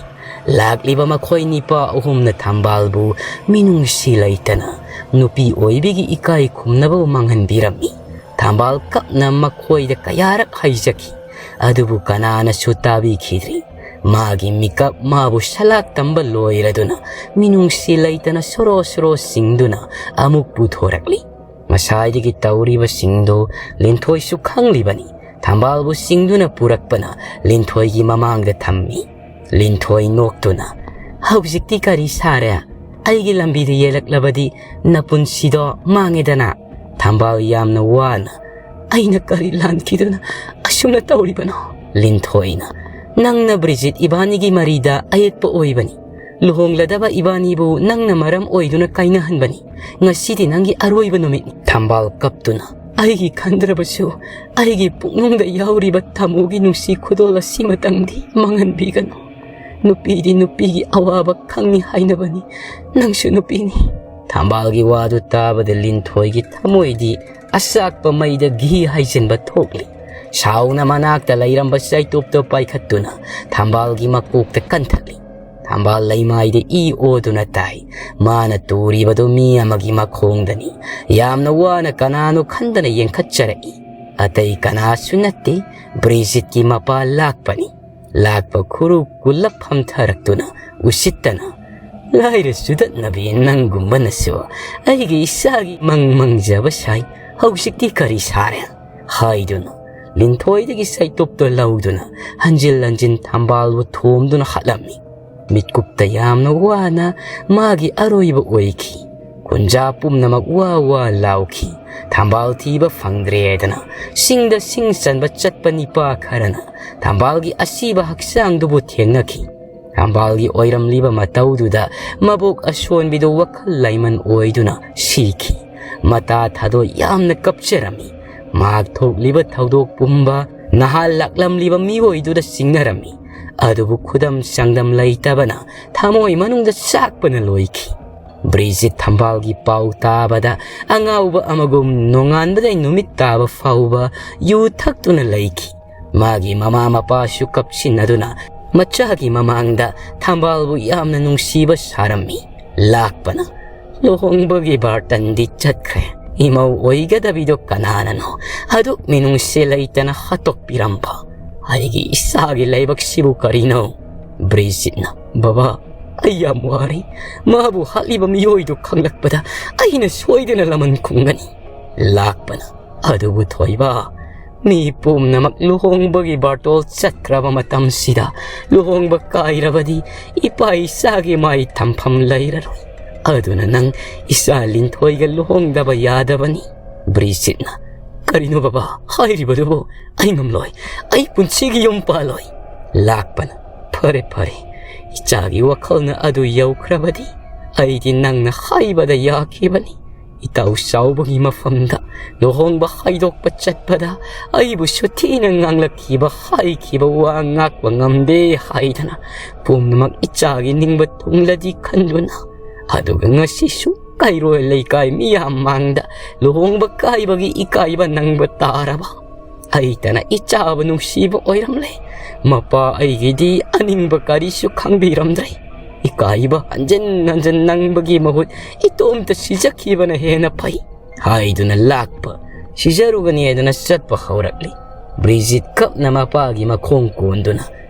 ꯂꯥꯛꯂꯤꯕ ꯃꯈꯣꯏ ꯅꯤꯄꯥ ꯑꯍꯨꯝꯅ ꯊꯝꯕꯥꯜꯕꯨ ꯃꯤꯅꯨꯡꯁꯤ ꯂꯩꯇꯅ ꯅꯨꯄꯤ ꯑꯣꯏꯕꯤꯒꯤ ꯏꯀꯥꯏ ꯈꯨꯝꯅꯕ ꯃꯥꯡꯍꯟꯕꯤꯔꯝꯃꯤ꯫ ꯊꯝꯕꯥꯜ ꯀꯞꯅ ꯃꯈꯣꯏꯗ ꯀꯌꯥꯔꯛ ꯍꯥꯏꯖꯈꯤ, ꯑꯗꯨꯕꯨ ꯀꯅꯥꯅꯁꯨ ꯇꯥꯕꯤꯈꯤꯗ꯭ꯔꯤ꯫ ꯃꯥꯒꯤ ꯃꯤꯀꯞ ꯃꯥꯕꯨ ꯁꯂꯥꯛ ꯇꯝꯕ ꯂꯣꯏꯔꯗꯨꯅ ꯃꯤꯅꯨꯡꯁꯤ ꯂꯩꯇꯅ ꯁꯣꯔꯣ ꯁꯣꯔꯣ ꯁꯤꯡꯗꯨꯅ ꯑꯃꯨꯛ ꯄꯨꯊꯣꯔꯛꯂꯤ꯫ ꯉꯁꯥꯏꯗꯒꯤ ꯇꯧꯔꯤꯕꯁꯤꯡꯗꯨ ꯂꯤꯟꯊꯣꯏꯁꯨ ꯈꯪꯂꯤꯕꯅꯤ꯫ ꯊꯝꯕꯥꯜꯕꯨ ꯁꯤꯡꯗꯨꯅ ꯄꯨꯔꯛꯄꯅ ꯂꯤꯟꯊꯣꯏꯒꯤ ꯃꯃꯥꯡꯗ ꯊꯝꯃꯤ꯫ ꯂꯤꯟꯊꯣꯏ ꯅꯣꯛꯇꯨꯅ, "ꯍꯧꯖꯤꯛꯇꯤ ꯀꯔꯤ ꯁꯥꯔꯦ? ꯑꯩꯒꯤ ꯂꯝꯕꯤꯗ ꯌꯦꯜꯂꯛꯂꯕꯗꯤ ꯅꯄꯨꯟꯁꯤꯗꯣ ꯃꯥꯡꯉꯦꯗꯅ"꯫ ꯊꯝꯕꯥꯜ ꯌꯥꯝꯅ ꯋꯥꯅ, "ꯑꯩꯅ ꯀꯔꯤ ꯂꯥꯟꯈꯤꯗꯨꯅ ꯑꯁꯨꯝꯅ ꯇꯧꯔꯤꯕꯅꯣ?" ꯂꯤꯟꯊꯣꯏꯅ, "ꯅꯪꯅ ꯕ꯭ꯔꯤꯖꯤꯠ ꯏꯕꯥꯅꯤꯒꯤ ꯃꯔꯤꯗ ꯑꯌꯦꯠꯄ ꯑꯣꯏꯕꯅꯤ꯫ ꯂꯨꯍꯣꯡꯂꯗꯕ ꯏꯕꯥꯅꯤꯕꯨ ꯅꯪꯅ ꯃꯔꯝ ꯑꯣꯏꯗꯨꯅ ꯀꯥꯏꯅꯍꯟꯕꯅꯤ꯫ ꯉꯁꯤꯗꯤ ꯅꯪꯒꯤ ꯑꯔꯣꯏꯕ ꯅꯨꯃꯤꯠꯅꯤ"꯫ ꯊꯝꯕꯥꯜ ꯀꯞꯇꯨꯅ, "ꯑꯩꯒꯤ ꯈꯟꯗ꯭ꯔꯕꯁꯨ ꯑꯩꯒꯤ ꯄꯨꯛꯅꯨꯡꯗ ꯌꯥꯎꯔꯤꯕ ꯇꯥꯃꯣꯒꯤ ꯅꯨꯡꯁꯤ ꯈꯨꯗꯣꯜ ꯑꯁꯤꯃꯇꯪꯗꯤ ꯃꯥꯡꯍꯟꯕꯤꯒꯅꯨ꯫ ꯅꯨꯄꯤꯗꯤ ꯅꯨꯄꯤꯒꯤ ꯑꯋꯥꯕ ꯈꯪꯉꯤ ꯍꯥꯏꯅꯕꯅꯤ꯫ ꯅꯪꯁꯨ ꯅꯨꯄꯤꯅꯤ"꯫ ꯊꯝꯕꯥꯜꯒꯤ ꯋꯥꯗꯨ ꯇꯥꯕꯗ ꯂꯤꯟꯊꯣꯏꯒꯤ ꯊꯃꯣꯏꯗꯤ ꯑꯆꯥꯛꯄ ꯃꯩꯗ ꯘꯤ ꯍꯩꯖꯤꯟꯕ ꯊꯣꯛꯂꯤ꯫ ꯁꯥꯎꯅ ꯃꯅꯥꯛꯇ ꯂꯩꯔꯝꯕ ꯆꯩꯇꯨꯞꯇꯣ ꯄꯥꯏꯈꯠꯇꯨꯅ ꯊꯝꯕꯥꯜꯒꯤ ꯃꯀꯣꯛꯇ ꯀꯟꯊꯠꯂꯤ꯫ ꯊꯝꯕꯥꯜ ꯂꯩꯃꯥꯏꯗ ꯏ ꯑꯣꯗꯨꯅ ꯇꯥꯏ꯫ ꯃꯥꯅ ꯇꯨꯔꯤꯕꯗꯨ ꯃꯤ ꯑꯃꯒꯤ ꯃꯈꯣꯡꯗꯅꯤ꯫ ꯌꯥꯝꯅ ꯋꯥꯅ ꯀꯅꯥꯅꯣ ꯈꯟꯗꯅ ꯌꯦꯡꯈꯠꯆꯔꯛꯏ꯫ ꯑꯇꯩ ꯀꯅꯥꯁꯨ ꯅꯠꯇꯦ, ꯕ꯭ꯔꯤꯖꯤꯠꯀꯤ ꯃꯄꯥ ꯂꯥꯛꯄꯅꯤ꯫ ꯂꯥꯛꯄ ꯈꯨꯔꯨ ꯀꯨꯜꯂꯞ ꯐꯝꯊꯔꯛꯇꯨꯅ ꯎꯁꯤꯠꯇꯅ, "ꯂꯥꯏꯔ ꯆꯨꯗꯠꯅꯕꯤ ꯅꯪꯒꯨꯝꯕꯅꯁꯨ ꯑꯩꯒꯤ ꯏꯆꯥꯒꯤ ꯃꯪ ꯃꯪꯖꯕ ꯁꯥꯏ, ꯍꯧꯖꯤꯛꯇꯤ ꯀꯔꯤ ꯁꯥꯔꯦ?" ꯍꯥꯏꯗꯨꯅ ꯂꯤꯟꯊꯣꯏꯗꯒꯤ ꯆꯩꯇꯨꯞꯇꯣ ꯂꯧꯗꯨꯅ ꯍꯟꯖꯤꯜ ꯍꯟꯖꯤꯜ ꯊꯝꯕꯥꯜꯕꯨ ꯊꯣꯝꯗꯨꯅ ꯍꯥꯠꯂꯝꯃꯤ꯫ ꯃꯤꯠꯀꯨꯞꯇ ꯌꯥꯝꯅ ꯋꯥꯅ ꯃꯥꯒꯤ ꯑꯔꯣꯏꯕ ꯑꯣꯏꯈꯤ꯫ ꯈꯨꯟꯖꯥ ꯄꯨꯝꯅꯃꯛ ꯋꯥ ꯋꯥ ꯂꯥꯎꯈꯤ꯫ ꯊꯝꯕꯥꯜ ꯊꯤꯕ ꯐꯪꯗ꯭ꯔꯦꯗꯅ ꯁꯤꯡꯗ ꯁꯤꯡ ꯆꯟꯕ ꯆꯠꯄ ꯅꯤꯄꯥ ꯈꯔꯅ ꯊꯝꯕꯥꯜꯒꯤ ꯑꯁꯤꯕ ꯍꯛꯆꯥꯡꯗꯨꯕꯨ ꯊꯦꯡꯅꯈꯤ꯫ ꯊꯝꯕꯥꯜꯒꯤ ꯑꯣꯏꯔꯝꯂꯤꯕ ꯃꯇꯧꯗꯨꯗ ꯃꯕꯣꯛ ꯑꯁꯣꯟꯕꯤꯗꯨ ꯋꯥꯈꯜ ꯂꯩꯃꯟ ꯑꯣꯏꯗꯨꯅ ꯁꯤꯈꯤ꯫ ꯃꯇꯥ ꯊꯥꯗꯣꯛ ꯌꯥꯝꯅ ꯀꯞꯆꯔꯝꯃꯤ꯫ ꯃꯍꯥꯛ ꯊꯣꯛꯂꯤꯕ ꯊꯧꯗꯣꯛ ꯄꯨꯝꯕ ꯅꯍꯥꯟ ꯂꯥꯛꯂꯝꯂꯤꯕ ꯃꯤꯑꯣꯏꯗꯨꯗ ꯁꯤꯡꯅꯔꯝꯃꯤ꯫ ꯑꯗꯨꯕꯨ ꯈꯨꯗꯝ ꯆꯥꯡꯗꯝ ꯂꯩꯇꯕꯅ ꯊꯃꯣꯏ ꯃꯅꯨꯡꯗ ꯆꯥꯛꯄꯅ ꯂꯣꯏꯈꯤ꯫ ꯕ꯭ꯔꯤꯖꯤꯠ ꯊꯝꯕꯥꯜꯒꯤ ꯄꯥꯎ ꯇꯥꯕꯗ ꯑꯉꯥꯎꯕ ꯑꯃꯒꯨꯝ ꯅꯣꯡꯉꯥꯟꯕꯗꯩ ꯅꯨꯃꯤꯠ ꯇꯥꯕ ꯐꯥꯎꯕ ꯌꯨ ꯊꯛꯇꯨꯅ ꯂꯩꯈꯤ꯫ ꯃꯥꯒꯤ ꯃꯃꯥ ꯃꯄꯥꯁꯨ ꯀꯞꯁꯤꯟꯅꯗꯨꯅ ꯃꯆꯥꯒꯤ ꯃꯃꯥꯡꯗ ꯊꯝꯕꯥꯜꯕꯨ ꯌꯥꯝꯅ ꯅꯨꯡꯁꯤꯕ ꯁꯥꯔꯝꯃꯤ꯫ ꯂꯥꯛꯄꯅ, "ꯂꯨꯍꯣꯡꯕꯒꯤ ꯕꯥꯔꯇꯟꯗꯤ ꯆꯠꯈ꯭ꯔꯦ꯫ ꯏꯃꯧ ꯑꯣꯏꯒꯗꯕꯤꯗꯣ ꯀꯅꯥꯅꯅꯣ ꯑꯗꯨꯛ ꯃꯤꯅꯨꯡꯁꯤ ꯂꯩꯇꯅ ꯍꯥꯠꯇꯣꯛꯄꯤꯔꯝꯕ? ꯑꯩꯒꯤ ꯏꯆꯥꯒꯤ ꯂꯥꯏꯕꯛꯁꯤꯕꯨ ꯀꯔꯤꯅꯣ?" ꯕ꯭ꯔꯤꯖꯤꯠꯅ, "ꯕꯕꯥ, ꯑꯩ ꯌꯥꯝ ꯋꯥꯔꯦ꯫ ꯃꯥꯕꯨ ꯍꯥꯠꯂꯤꯕ ꯃꯤꯑꯣꯏꯗꯨ ꯈꯪꯂꯛꯄꯗ ꯑꯩꯅ ꯁꯣꯏꯗꯅ ꯂꯃꯟ ꯈꯨꯝꯒꯅꯤ꯫" ꯂꯥꯛꯄꯅ, "ꯑꯗꯨꯕꯨ ꯊꯣꯏꯕ, ꯃꯤ ꯄꯨꯝꯅꯃꯛ ꯂꯨꯍꯣꯡꯕꯒꯤ ꯕꯥꯔꯇꯣꯜ ꯆꯠꯈ꯭ꯔꯕ ꯃꯇꯝꯁꯤꯗ ꯂꯨꯍꯣꯡꯕ ꯀꯥꯏꯔꯕꯗꯤ ꯏꯄꯥ ꯏꯆꯥꯒꯤ ꯃꯥꯏ ꯊꯝꯐꯝ ꯂꯩꯔꯔꯣꯏ꯫ ꯑꯗꯨꯅ ꯅꯪ ꯏꯆꯥ ꯂꯤꯟꯊꯣꯏꯒ ꯂꯨꯍꯣꯡꯗꯕ ꯌꯥꯗꯕꯅꯤ꯫" ꯕ꯭ꯔꯤꯖꯤꯠꯅ, "ꯀꯔꯤꯅꯣ ꯕꯕꯥ ꯍꯥꯏꯔꯤꯕꯗꯨꯕꯨ? ꯑꯩ ꯉꯝꯂꯣꯏ꯫ ꯑꯩ ꯄꯨꯟꯁꯤꯒꯤ ꯌꯨꯝ ꯄꯥꯜꯂꯣꯏ꯫" ꯂꯥꯛꯄꯅ, "ꯐꯔꯦ, ꯐꯔꯦ, ꯏꯆꯥꯒꯤ ꯋꯥꯈꯜꯅ ꯑꯗꯨ ꯌꯧꯈ꯭ꯔꯕꯗꯤ ꯑꯩꯗꯤ ꯅꯪꯅ ꯍꯥꯏꯕꯗ ꯌꯥꯈꯤꯕꯅꯤ꯫ ꯏꯇꯥꯎ ꯆꯥꯎꯕꯒꯤ ꯃꯐꯝꯗ ꯂꯨꯍꯣꯡꯕ ꯍꯥꯏꯗꯣꯛꯄ ꯆꯠꯄꯗ ꯑꯩꯕꯨꯁꯨ ꯊꯤꯅ ꯉꯥꯡꯂꯛꯈꯤꯕ, ꯍꯥꯏꯈꯤꯕ ꯋꯥ ꯉꯥꯛꯄ ꯉꯝꯗꯦ ꯍꯥꯏꯗꯅ ꯄꯨꯝꯅꯃꯛ ꯏꯆꯥꯒꯤ ꯅꯤꯡꯕ ꯊꯨꯡꯂꯗꯤ ꯈꯟꯗꯨꯅ, ꯑꯗꯨꯒ ꯉꯁꯤꯁꯨ ꯀꯩꯔꯣꯏ ꯂꯩꯀꯥꯏ ꯃꯤꯌꯥꯝ ꯃꯥꯡꯗ ꯂꯨꯍꯣꯡꯕ ꯀꯥꯏꯕꯒꯤ ꯏꯀꯥꯏꯕ ꯅꯪꯕ ꯇꯥꯔꯕ? ꯑꯩꯇꯅ ꯏꯆꯥꯕꯨ ꯅꯨꯡꯁꯤꯕ ꯑꯣꯏꯔꯝꯂꯦ꯫ ꯃꯄꯥ ꯑꯩꯒꯤꯗꯤ ꯑꯅꯤꯡꯕ ꯀꯔꯤꯁꯨ ꯈꯪꯕꯤꯔꯝꯗ꯭ꯔꯦ꯫ ꯏꯀꯥꯏꯕ ꯍꯟꯖꯤꯟ ꯍꯟꯖꯤꯟ ꯅꯪꯕꯒꯤ ꯃꯍꯨꯠ ꯏꯇꯣꯝꯇ ꯁꯤꯖꯈꯤꯕꯅ ꯍꯦꯟꯅ ꯐꯩ" ꯍꯥꯏꯗꯨꯅ ꯂꯥꯛꯄ ꯁꯤꯖꯔꯨꯒꯅꯤ ꯍꯥꯏꯗꯨꯅ ꯆꯠꯄ ꯍꯧꯔꯛꯂꯤ꯫ ꯕ꯭ꯔꯤꯖꯤꯠ ꯀꯞꯅ ꯃꯄꯥꯒꯤ ꯃꯈꯣꯡ ꯀꯣꯟꯗꯨꯅ,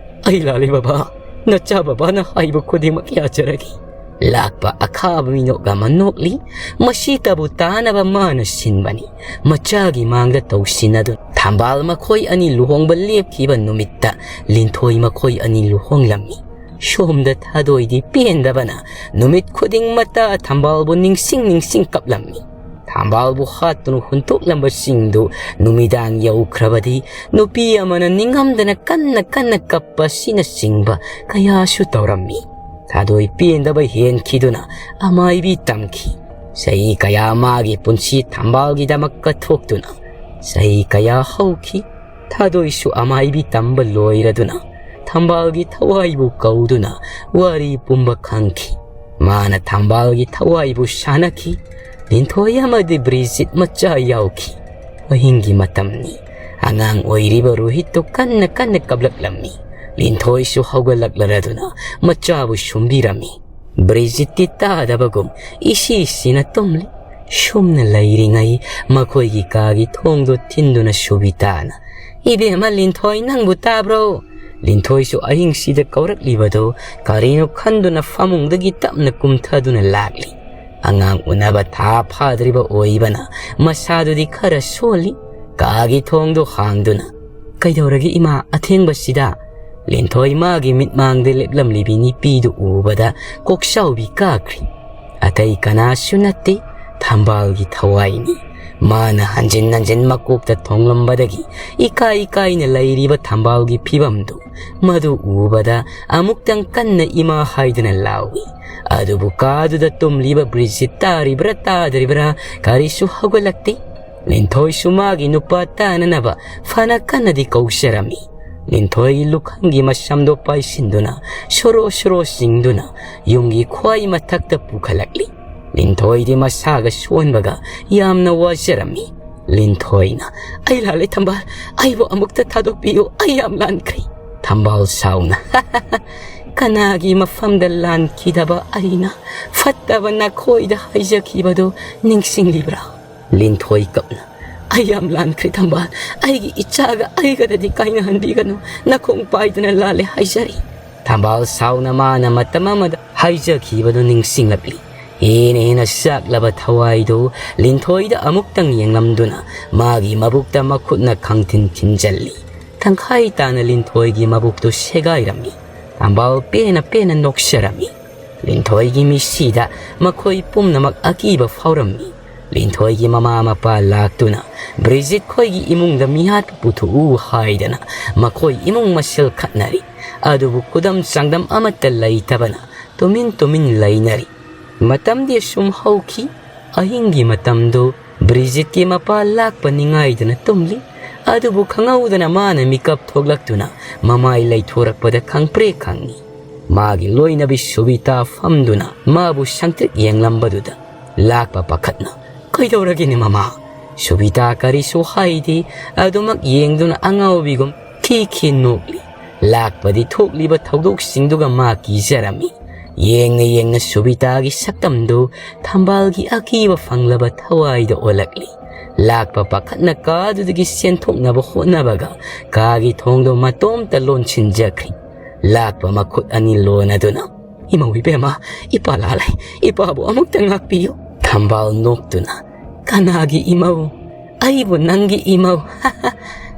"ꯑꯩ ꯂꯥꯜꯂꯦ ꯕꯕꯥ, ꯅꯆꯥ ꯕꯕꯥꯅ ꯍꯥꯏꯕ ꯈꯨꯗꯤꯡꯃꯛ ꯌꯥꯖꯔꯒꯦ꯫" ꯂꯥꯛꯄ ꯑꯈꯥꯕ ꯃꯤꯅꯣꯛ ꯑꯃ ꯅꯣꯛꯂꯤ꯫ "ꯃꯁꯤꯇꯕꯨ ꯇꯥꯅꯕ ꯃꯥꯅ ꯁꯤꯟꯕꯅꯤ꯫ ꯃꯆꯥꯒꯤ ꯃꯥꯡꯗ ꯇꯧꯁꯤꯟꯅꯗꯨꯅ ꯊꯝꯕꯥꯜ ꯃꯈꯣꯏ ꯑꯅꯤ ꯂꯨꯍꯣꯡꯕ ꯂꯦꯞꯈꯤꯕ ꯅꯨꯃꯤꯠꯇ ꯂꯤꯟꯊꯣꯏ ꯃꯈꯣꯏ ꯑꯅꯤ ꯂꯨꯍꯣꯡꯂꯝꯃꯤ꯫" ꯁꯣꯝꯗ ꯊꯥꯗꯣꯏꯗꯤ ꯄꯦꯟꯗꯕꯅ ꯅꯨꯃꯤꯠ ꯈꯨꯗꯤꯡ ꯃꯇꯥ ꯊꯝꯕꯥꯜꯕꯨ ꯅꯤꯡꯁꯤꯡ ꯅꯤꯡꯁꯤꯡ ꯀꯞꯂꯝꯃꯤ꯫ ꯊꯝꯕꯥꯜꯕꯨ ꯍꯥꯠꯇꯨꯅ ꯍꯨꯟꯇꯣꯛꯂꯝꯕꯁꯤꯡꯗꯨ ꯅꯨꯃꯤꯗꯥꯡ ꯌꯧꯈ꯭ꯔꯕꯗꯤ ꯅꯨꯄꯤ ꯑꯃꯅ ꯅꯤꯡꯉꯝꯗꯅ ꯀꯟꯅ ꯀꯟꯅ ꯀꯞꯄ ꯑꯁꯤꯅꯆꯤꯡꯕ ꯀꯌꯥꯁꯨ ꯇꯧꯔꯝꯃꯤ꯫ ꯊꯥꯗꯣꯏ ꯄꯦꯟꯗꯕ ꯍꯦꯟꯈꯤꯗꯨꯅ ꯑꯃꯥꯏꯕꯤ ꯇꯝꯈꯤ꯫ ꯆꯍꯤ ꯀꯌꯥ ꯃꯥꯒꯤ ꯄꯨꯟꯁꯤ ꯊꯝꯕꯥꯜꯒꯤꯗꯃꯛ ꯀꯠꯊꯣꯛꯇꯨꯅ ꯆꯍꯤ ꯀꯌꯥ ꯍꯧꯈꯤ꯫ ꯊꯥꯗꯣꯏꯁꯨ ꯑꯃꯥꯏꯕꯤ ꯇꯝꯕ ꯂꯣꯏꯔꯗꯨꯅ ꯊꯝꯕꯥꯜꯒꯤ ꯊꯋꯥꯏꯕꯨ ꯀꯧꯗꯨꯅ ꯋꯥꯔꯤ ꯄꯨꯝꯕ ꯈꯪꯈꯤ꯫ ꯃꯥꯅ ꯊꯝꯕꯥꯜꯒꯤ ꯊꯋꯥꯏꯕꯨ ꯁꯥꯟꯅꯈꯤ꯫ ꯂꯤꯟꯊꯣꯏ ꯑꯃꯗꯤ ꯕ꯭ꯔꯤꯖꯤꯠ ꯃꯆꯥ ꯌꯥꯎꯈꯤ꯫ ꯑꯍꯤꯡꯒꯤ ꯃꯇꯝꯅꯤ꯫ ꯑꯉꯥꯡ ꯑꯣꯏꯔꯤꯕ ꯔꯣꯍꯤꯠꯇꯨ ꯀꯟꯅ ꯀꯟꯅ ꯀꯞꯂꯛꯂꯝꯃꯤ꯫ ꯂꯤꯟꯊꯣꯏꯁꯨ ꯍꯧꯒꯠꯂꯛꯂꯔꯗꯨꯅ ꯃꯆꯥꯕꯨ ꯁꯨꯝꯕꯤꯔꯝꯃꯤ꯫ ꯕ꯭ꯔꯤꯖꯤꯠꯇꯤ ꯇꯥꯗꯕꯒꯨꯝ ꯏꯁꯤ ꯁꯤꯅ ꯇꯨꯝꯂꯤ꯫ ꯁꯨꯝꯅ ꯂꯩꯔꯤꯉꯩ ꯃꯈꯣꯏꯒꯤ ꯀꯥꯒꯤ ꯊꯣꯡꯗꯣ ꯊꯤꯟꯗꯨꯅ ꯁꯨꯕꯤꯇꯥꯅ, "ꯏꯕꯦꯝꯃ ꯂꯤꯟꯊꯣꯏ, ꯅꯪꯕꯨ ꯇꯥꯕ꯭ꯔꯣ?" ꯂꯤꯟꯊꯣꯏꯁꯨ ꯑꯍꯤꯡꯁꯤꯗ ꯀꯧꯔꯛꯂꯤꯕꯗꯨ ꯀꯔꯤꯅꯣ ꯈꯟꯗꯨꯅ ꯐꯃꯨꯡꯗꯒꯤ ꯇꯞꯅ ꯀꯨꯝꯊꯗꯨꯅ ꯂꯥꯛꯂꯤ꯫ ꯑꯉꯥꯡ ꯎꯅꯕ ꯊꯥ ꯐꯥꯗ꯭ꯔꯤꯕ ꯑꯣꯏꯕꯅ ꯃꯁꯥꯗꯨꯗꯤ ꯈꯔ ꯁꯣꯜꯂꯤ꯫ ꯀꯥꯒꯤ ꯊꯣꯡꯗꯨ ꯍꯥꯡꯗꯨꯅ, "ꯀꯩꯗꯧꯔꯒꯦ ꯏꯃꯥ ꯑꯊꯦꯡꯕꯁꯤꯗ?" ꯂꯤꯟꯊꯣꯏ ꯃꯥꯒꯤ ꯃꯤꯠꯃꯥꯡꯗ ꯂꯦꯞꯂꯝꯂꯤꯕꯤ ꯅꯨꯄꯤꯗꯨ ꯎꯕꯗ ꯀꯣꯛꯆꯥꯎꯕꯤ ꯀꯥꯈ꯭ꯔꯤ꯫ ꯑꯇꯩ ꯀꯅꯥꯁꯨ ꯅꯠꯇꯦ, ꯊꯝꯕꯥꯜꯒꯤ ꯊꯋꯥꯏꯅꯤ꯫ ꯃꯥꯅ ꯍꯟꯖꯤꯟ ꯍꯟꯖꯤꯟ ꯃꯀꯣꯛꯇ ꯊꯣꯡꯂꯝꯕꯗꯒꯤ ꯏꯀꯥꯏ ꯏꯀꯥꯏꯅ ꯂꯩꯔꯤꯕ ꯊꯝꯕꯥꯜꯒꯤ ꯐꯤꯕꯝꯗꯨ ꯃꯗꯨ ꯎꯕꯗ ꯑꯃꯨꯛꯇꯪ ꯀꯟꯅ ꯏꯃꯥ ꯍꯥꯏꯗꯨꯅ ꯂꯥꯎꯏ꯫ ꯑꯗꯨꯕꯨ ꯀꯥꯗꯨꯗ ꯇꯨꯝꯂꯤꯕ ꯕ꯭ꯔꯤꯖꯤꯠ ꯇꯥꯔꯤꯕ꯭ꯔꯥ ꯇꯥꯗ꯭ꯔꯤꯕ꯭ꯔꯥ ꯀꯔꯤꯁꯨ ꯍꯧꯒꯠꯂꯛꯇꯦ꯫ ꯂꯤꯟꯊꯣꯏꯁꯨ ꯃꯥꯒꯤ ꯅꯨꯄꯥ ꯇꯥꯅꯅꯕ ꯐꯅ ꯀꯟꯅꯗꯤ ꯀꯧꯖꯔꯝꯃꯤ꯫ ꯂꯤꯟꯊꯣꯏꯒꯤ ꯂꯨꯈꯝꯒꯤ ꯃꯁꯝꯗꯣ ꯄꯥꯏꯁꯤꯟꯗꯨꯅ ꯁꯣꯔꯣ ꯁꯣꯔꯣ ꯆꯤꯡꯗꯨꯅ ꯌꯨꯝꯒꯤ ꯈ꯭ꯋꯥꯏ ꯃꯊꯛꯇ ꯄꯨꯈꯠꯂꯛꯂꯤ꯫ ꯂꯤꯟꯊꯣꯏꯗꯤ ꯃꯁꯥꯒ ꯁꯣꯟꯕꯒ ꯌꯥꯝꯅ ꯋꯥꯖꯔꯝꯃꯤ꯫ ꯂꯤꯟꯊꯣꯏꯅ, "ꯑꯩ ꯂꯥꯜꯂꯦ ꯊꯝꯕꯥꯜ, ꯑꯩꯕꯨ ꯑꯃꯨꯛꯇ ꯊꯥꯗꯣꯛꯄꯤꯌꯨ, ꯑꯩ ꯌꯥꯝ ꯂꯥꯟꯈ꯭ꯔꯦ꯫" ꯊꯝꯕꯥꯜ ꯁꯥꯎꯅ, "ꯀꯅꯥꯒꯤ ꯃꯐꯝꯗ ꯂꯥꯟꯈꯤꯗꯕ ꯑꯩꯅ? ꯐꯠꯇꯕ ꯅꯈꯣꯏꯗ ꯍꯥꯏꯖꯈꯤꯕꯗꯨ ꯅꯤꯡꯁꯤꯡꯂꯤꯕ꯭ꯔꯥ?" ꯂꯤꯟꯊꯣꯏ ꯀꯞꯅ, "ꯑꯩ ꯌꯥꯝ ꯂꯥꯟꯈ꯭ꯔꯦ ꯊꯝꯕꯥꯜ, ꯑꯩꯒꯤ ꯏꯆꯥꯒ ꯑꯩꯒꯗꯗꯤ ꯀꯥꯏꯅꯍꯟꯕꯤꯒꯅꯨ, ꯅꯈꯣꯡ ꯄꯥꯏꯗꯨꯅ ꯂꯥꯜꯂꯦ ꯍꯥꯏꯖꯔꯤ꯫" ꯊꯝꯕꯥꯜ ꯁꯥꯎꯅ ꯃꯥꯅ ꯃꯇꯝ ꯑꯃꯗ ꯍꯥꯏꯖꯈꯤꯕꯗꯨ ꯅꯤꯡꯁꯤꯡꯂꯛꯂꯤ꯫ ꯍꯦꯟꯅ ꯍꯦꯟꯅ ꯆꯥꯛꯂꯕ ꯊꯋꯥꯏꯗꯨ ꯂꯤꯟꯊꯣꯏꯗ ꯑꯃꯨꯛꯇꯪ ꯌꯦꯡꯂꯝꯗꯨꯅ ꯃꯥꯒꯤ ꯃꯕꯨꯛꯇ ꯃꯈꯨꯠꯅ ꯈꯪꯊꯤꯟ ꯊꯤꯟꯖꯜꯂꯤ꯫ ꯇꯪꯈꯥꯏ ꯇꯥꯅ ꯂꯤꯟꯊꯣꯏꯒꯤ ꯃꯕꯨꯛꯇꯨ ꯁꯦꯒꯥꯏꯔꯝꯃꯤ꯫ ꯊꯝꯕꯥꯜ ꯄꯦꯟꯅ ꯄꯦꯟꯅ ꯅꯣꯛꯆꯔꯝꯃꯤ꯫ ꯂꯤꯟꯊꯣꯏꯒꯤ ꯃꯤꯠꯁꯤꯗ ꯃꯈꯣꯏ ꯄꯨꯝꯅꯃꯛ ꯑꯀꯤꯕ ꯐꯥꯎꯔꯝꯃꯤ꯫ ꯂꯤꯟꯊꯣꯏꯒꯤ ꯃꯃꯥ ꯃꯄꯥ ꯂꯥꯛꯇꯨꯅ ꯕ꯭ꯔꯤꯖꯤꯠ ꯈꯣꯏꯒꯤ ꯏꯃꯨꯡꯗ ꯃꯤꯍꯥꯠꯄ ꯄꯨꯊꯣꯛꯎ ꯍꯥꯏꯗꯅ ꯃꯈꯣꯏ ꯏꯃꯨꯡ ꯃꯁꯦꯜ ꯈꯠꯅꯔꯤ꯫ ꯑꯗꯨꯕꯨ ꯈꯨꯗꯝ ꯆꯥꯡꯗꯝ ꯑꯃꯠꯇ ꯂꯩꯇꯕꯅ ꯇꯨꯃꯤꯟ ꯇꯨꯃꯤꯟ ꯂꯩꯅꯔꯤ꯫ ꯃꯇꯝꯗꯤ ꯑꯁꯨꯝ ꯍꯧꯈꯤ꯫ ꯑꯍꯤꯡꯒꯤ ꯃꯇꯝꯗꯨ ꯕ꯭ꯔꯤꯖꯤꯠꯀꯤ ꯃꯄꯥ ꯂꯥꯛꯄ ꯅꯤꯡꯉꯥꯏꯗꯨꯅ ꯇꯨꯝꯂꯤ꯫ ꯑꯗꯨꯕꯨ ꯈꯪꯍꯧꯗꯅ ꯃꯥꯅ ꯃꯤꯀꯞ ꯊꯣꯛꯂꯛꯇꯨꯅ ꯃꯃꯥꯏ ꯂꯩꯊꯣꯔꯛꯄꯗ ꯈꯪꯄ꯭ꯔꯦꯛ ꯈꯪꯉꯤ꯫ ꯃꯥꯒꯤ ꯂꯣꯏꯅꯕꯤ ꯁꯨꯕꯤꯇꯥ ꯐꯝꯗꯨꯅ ꯃꯥꯕꯨ ꯁꯪꯇ꯭ꯔꯤꯛ ꯌꯦꯡꯂꯝꯕꯗꯨꯗ ꯂꯥꯛꯄ ꯄꯥꯈꯠꯅ, "ꯀꯩꯗꯧꯔꯒꯦꯅꯦ ꯃꯃꯥ?" ꯁꯨꯕꯤꯇꯥ ꯀꯔꯤꯁꯨ ꯍꯥꯏꯗꯦ꯫ ꯑꯗꯨꯃꯛ ꯌꯦꯡꯗꯨꯅ ꯑꯉꯥꯎꯕꯤꯒꯨꯝ ꯈꯤ ꯈꯤ ꯅꯣꯛꯂꯤ꯫ ꯂꯥꯛꯄꯗꯤ ꯊꯣꯛꯂꯤꯕ ꯊꯧꯗꯣꯛꯁꯤꯡꯗꯨꯒ ꯃꯥ ꯀꯤꯖꯔꯝꯃꯤ꯫ ꯌꯦꯡꯅ ꯌꯦꯡꯅ ꯁꯨꯕꯤꯇꯥꯒꯤ ꯁꯛꯇꯝꯗꯨ ꯊꯝꯕꯥꯜꯒꯤ ꯑꯀꯤꯕ ꯐꯪꯂꯕ ꯊꯋꯥꯏꯗ ꯑꯣꯜꯂꯛꯂꯤ꯫ ꯂꯥꯛꯄ ꯄꯥꯈꯠꯅ ꯀꯥꯗꯨꯗꯒꯤ ꯆꯦꯟꯊꯣꯛꯅꯕ ꯍꯣꯠꯅꯕꯒ ꯀꯥꯒꯤ ꯊꯣꯡꯗꯣ ꯃꯇꯣꯝꯇ ꯂꯣꯟꯁꯤꯟꯖꯈ꯭ꯔꯤ꯫ ꯂꯥꯛꯄ ꯃꯈꯨꯠ ꯑꯅꯤ ꯂꯣꯟꯅꯗꯨꯅ, "ꯏꯃꯧ ꯏꯕꯦꯝꯃ, ꯏꯄꯥ ꯂꯥꯜꯂꯦ, ꯏꯄꯥꯕꯨ ꯑꯃꯨꯛꯇ ꯉꯥꯛꯄꯤꯌꯨ꯫" ꯊꯝꯕꯥꯜ ꯅꯣꯛꯇꯨꯅ, "ꯀꯅꯥꯒꯤ ꯏꯃꯧ? ꯑꯩꯕꯨ ꯅꯪꯒꯤ ꯏꯃꯧ?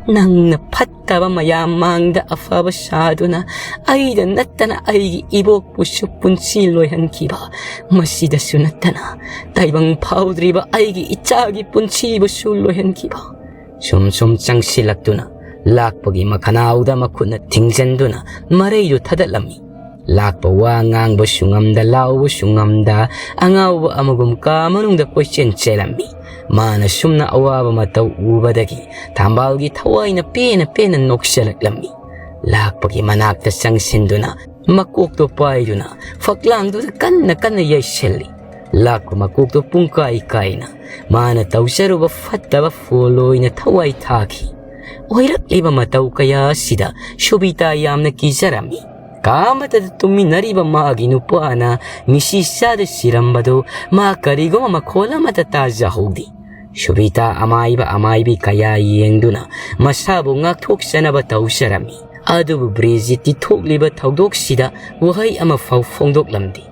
ꯅꯪꯅ ꯐꯠꯇꯕ ꯃꯌꯥꯝ ꯃꯥꯡꯗ ꯑꯐꯕ ꯁꯥꯗꯨꯅ ꯑꯩꯗ ꯅꯠꯇꯅ ꯑꯩꯒꯤ ꯏꯕꯣꯛꯄꯨꯁꯨ ꯄꯨꯟꯁꯤ ꯂꯣꯏꯍꯟꯈꯤꯕ, ꯃꯁꯤꯗꯁꯨ ꯅꯠꯇꯅ ꯇꯥꯏꯕꯪ ꯐꯥꯎꯗ꯭ꯔꯤꯕ ꯑꯩꯒꯤ ꯏꯆꯥꯒꯤ ꯄꯨꯟꯁꯤꯕꯨꯁꯨ ꯂꯣꯏꯍꯟꯈꯤꯕ꯫" ꯁꯨꯝ ꯁꯨꯝ ꯆꯪꯁꯤꯜꯂꯛꯇꯨꯅ ꯂꯥꯛꯄꯒꯤ ꯃꯈꯅꯥꯎꯗ ꯃꯈꯨꯠꯅ ꯊꯤꯡꯖꯤꯟꯗꯨꯅ ꯃꯔꯩꯗꯨ ꯊꯗꯠꯂꯝꯃꯤ꯫ ꯂꯥꯛꯄ ꯋꯥ ꯉꯥꯡꯕꯁꯨ ꯉꯝꯗ, ꯂꯥꯎꯕꯁꯨ ꯉꯝꯗ, ꯑꯉꯥꯎꯕ ꯑꯃꯒꯨꯝ ꯀꯥ ꯃꯅꯨꯡꯗ ꯀꯣꯏꯆꯦꯟ ꯆꯦꯜꯂꯝꯃꯤ꯫ ꯃꯥꯅ ꯁꯨꯝꯅ ꯑꯋꯥꯕ ꯃꯇꯧ ꯎꯕꯗꯒꯤ ꯊꯝꯕꯥꯜꯒꯤ ꯊꯋꯥꯏꯅ ꯄꯦꯟꯅ ꯄꯦꯟꯅ ꯅꯣꯛꯆꯔꯛꯂꯝꯃꯤ꯫ ꯂꯥꯛꯄꯒꯤ ꯃꯅꯥꯛꯇ ꯆꯪꯁꯤꯟꯗꯨꯅ ꯃꯀꯣꯛꯇꯣ ꯄꯥꯏꯗꯨꯅ ꯐꯛꯂꯥꯡꯗꯨꯗ ꯀꯟꯅ ꯀꯟꯅ ꯌꯩꯁꯤꯜꯂꯤ꯫ ꯂꯥꯛꯄ ꯃꯀꯣꯛꯇꯣ ꯄꯨꯡꯀꯥꯏ ꯀꯥꯏꯅ ꯃꯥꯅ ꯇꯧꯖꯔꯨꯕ ꯐꯠꯇꯕ ꯐꯣꯜ ꯑꯣꯏꯅ ꯊꯋꯥꯏ ꯊꯥꯈꯤ꯫ ꯑꯣꯏꯔꯛꯂꯤꯕ ꯃꯇꯧ ꯀꯌꯥ ꯑꯁꯤꯗ ꯁꯨꯕꯤꯇꯥ ꯌꯥꯝꯅ ꯀꯤꯖꯔꯝꯃꯤ꯫ ꯀꯥ ꯑꯃꯠꯇꯗ ꯇꯨꯝꯃꯤꯟꯅꯔꯤꯕ ꯃꯥꯒꯤ ꯅꯨꯄꯥꯅ ꯅꯤꯁꯤ ꯆꯥꯗ ꯁꯤꯔꯝꯕꯗꯨ ꯃꯥ ꯀꯔꯤꯒꯨꯝꯕ ꯃꯈꯣꯜ ꯑꯃꯠꯇ ꯇꯥꯖꯍꯧꯗꯦ꯫ ꯁꯨꯕꯤꯇꯥ ꯑꯃꯥꯏꯕ ꯑꯃꯥꯏꯕꯤ ꯀꯌꯥ ꯌꯦꯡꯗꯨꯅ ꯃꯁꯥꯕꯨ ꯉꯥꯛꯊꯣꯛꯆꯅꯕ ꯇꯧꯖꯔꯝꯃꯤ꯫ ꯑꯗꯨꯕꯨ ꯕ꯭ꯔꯤꯖꯤꯠꯇꯤ ꯊꯣꯛꯂꯤꯕ ꯊꯧꯗꯣꯛꯁꯤꯗ ꯋꯥꯍꯩ ꯑꯃꯐꯥꯎ ꯐꯣꯡꯗꯣꯛꯂꯝꯗꯦ꯫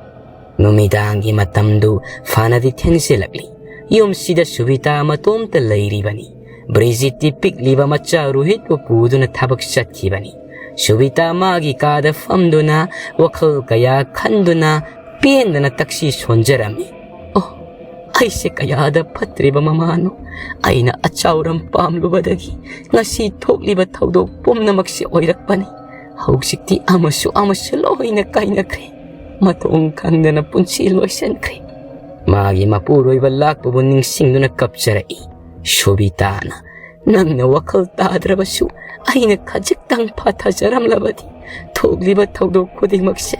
ꯅꯨꯃꯤꯗꯥꯡꯒꯤ ꯃꯇꯝꯗꯨ ꯐꯅꯗꯤ ꯊꯦꯡꯖꯤꯜꯂꯛꯂꯤ꯫ ꯌꯨꯝꯁꯤꯗ ꯁꯨꯕꯤꯇꯥ ꯃꯇꯣꯝꯇ ꯂꯩꯔꯤꯕꯅꯤ꯫ ꯕ꯭ꯔꯤꯖꯤꯠꯇꯤ ꯄꯤꯛꯂꯤꯕ ꯃꯆꯥ ꯔꯣꯍꯤꯠꯄꯨ ꯄꯨꯗꯨꯅ ꯊꯕꯛ ꯆꯠꯈꯤꯕꯅꯤ꯫ ꯁꯨꯕꯤꯇꯥ ꯃꯥꯒꯤ ꯀꯥꯗ ꯐꯝꯗꯨꯅ ꯋꯥꯈꯜ ꯀꯌꯥ ꯈꯟꯗꯨꯅ ꯄꯦꯟꯗꯅ ꯇꯛꯁꯤ ꯁꯣꯟꯖꯔꯝꯃꯤ꯫ "ꯑꯣ, ꯑꯩꯁꯦ ꯀꯌꯥꯗ ꯐꯠꯇ꯭ꯔꯤꯕ ꯃꯃꯥꯅꯣ! ꯑꯩꯅ ꯑꯆꯥꯎꯔꯝ ꯄꯥꯝꯂꯨꯕꯗꯒꯤ ꯉꯁꯤ ꯊꯣꯛꯂꯤꯕ ꯊꯧꯗꯣꯛ ꯄꯨꯝꯅꯃꯛꯁꯦ ꯑꯣꯏꯔꯛꯄꯅꯤ꯫ ꯍꯧꯖꯤꯛꯇꯤ ꯑꯃꯁꯨ ꯑꯃꯁꯨ ꯂꯣꯏꯅ ꯀꯥꯏꯅꯈ꯭ꯔꯦ꯫ ꯃꯊꯣꯡ ꯈꯪꯗꯅ ꯄꯨꯟꯁꯤ ꯂꯣꯏꯁꯤꯟꯈ꯭ꯔꯦ꯫" ꯃꯥꯒꯤ ꯃꯄꯨꯔꯣꯏꯕ ꯂꯥꯛꯄꯕꯨ ꯅꯤꯡꯁꯤꯡꯗꯨꯅ ꯀꯞꯆꯔꯛꯏ꯫ ꯁꯣꯕꯤꯇꯥꯅ, "ꯅꯪꯅ ꯋꯥꯈꯜ ꯇꯥꯗ꯭ꯔꯕꯁꯨ ꯑꯩꯅ ꯈꯖꯤꯛꯇꯪ ꯐꯥꯊꯖꯔꯝꯂꯕꯗꯤ ꯊꯣꯛꯂꯤꯕ ꯊꯧꯗꯣꯛ ꯈꯨꯗꯤꯡꯃꯛꯁꯦ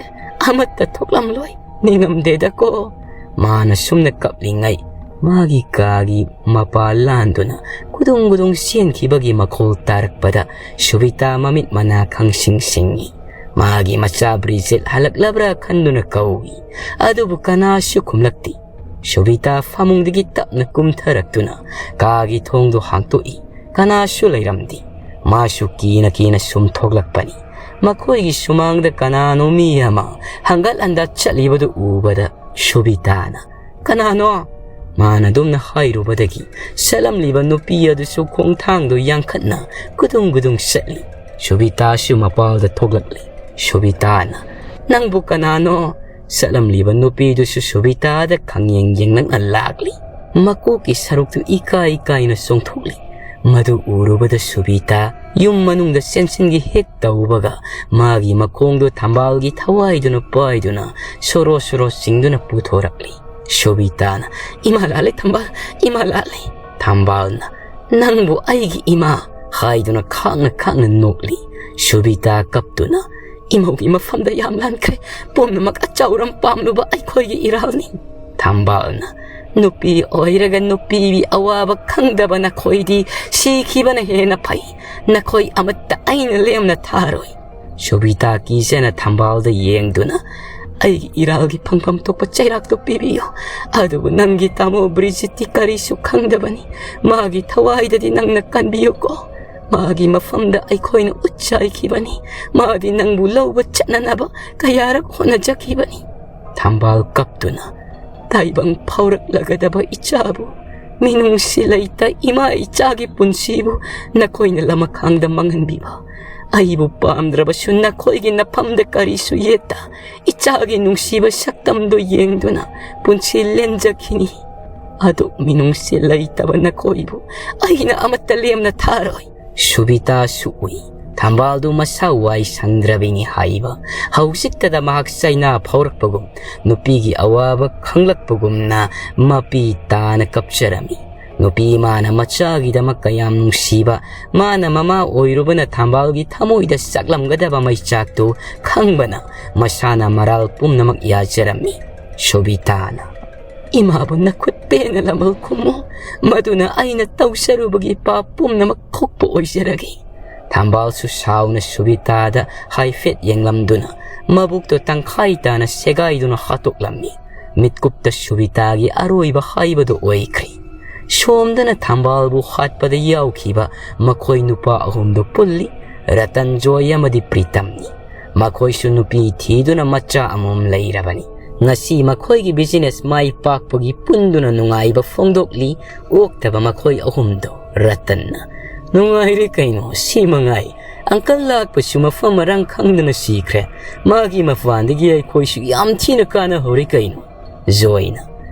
ꯑꯃꯠꯇ ꯊꯣꯛꯂꯝꯂꯣꯏ꯫ ꯅꯤꯡꯉꯝꯗꯦꯗꯀꯣ꯫" ꯃꯥꯅ ꯁꯨꯝꯅ ꯀꯞꯂꯤꯉꯩ ꯃꯥꯒꯤ ꯀꯥꯒꯤ ꯃꯄꯥ ꯂꯥꯟꯗꯨꯅ ꯒꯨꯗꯨꯡ ꯒꯨꯗꯨꯡ ꯆꯦꯟꯈꯤꯕꯒꯤ ꯃꯈꯣꯜ ꯇꯥꯔꯛꯄꯗ ꯁꯨꯕꯤꯇꯥ ꯃꯃꯤꯠ ꯃꯅꯥ ꯈꯪꯁꯤꯡ ꯁꯤꯡꯏ꯫ ꯃꯥꯒꯤ ꯃꯆꯥ ꯕ꯭ꯔꯤꯖꯤꯠ ꯍꯜꯂꯛꯂꯕ꯭ꯔꯥ ꯈꯟꯗꯨꯅ ꯀꯧꯏ꯫ ꯑꯗꯨꯕꯨ ꯀꯅꯥꯁꯨ ꯈꯨꯝꯂꯛꯇꯦ꯫ ꯁꯨꯕꯤꯇꯥ ꯐꯃꯨꯡꯗꯒꯤ ꯇꯞꯅ ꯀꯨꯝꯊꯔꯛꯇꯨꯅ ꯀꯥꯒꯤ ꯊꯣꯡꯗꯨ ꯍꯥꯡꯇꯣꯛꯏ꯫ ꯀꯅꯥꯁꯨ ꯂꯩꯔꯝꯗꯦ꯫ ꯃꯥꯁꯨ ꯀꯤꯅ ꯀꯤꯅ ꯁꯨꯝ ꯊꯣꯛꯂꯛꯄꯅꯤ꯫ ꯃꯈꯣꯏꯒꯤ ꯁꯨꯃꯥꯡꯗ ꯀꯅꯥꯅꯣ ꯃꯤ ꯑꯃ ꯍꯪꯒꯠ ꯍꯟꯗ ꯆꯠꯂꯤꯕꯗꯨ ꯎꯕꯗ ꯁꯨꯕꯤꯇꯥꯅ, "ꯀꯅꯥꯅꯣ?" ꯃꯥꯅ ꯑꯗꯨꯝꯅ ꯍꯥꯏꯔꯨꯕꯗꯒꯤ ꯆꯠꯂꯝꯂꯤꯕ ꯅꯨꯄꯤ ꯑꯗꯨꯁꯨ ꯈꯣꯡꯊꯥꯡꯗꯨ ꯌꯥꯡꯈꯠꯅ ꯒꯨꯗꯨꯡ ꯒꯨꯗꯨꯡ ꯆꯠꯂꯤ꯫ ꯁꯨꯕꯤꯇꯥꯁꯨ ꯃꯄꯥꯜꯗ ꯊꯣꯛꯂꯛꯂꯤ꯫ ꯁꯨꯕꯤꯇꯥꯅ, "ꯅꯪꯕꯨ ꯀꯅꯥꯅꯣ?" ꯆꯠꯂꯝꯂꯤꯕ ꯅꯨꯄꯤꯗꯨꯁꯨ ꯁꯨꯕꯤꯇꯥꯗ ꯈꯪꯌꯦꯡ ꯌꯦꯡꯂꯛꯅ ꯂꯥꯛꯂꯤ꯫ ꯃꯀꯣꯛꯀꯤ ꯁꯔꯨꯛꯇꯨ ꯏꯀꯥꯏ ꯏꯀꯥꯏꯅ ꯆꯣꯡꯊꯣꯛꯂꯤ꯫ ꯃꯗꯨ ꯎꯔꯨꯕꯗ ꯁꯨꯕꯤꯇꯥ ꯌꯨꯝ ꯃꯅꯨꯡꯗ ꯆꯦꯟꯁꯤꯟꯒꯤ ꯍꯦꯛ ꯇꯧꯕꯒ ꯃꯥꯒꯤ ꯃꯈꯣꯡꯗꯨ ꯊꯝꯕꯥꯜꯒꯤ ꯊꯋꯥꯏꯗꯨꯅ ꯄꯥꯏꯗꯨꯅ ꯁꯣꯔꯣ ꯁꯣꯔꯣ ꯆꯤꯡꯗꯨꯅ ꯄꯨꯊꯣꯔꯛꯂꯤ꯫ ꯁꯨꯕꯤꯇꯥꯅ, "ꯏꯃꯥ ꯂꯥꯛꯂꯦ ꯊꯝꯕꯥꯜ, ꯏꯃꯥ ꯂꯥꯛꯂꯦ!" ꯊꯝꯕꯥꯜꯅ, "ꯅꯪꯕꯨ ꯑꯩꯒꯤ ꯏꯃꯥ?" ꯍꯥꯏꯗꯨꯅ ꯈꯥꯛꯅ ꯈꯥꯛꯅ ꯅꯣꯛꯂꯤ꯫ ꯁꯨꯕꯤꯇꯥ ꯀꯞꯇꯨꯅ, "ꯏꯃꯧꯒꯤ ꯃꯐꯝꯗ ꯌꯥꯝ ꯂꯥꯟꯈ꯭ꯔꯦ꯫ ꯄꯨꯝꯅꯃꯛ ꯑꯆꯧꯔꯝ ꯄꯥꯝꯂꯨꯕ ꯑꯩꯈꯣꯏꯒꯤ ꯏꯔꯥꯜꯅꯤ꯫" ꯊꯝꯕꯥꯜꯅ, "ꯅꯨꯄꯤ ꯑꯣꯏꯔꯒ ꯅꯨꯄꯤꯒꯤ ꯑꯋꯥꯕ ꯈꯪꯗꯕ ꯅꯈꯣꯏꯗꯤ ꯁꯤꯈꯤꯕꯅ ꯍꯦꯟꯅ ꯐꯩ꯫ ꯅꯈꯣꯏ ꯑꯃꯠꯇ ꯑꯩꯅ ꯂꯦꯝꯅ ꯊꯥꯔꯣꯏ꯫" ꯁꯣꯕꯤꯇꯥ ꯀꯤꯖꯅ ꯊꯝꯕꯥꯜꯗ ꯌꯦꯡꯗꯨꯅ, "ꯑꯩꯒꯤ ꯏꯔꯥꯜꯒꯤ ꯐꯪꯐꯝ ꯊꯣꯛꯄ ꯆꯩꯔꯥꯛꯇꯨ ꯄꯤꯕꯤꯌꯨ꯫ ꯑꯗꯨꯕꯨ ꯅꯪꯒꯤ ꯇꯥꯃꯣ ꯕ꯭ꯔꯤꯖꯤꯠꯇꯤ ꯀꯔꯤꯁꯨ ꯈꯪꯗꯕꯅꯤ꯫ ꯃꯥꯒꯤ ꯊꯋꯥꯏꯗꯗꯤ ꯅꯪꯅ ꯀꯟꯕꯤꯌꯨꯀꯣ꯫ ꯃꯥꯒꯤ ꯃꯐꯝꯗ ꯑꯩꯈꯣꯏꯅ ꯎꯠ ꯆꯥꯏꯈꯤꯕꯅꯤ꯫ ꯃꯥꯗꯤ ꯅꯪꯕꯨ ꯂꯧꯕ ꯆꯠꯅꯅꯕ ꯀꯌꯥꯔꯛ ꯍꯣꯠꯅꯖꯈꯤꯕꯅꯤ꯫" ꯊꯝꯕꯥꯜ ꯀꯞꯇꯨꯅ, "ꯇꯥꯏꯕꯪ ꯐꯥꯎꯔꯛꯂꯒꯗꯕ ꯏꯆꯥꯕꯨ, ꯃꯤꯅꯨꯡꯁꯤ ꯂꯩꯇ ꯏꯃꯥ ꯏꯆꯥꯒꯤ ꯄꯨꯟꯁꯤꯕꯨ ꯅꯈꯣꯏꯅ ꯂꯃꯈꯥꯡꯗ ꯃꯥꯡꯍꯟꯕꯤꯕ꯫ ꯑꯩꯕꯨ ꯄꯥꯝꯗ꯭ꯔꯕꯁꯨ ꯅꯈꯣꯏꯒꯤ ꯅꯐꯝꯗ ꯀꯔꯤꯁꯨ ꯌꯦꯠꯇ ꯏꯆꯥꯒꯤ ꯅꯨꯡꯁꯤꯕ ꯁꯛꯇꯝꯗꯨ ꯌꯦꯡꯗꯨꯅ ꯄꯨꯟꯁꯤ ꯂꯦꯟꯖꯈꯤꯅꯤ꯫ ꯑꯗꯨ ꯃꯤꯅꯨꯡꯁꯤ ꯂꯩꯇꯕ ꯅꯈꯣꯏꯕꯨ ꯑꯩꯅ ꯑꯃꯠꯇ ꯂꯦꯝꯅ ꯊꯥꯔꯣꯏ꯫" ꯁꯨꯕꯤꯇꯥꯁꯨ ꯎꯏ꯫ ꯊꯝꯕꯥꯜꯗꯨ ꯃꯁꯥ ꯋꯥꯏ ꯁꯪꯗ꯭ꯔꯕꯤꯅꯤ ꯍꯥꯏꯕ ꯍꯧꯖꯤꯛꯇꯗ ꯃꯍꯥꯛ ꯆꯩꯅꯥ ꯐꯥꯎꯔꯛꯄꯒꯨꯝ, ꯅꯨꯄꯤꯒꯤ ꯑꯋꯥꯕ ꯈꯪꯂꯛꯄꯒꯨꯝꯅ ꯃꯄꯤ ꯇꯥꯅ ꯀꯞꯆꯔꯝꯃꯤ꯫ ꯅꯨꯄꯤ ꯃꯥꯅ ꯃꯆꯥꯒꯤꯗꯃꯛ ꯀꯌꯥꯝ ꯅꯨꯡꯁꯤꯕ, ꯃꯥꯅ ꯃꯃꯥ ꯑꯣꯏꯔꯨꯕꯅ ꯊꯝꯕꯥꯜꯒꯤ ꯊꯃꯣꯏꯗ ꯆꯥꯛꯂꯝꯒꯗꯕ ꯃꯩꯆꯥꯛꯇꯨ ꯈꯪꯕꯅ ꯃꯁꯥꯅ ꯃꯔꯥꯜ ꯄꯨꯝꯅꯃꯛ ꯌꯥꯖꯔꯝꯃꯤ꯫ ꯁꯣꯕꯤꯇꯥꯅ, "ꯏꯃꯥꯕꯨ ꯅꯈꯨꯠ ꯄꯦꯟꯅ ꯂꯃꯜ ꯈꯨꯝꯃꯨ, ꯃꯗꯨꯅ ꯑꯩꯅ ꯇꯧꯖꯔꯨꯕꯒꯤ ꯄꯥꯞ ꯄꯨꯝꯅꯃꯛ ꯀꯣꯛꯄ ꯑꯣꯏꯖꯔꯒꯦ꯫" ꯊꯝꯕꯥꯜꯁꯨ ꯁꯥꯎꯅ ꯁꯨꯕꯤꯇꯥꯗ ꯍꯥꯏꯐꯦꯠ ꯌꯦꯡꯂꯝꯗꯨꯅ ꯃꯕꯨꯛꯇꯣ ꯇꯪꯈꯥꯏ ꯇꯥꯅ ꯁꯦꯒꯥꯏꯗꯨꯅ ꯍꯥꯠꯇꯣꯛꯂꯝꯃꯤ꯫ ꯃꯤꯠꯀꯨꯞꯇ ꯁꯨꯕꯤꯇꯥꯒꯤ ꯑꯔꯣꯏꯕ ꯍꯥꯏꯕꯗꯨ ꯑꯣꯏꯈ꯭ꯔꯦ꯫ ꯁꯣꯝꯗꯅ ꯊꯝꯕꯥꯜꯕꯨ ꯍꯥꯠꯄꯗ ꯌꯥꯎꯈꯤꯕ ꯃꯈꯣꯏ ꯅꯨꯄꯥ ꯑꯍꯨꯝꯗꯨ ꯄꯨꯜꯂꯤ, ꯔꯇꯟ, ꯖꯣꯏ ꯑꯃꯗꯤ ꯄ꯭ꯔꯤꯇꯝꯅꯤ꯫ ꯃꯈꯣꯏꯁꯨ ꯅꯨꯄꯤ ꯊꯤꯗꯨꯅ ꯃꯆꯥ ꯑꯃꯃꯝ ꯂꯩꯔꯕꯅꯤ꯫ ꯉꯁꯤ ꯃꯈꯣꯏꯒꯤ ꯕꯤꯖꯤꯅꯦꯁ ꯃꯥꯏ ꯄꯥꯛꯄꯒꯤ ꯄꯨꯟꯗꯨꯅ ꯅꯨꯡꯉꯥꯏꯕ ꯐꯣꯡꯗꯣꯛꯂꯤ꯫ ꯑꯣꯛꯇꯕ ꯃꯈꯣꯏ ꯑꯍꯨꯝꯗꯣ ꯔꯇꯟꯅ, "ꯅꯨꯡꯉꯥꯏꯔꯦ ꯀꯩꯅꯣ, ꯁꯤ ꯃꯉꯥꯏ꯫ ꯑꯪꯀꯜ ꯂꯥꯛꯄꯁꯨ ꯃꯐꯝ ꯃꯔꯥꯡ ꯈꯪꯗꯅ ꯁꯤꯈ꯭ꯔꯦ꯫ ꯃꯥꯒꯤ ꯃꯄꯥꯟꯗꯒꯤ ꯑꯩꯈꯣꯏꯁꯨ ꯌꯥꯝ ꯊꯤꯅ ꯀꯥꯟꯅꯍꯧꯔꯦ ꯀꯩꯅꯣ꯫" ꯖꯣꯏꯅ,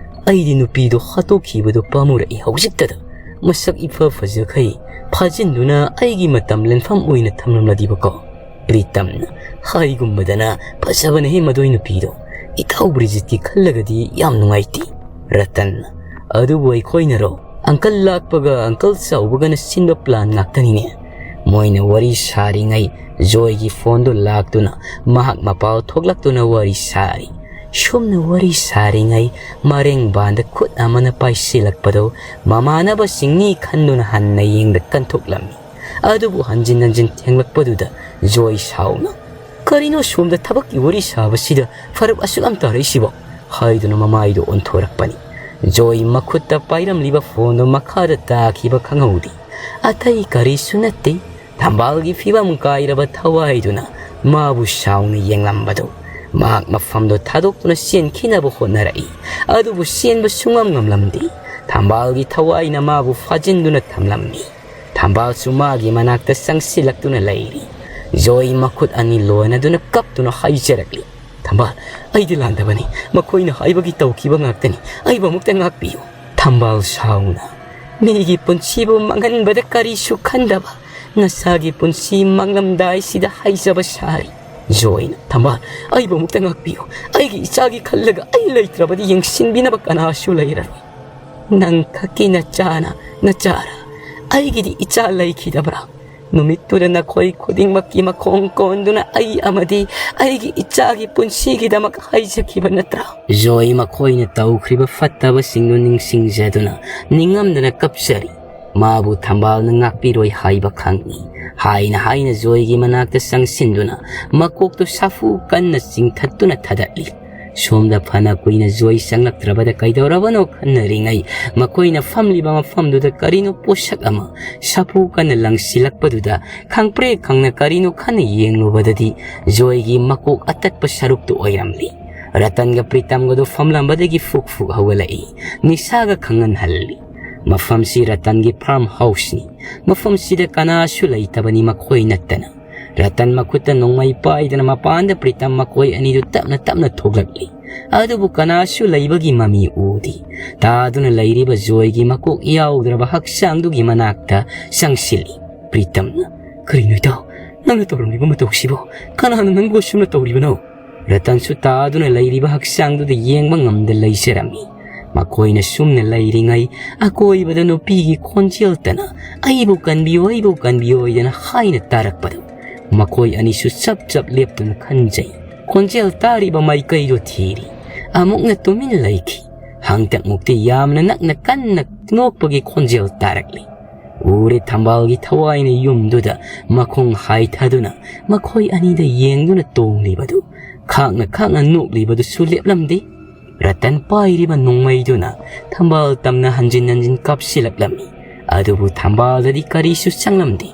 "ꯑꯩꯗꯤ ꯅꯨꯄꯤꯗꯣ ꯍꯥꯠꯇꯣꯛꯈꯤꯕꯗꯣ ꯄꯥꯝꯃꯨꯔꯛꯏ ꯍꯧꯖꯤꯛꯇꯗ꯫ ꯃꯁꯛ ꯏꯐ ꯐꯖꯈꯩ ꯐꯥꯖꯤꯟꯗꯨꯅ ꯑꯩꯒꯤ ꯃꯇꯝ ꯂꯦꯟꯐꯝ ꯑꯣꯏꯅ ꯊꯝꯂꯝꯂꯗꯤꯕꯀꯣ꯫" ꯄ꯭ꯔꯤꯇꯝꯅ, "ꯍꯥꯏꯒꯨꯝꯕꯗꯅ ꯐꯖꯕꯅꯦꯍꯦ ꯃꯗꯨꯏ ꯅꯨꯄꯤꯗꯣ꯫ ꯏꯇꯥꯎ ꯕ꯭ꯔꯤꯖꯤꯠꯀꯤ ꯈꯜꯂꯒꯗꯤ ꯌꯥꯝ ꯅꯨꯡꯉꯥꯏꯇꯦ꯫" ꯔꯇꯟꯅ, "ꯑꯗꯨꯕꯨ ꯑꯩꯈꯣꯏꯅꯔꯣ? ꯑꯪꯀꯜ ꯂꯥꯛꯄꯒ ꯑꯪꯀꯜ ꯆꯥꯎꯕꯒꯅ ꯁꯤꯟꯕ ꯄ꯭ꯂꯥꯟ ꯉꯥꯛꯇꯅꯤꯅꯦ꯫ ꯃꯣꯏꯅ ꯋꯥꯔꯤ ꯁꯥꯔꯤꯉꯩ ꯖꯣꯏꯒꯤ ꯐꯣꯟꯗꯨ ꯂꯥꯛꯇꯨꯅ ꯃꯍꯥꯛ ꯃꯄꯥꯜ ꯊꯣꯛꯂꯛꯇꯨꯅ ꯋꯥꯔꯤ ꯁꯥꯔꯤ꯫ ꯁꯣꯝꯅ ꯋꯥꯔꯤ ꯁꯥꯔꯤꯉꯩ ꯃꯔꯦꯡꯕꯥꯟꯗ ꯈꯨꯠ ꯑꯃꯅ ꯄꯥꯏꯁꯤꯜꯂꯛꯄꯗꯨ ꯃꯃꯥꯟꯅꯕꯁꯤꯡꯅꯤ ꯈꯟꯗꯨꯅ ꯍꯟꯅ ꯌꯦꯡꯗ ꯀꯟꯊꯣꯛꯂꯝꯃꯤ꯫ ꯑꯗꯨꯕꯨ ꯍꯟꯖꯤꯟ ꯍꯟꯖꯤꯟ ꯊꯦꯡꯂꯛꯄꯗꯨꯗ ꯖꯣꯏ ꯁꯥꯎꯅ, "ꯀꯔꯤꯅꯣ ꯁꯣꯝꯗ ꯊꯕꯛꯀꯤ ꯋꯥꯔꯤ ꯁꯥꯕꯁꯤꯗ ꯐꯔꯛ ꯑꯁꯨꯛ ꯌꯥꯝ ꯇꯥꯔꯛꯏꯁꯤꯕꯣ?" ꯍꯥꯏꯗꯨꯅ ꯃꯃꯥꯏꯗꯨ ꯑꯣꯟꯊꯣꯔꯛꯄꯅꯤ꯫ ꯖꯣꯏ ꯃꯈꯨꯠꯇ ꯄꯥꯏꯔꯝꯂꯤꯕ ꯐꯣꯟꯗꯨ ꯃꯈꯥꯗ ꯇꯥꯈꯤꯕ ꯈꯪꯍꯧꯗꯦ꯫ ꯑꯇꯩ ꯀꯔꯤꯁꯨ ꯅꯠꯇꯦ, ꯊꯝꯕꯥꯜꯒꯤ ꯐꯤꯕꯝ ꯀꯥꯏꯔꯕ ꯊꯋꯥꯏꯗꯨꯅ ꯃꯥꯕꯨ ꯁꯥꯎꯅ ꯌꯦꯡꯂꯝꯕꯗꯨ꯫ ꯃꯍꯥꯛ ꯃꯐꯝꯗꯨ ꯊꯥꯗꯣꯛꯇꯨꯅ ꯆꯦꯟꯈꯤꯅꯕ ꯍꯣꯠꯅꯔꯛꯏ, ꯑꯗꯨꯕꯨ ꯆꯦꯟꯕ ꯁꯨꯡꯉꯝ ꯉꯝꯂꯝꯗꯦ꯫ ꯊꯝꯕꯥꯜꯒꯤ ꯊꯋꯥꯏꯅ ꯃꯥꯕꯨ ꯐꯥꯖꯤꯟꯗꯨꯅ ꯊꯝꯂꯝꯃꯤ꯫ ꯊꯝꯕꯥꯜꯁꯨ ꯃꯥꯒꯤ ꯃꯅꯥꯛꯇ ꯆꯪꯁꯤꯜꯂꯛꯇꯨꯅ ꯂꯩꯔꯤ꯫ ꯖꯣꯏ ꯃꯈꯨꯠ ꯑꯅꯤ ꯂꯣꯟꯅꯗꯨꯅ ꯀꯞꯇꯨꯅ ꯍꯥꯏꯖꯔꯛꯂꯤ, "ꯊꯝꯕꯥꯜ, ꯑꯩꯗꯤ ꯂꯥꯟꯗꯕꯅꯤ꯫ ꯃꯈꯣꯏꯅ ꯍꯥꯏꯕꯒꯤ ꯇꯧꯈꯤꯕ ꯉꯥꯛꯇꯅꯤ꯫ ꯑꯩꯕꯨ ꯑꯃꯨꯛꯇ ꯉꯥꯛꯄꯤꯌꯨ꯫" ꯊꯝꯕꯥꯜ ꯁꯥꯎꯅ, "ꯃꯤꯒꯤ ꯄꯨꯟꯁꯤꯕꯨ ꯃꯥꯡꯍꯟꯕꯗ ꯀꯔꯤꯁꯨ ꯈꯟꯗꯕ, ꯅꯁꯥꯒꯤ ꯄꯨꯟꯁꯤ ꯃꯥꯡꯂꯝꯗꯥꯏꯁꯤꯗ ꯍꯥꯏꯖꯕ ꯁꯥꯔꯤ꯫ ꯖꯣꯏꯅ, "ꯊꯝꯕꯥꯜ, ꯑꯩꯕꯨ ꯑꯃꯨꯛꯇ ꯉꯥꯛꯄꯤꯌꯨ꯫ ꯑꯩꯒꯤ ꯏꯆꯥꯒꯤ ꯈꯜꯂꯒ ꯑꯩ ꯂꯩꯇ꯭ꯔꯕꯗꯤ ꯌꯦꯡꯁꯤꯟꯕꯤꯅꯕ ꯀꯅꯥꯁꯨ ꯂꯩꯔꯔꯣꯏ꯫ ꯅꯪ ꯈꯛꯀꯤ ꯅꯆꯥꯅ, ꯅꯆꯥꯔ? ꯑꯩꯒꯤꯗꯤ ꯏꯆꯥ ꯂꯩꯈꯤꯗꯕ꯭ꯔꯥ? ꯅꯨꯃꯤꯠꯇꯨꯗ ꯅꯈꯣꯏ ꯈꯨꯗꯤꯡꯃꯛꯀꯤ ꯃꯈꯣꯡ ꯀꯣꯟꯗꯨꯅ ꯑꯩ ꯑꯃꯗꯤ ꯑꯩꯒꯤ ꯏꯆꯥꯒꯤ ꯄꯨꯟꯁꯤꯒꯤꯗꯃꯛ ꯍꯥꯏꯖꯈꯤꯕ ꯅꯠꯇ꯭ꯔꯥ?" ꯖꯣꯏ ꯃꯈꯣꯏꯅ ꯇꯧꯈ꯭ꯔꯤꯕ ꯐꯠꯇꯕꯁꯤꯡꯗꯨ ꯅꯤꯡꯁꯤꯡꯖꯗꯨꯅ ꯅꯤꯡꯉꯝꯗꯅ ꯀꯞꯆꯔꯤ꯫ ꯃꯥꯕꯨ ꯊꯝꯕꯥꯜꯅ ꯉꯥꯛꯄꯤꯔꯣꯏ ꯍꯥꯏꯕ ꯈꯪꯏ꯫ ꯍꯥꯏꯅ ꯍꯥꯏꯅ ꯖꯣꯏꯒꯤ ꯃꯅꯥꯛꯇ ꯆꯪꯁꯤꯟꯗꯨꯅ ꯃꯀꯣꯛꯇꯨ ꯁꯥꯐꯨ ꯀꯟꯅ ꯆꯤꯡꯊꯠꯇꯨꯅ ꯊꯥꯗꯠꯂꯤ꯫ ꯁꯣꯝꯗ ꯐꯅ ꯀꯨꯏꯅ ꯖꯣꯏ ꯆꯪꯂꯛꯇ꯭ꯔꯕꯗ ꯀꯩꯗꯧꯔꯕꯅꯣ ꯈꯟꯅꯔꯤꯉꯩ, ꯃꯈꯣꯏꯅ ꯐꯝꯂꯤꯕ ꯃꯐꯝꯗꯨꯗ ꯀꯔꯤꯅꯣ ꯄꯣꯠꯁꯛ ꯑꯃ ꯁꯥꯐꯨ ꯀꯟꯅ ꯂꯪꯁꯤꯜꯂꯛꯄꯗꯨꯗ ꯈꯪꯄ꯭ꯔꯦꯛ ꯈꯪꯅ ꯀꯔꯤꯅꯣ ꯈꯟꯅ ꯌꯦꯡꯂꯨꯕꯗꯗꯤ ꯖꯣꯏꯒꯤ ꯃꯀꯣꯛ ꯑꯇꯠꯄ ꯁꯔꯨꯛꯇꯨ ꯑꯣꯏꯔꯝꯂꯤ꯫ ꯔꯇꯟꯒ ꯄ꯭ꯔꯤꯇꯝꯒꯗꯨ ꯐꯝꯂꯝꯕꯗꯒꯤ ꯐꯨꯛ ꯐꯨꯛ ꯍꯧꯒꯠꯂꯛꯏ꯫ ꯅꯤꯁꯥꯒ ꯈꯪꯍꯟꯍꯜꯂꯤ꯫ ꯃꯐꯝꯁꯤ ꯔꯇꯟꯒꯤ ꯐꯥꯔꯝ ꯍꯥꯎꯁꯅꯤ꯫ ꯃꯐꯝꯁꯤꯗ ꯀꯅꯥꯁꯨ ꯂꯩꯇꯕꯅꯤ ꯃꯈꯣꯏ ꯅꯠꯇꯅ꯫ ꯔꯇꯟ ꯃꯈꯨꯠꯇ ꯅꯣꯡꯃꯩ ꯄꯥꯏꯗꯨꯅ ꯃꯄꯥꯟꯗ ꯄ꯭ꯔꯤꯇꯝ ꯃꯈꯣꯏ ꯑꯅꯤꯗꯨ ꯇꯞꯅ ꯇꯞꯅ ꯊꯣꯛꯂꯛꯂꯤ꯫ ꯑꯗꯨꯕꯨ ꯀꯅꯥꯁꯨ ꯂꯩꯕꯒꯤ ꯃꯃꯤ ꯎꯗꯦ꯫ ꯇꯥꯗꯨꯅ ꯂꯩꯔꯤꯕ ꯖꯣꯏꯒꯤ ꯃꯀꯣꯛ ꯌꯥꯎꯗ꯭ꯔꯕ ꯍꯛꯆꯥꯡꯗꯨꯒꯤ ꯃꯅꯥꯛꯇ ꯆꯪꯁꯤꯜꯂꯤ꯫ ꯄ꯭ꯔꯤꯇꯝꯅ, "ꯀꯔꯤꯅꯣ ꯏꯇꯥꯎ? ꯅꯪꯅ ꯇꯧꯔꯝꯂꯤꯕ ꯃꯇꯧꯁꯤꯕꯨ? ꯀꯅꯥꯅ ꯅꯪꯕꯨ ꯑꯁꯨꯝꯅ ꯇꯧꯔꯤꯕꯅꯣ?" ꯔꯇꯟꯁꯨ ꯇꯥꯗꯨꯅ ꯂꯩꯔꯤꯕ ꯍꯛꯆꯥꯡꯗꯨꯗ ꯌꯦꯡꯕ ꯉꯝꯗ ꯂꯩꯖꯔꯝꯃꯤ꯫ ꯃꯈꯣꯏꯅ ꯁꯨꯝꯅ ꯂꯩꯔꯤꯉꯩ ꯑꯀꯣꯏꯕꯗ ꯅꯨꯄꯤꯒꯤ ꯈꯣꯟꯖꯦꯜꯇꯅ, "ꯑꯩꯕꯨ ꯀꯟꯕꯤꯌꯨ, ꯑꯩꯕꯨ ꯀꯟꯕꯤꯌꯨ" ꯍꯥꯏꯗꯅ ꯍꯥꯏꯅ ꯇꯥꯔꯛꯄꯗꯨ ꯃꯈꯣꯏ ꯑꯅꯤꯁꯨ ꯆꯞ ꯆꯞ ꯂꯦꯞꯇꯨꯅ ꯈꯟꯖꯩ꯫ ꯈꯣꯟꯖꯦꯜ ꯇꯥꯔꯤꯕ ꯃꯥꯏꯀꯩꯗꯨ ꯊꯤꯔꯤ꯫ ꯑꯃꯨꯛꯅ ꯇꯨꯃꯤꯟ ꯂꯩꯈꯤ꯫ ꯍꯥꯡꯇꯛꯃꯨꯛꯇꯤ ꯌꯥꯝꯅ ꯅꯛꯅ ꯀꯟꯅ ꯅꯣꯛꯄꯒꯤ ꯈꯣꯟꯖꯦꯜ ꯇꯥꯔꯛꯂꯤ꯫ ꯎꯔꯦ ꯊꯝꯕꯥꯜꯒꯤ ꯊꯋꯥꯏꯅ ꯌꯨꯝꯗꯨꯗ ꯃꯈꯣꯡ ꯍꯥꯏꯊꯗꯨꯅ ꯃꯈꯣꯏ ꯑꯅꯤꯗ ꯌꯦꯡꯗꯨꯅ ꯇꯣꯡꯂꯤꯕꯗꯨ꯫ ꯈꯥꯛꯅ ꯈꯥꯛꯅ ꯅꯣꯛꯂꯤꯕꯗꯨꯁꯨ ꯂꯦꯞꯂꯝꯗꯦ꯫ ꯔꯇꯟ ꯄꯥꯏꯔꯤꯕ ꯅꯣꯡꯃꯩꯗꯨꯅ ꯊꯝꯕꯥꯜ ꯇꯝꯅ ꯍꯟꯖꯤꯟ ꯍꯟꯖꯤꯟ ꯀꯥꯞꯁꯤꯜꯂꯛꯂꯝꯃꯤ꯫ ꯑꯗꯨꯕꯨ ꯊꯝꯕꯥꯜꯗꯗꯤ ꯀꯔꯤꯁꯨ ꯆꯪꯂꯝꯗꯦ꯫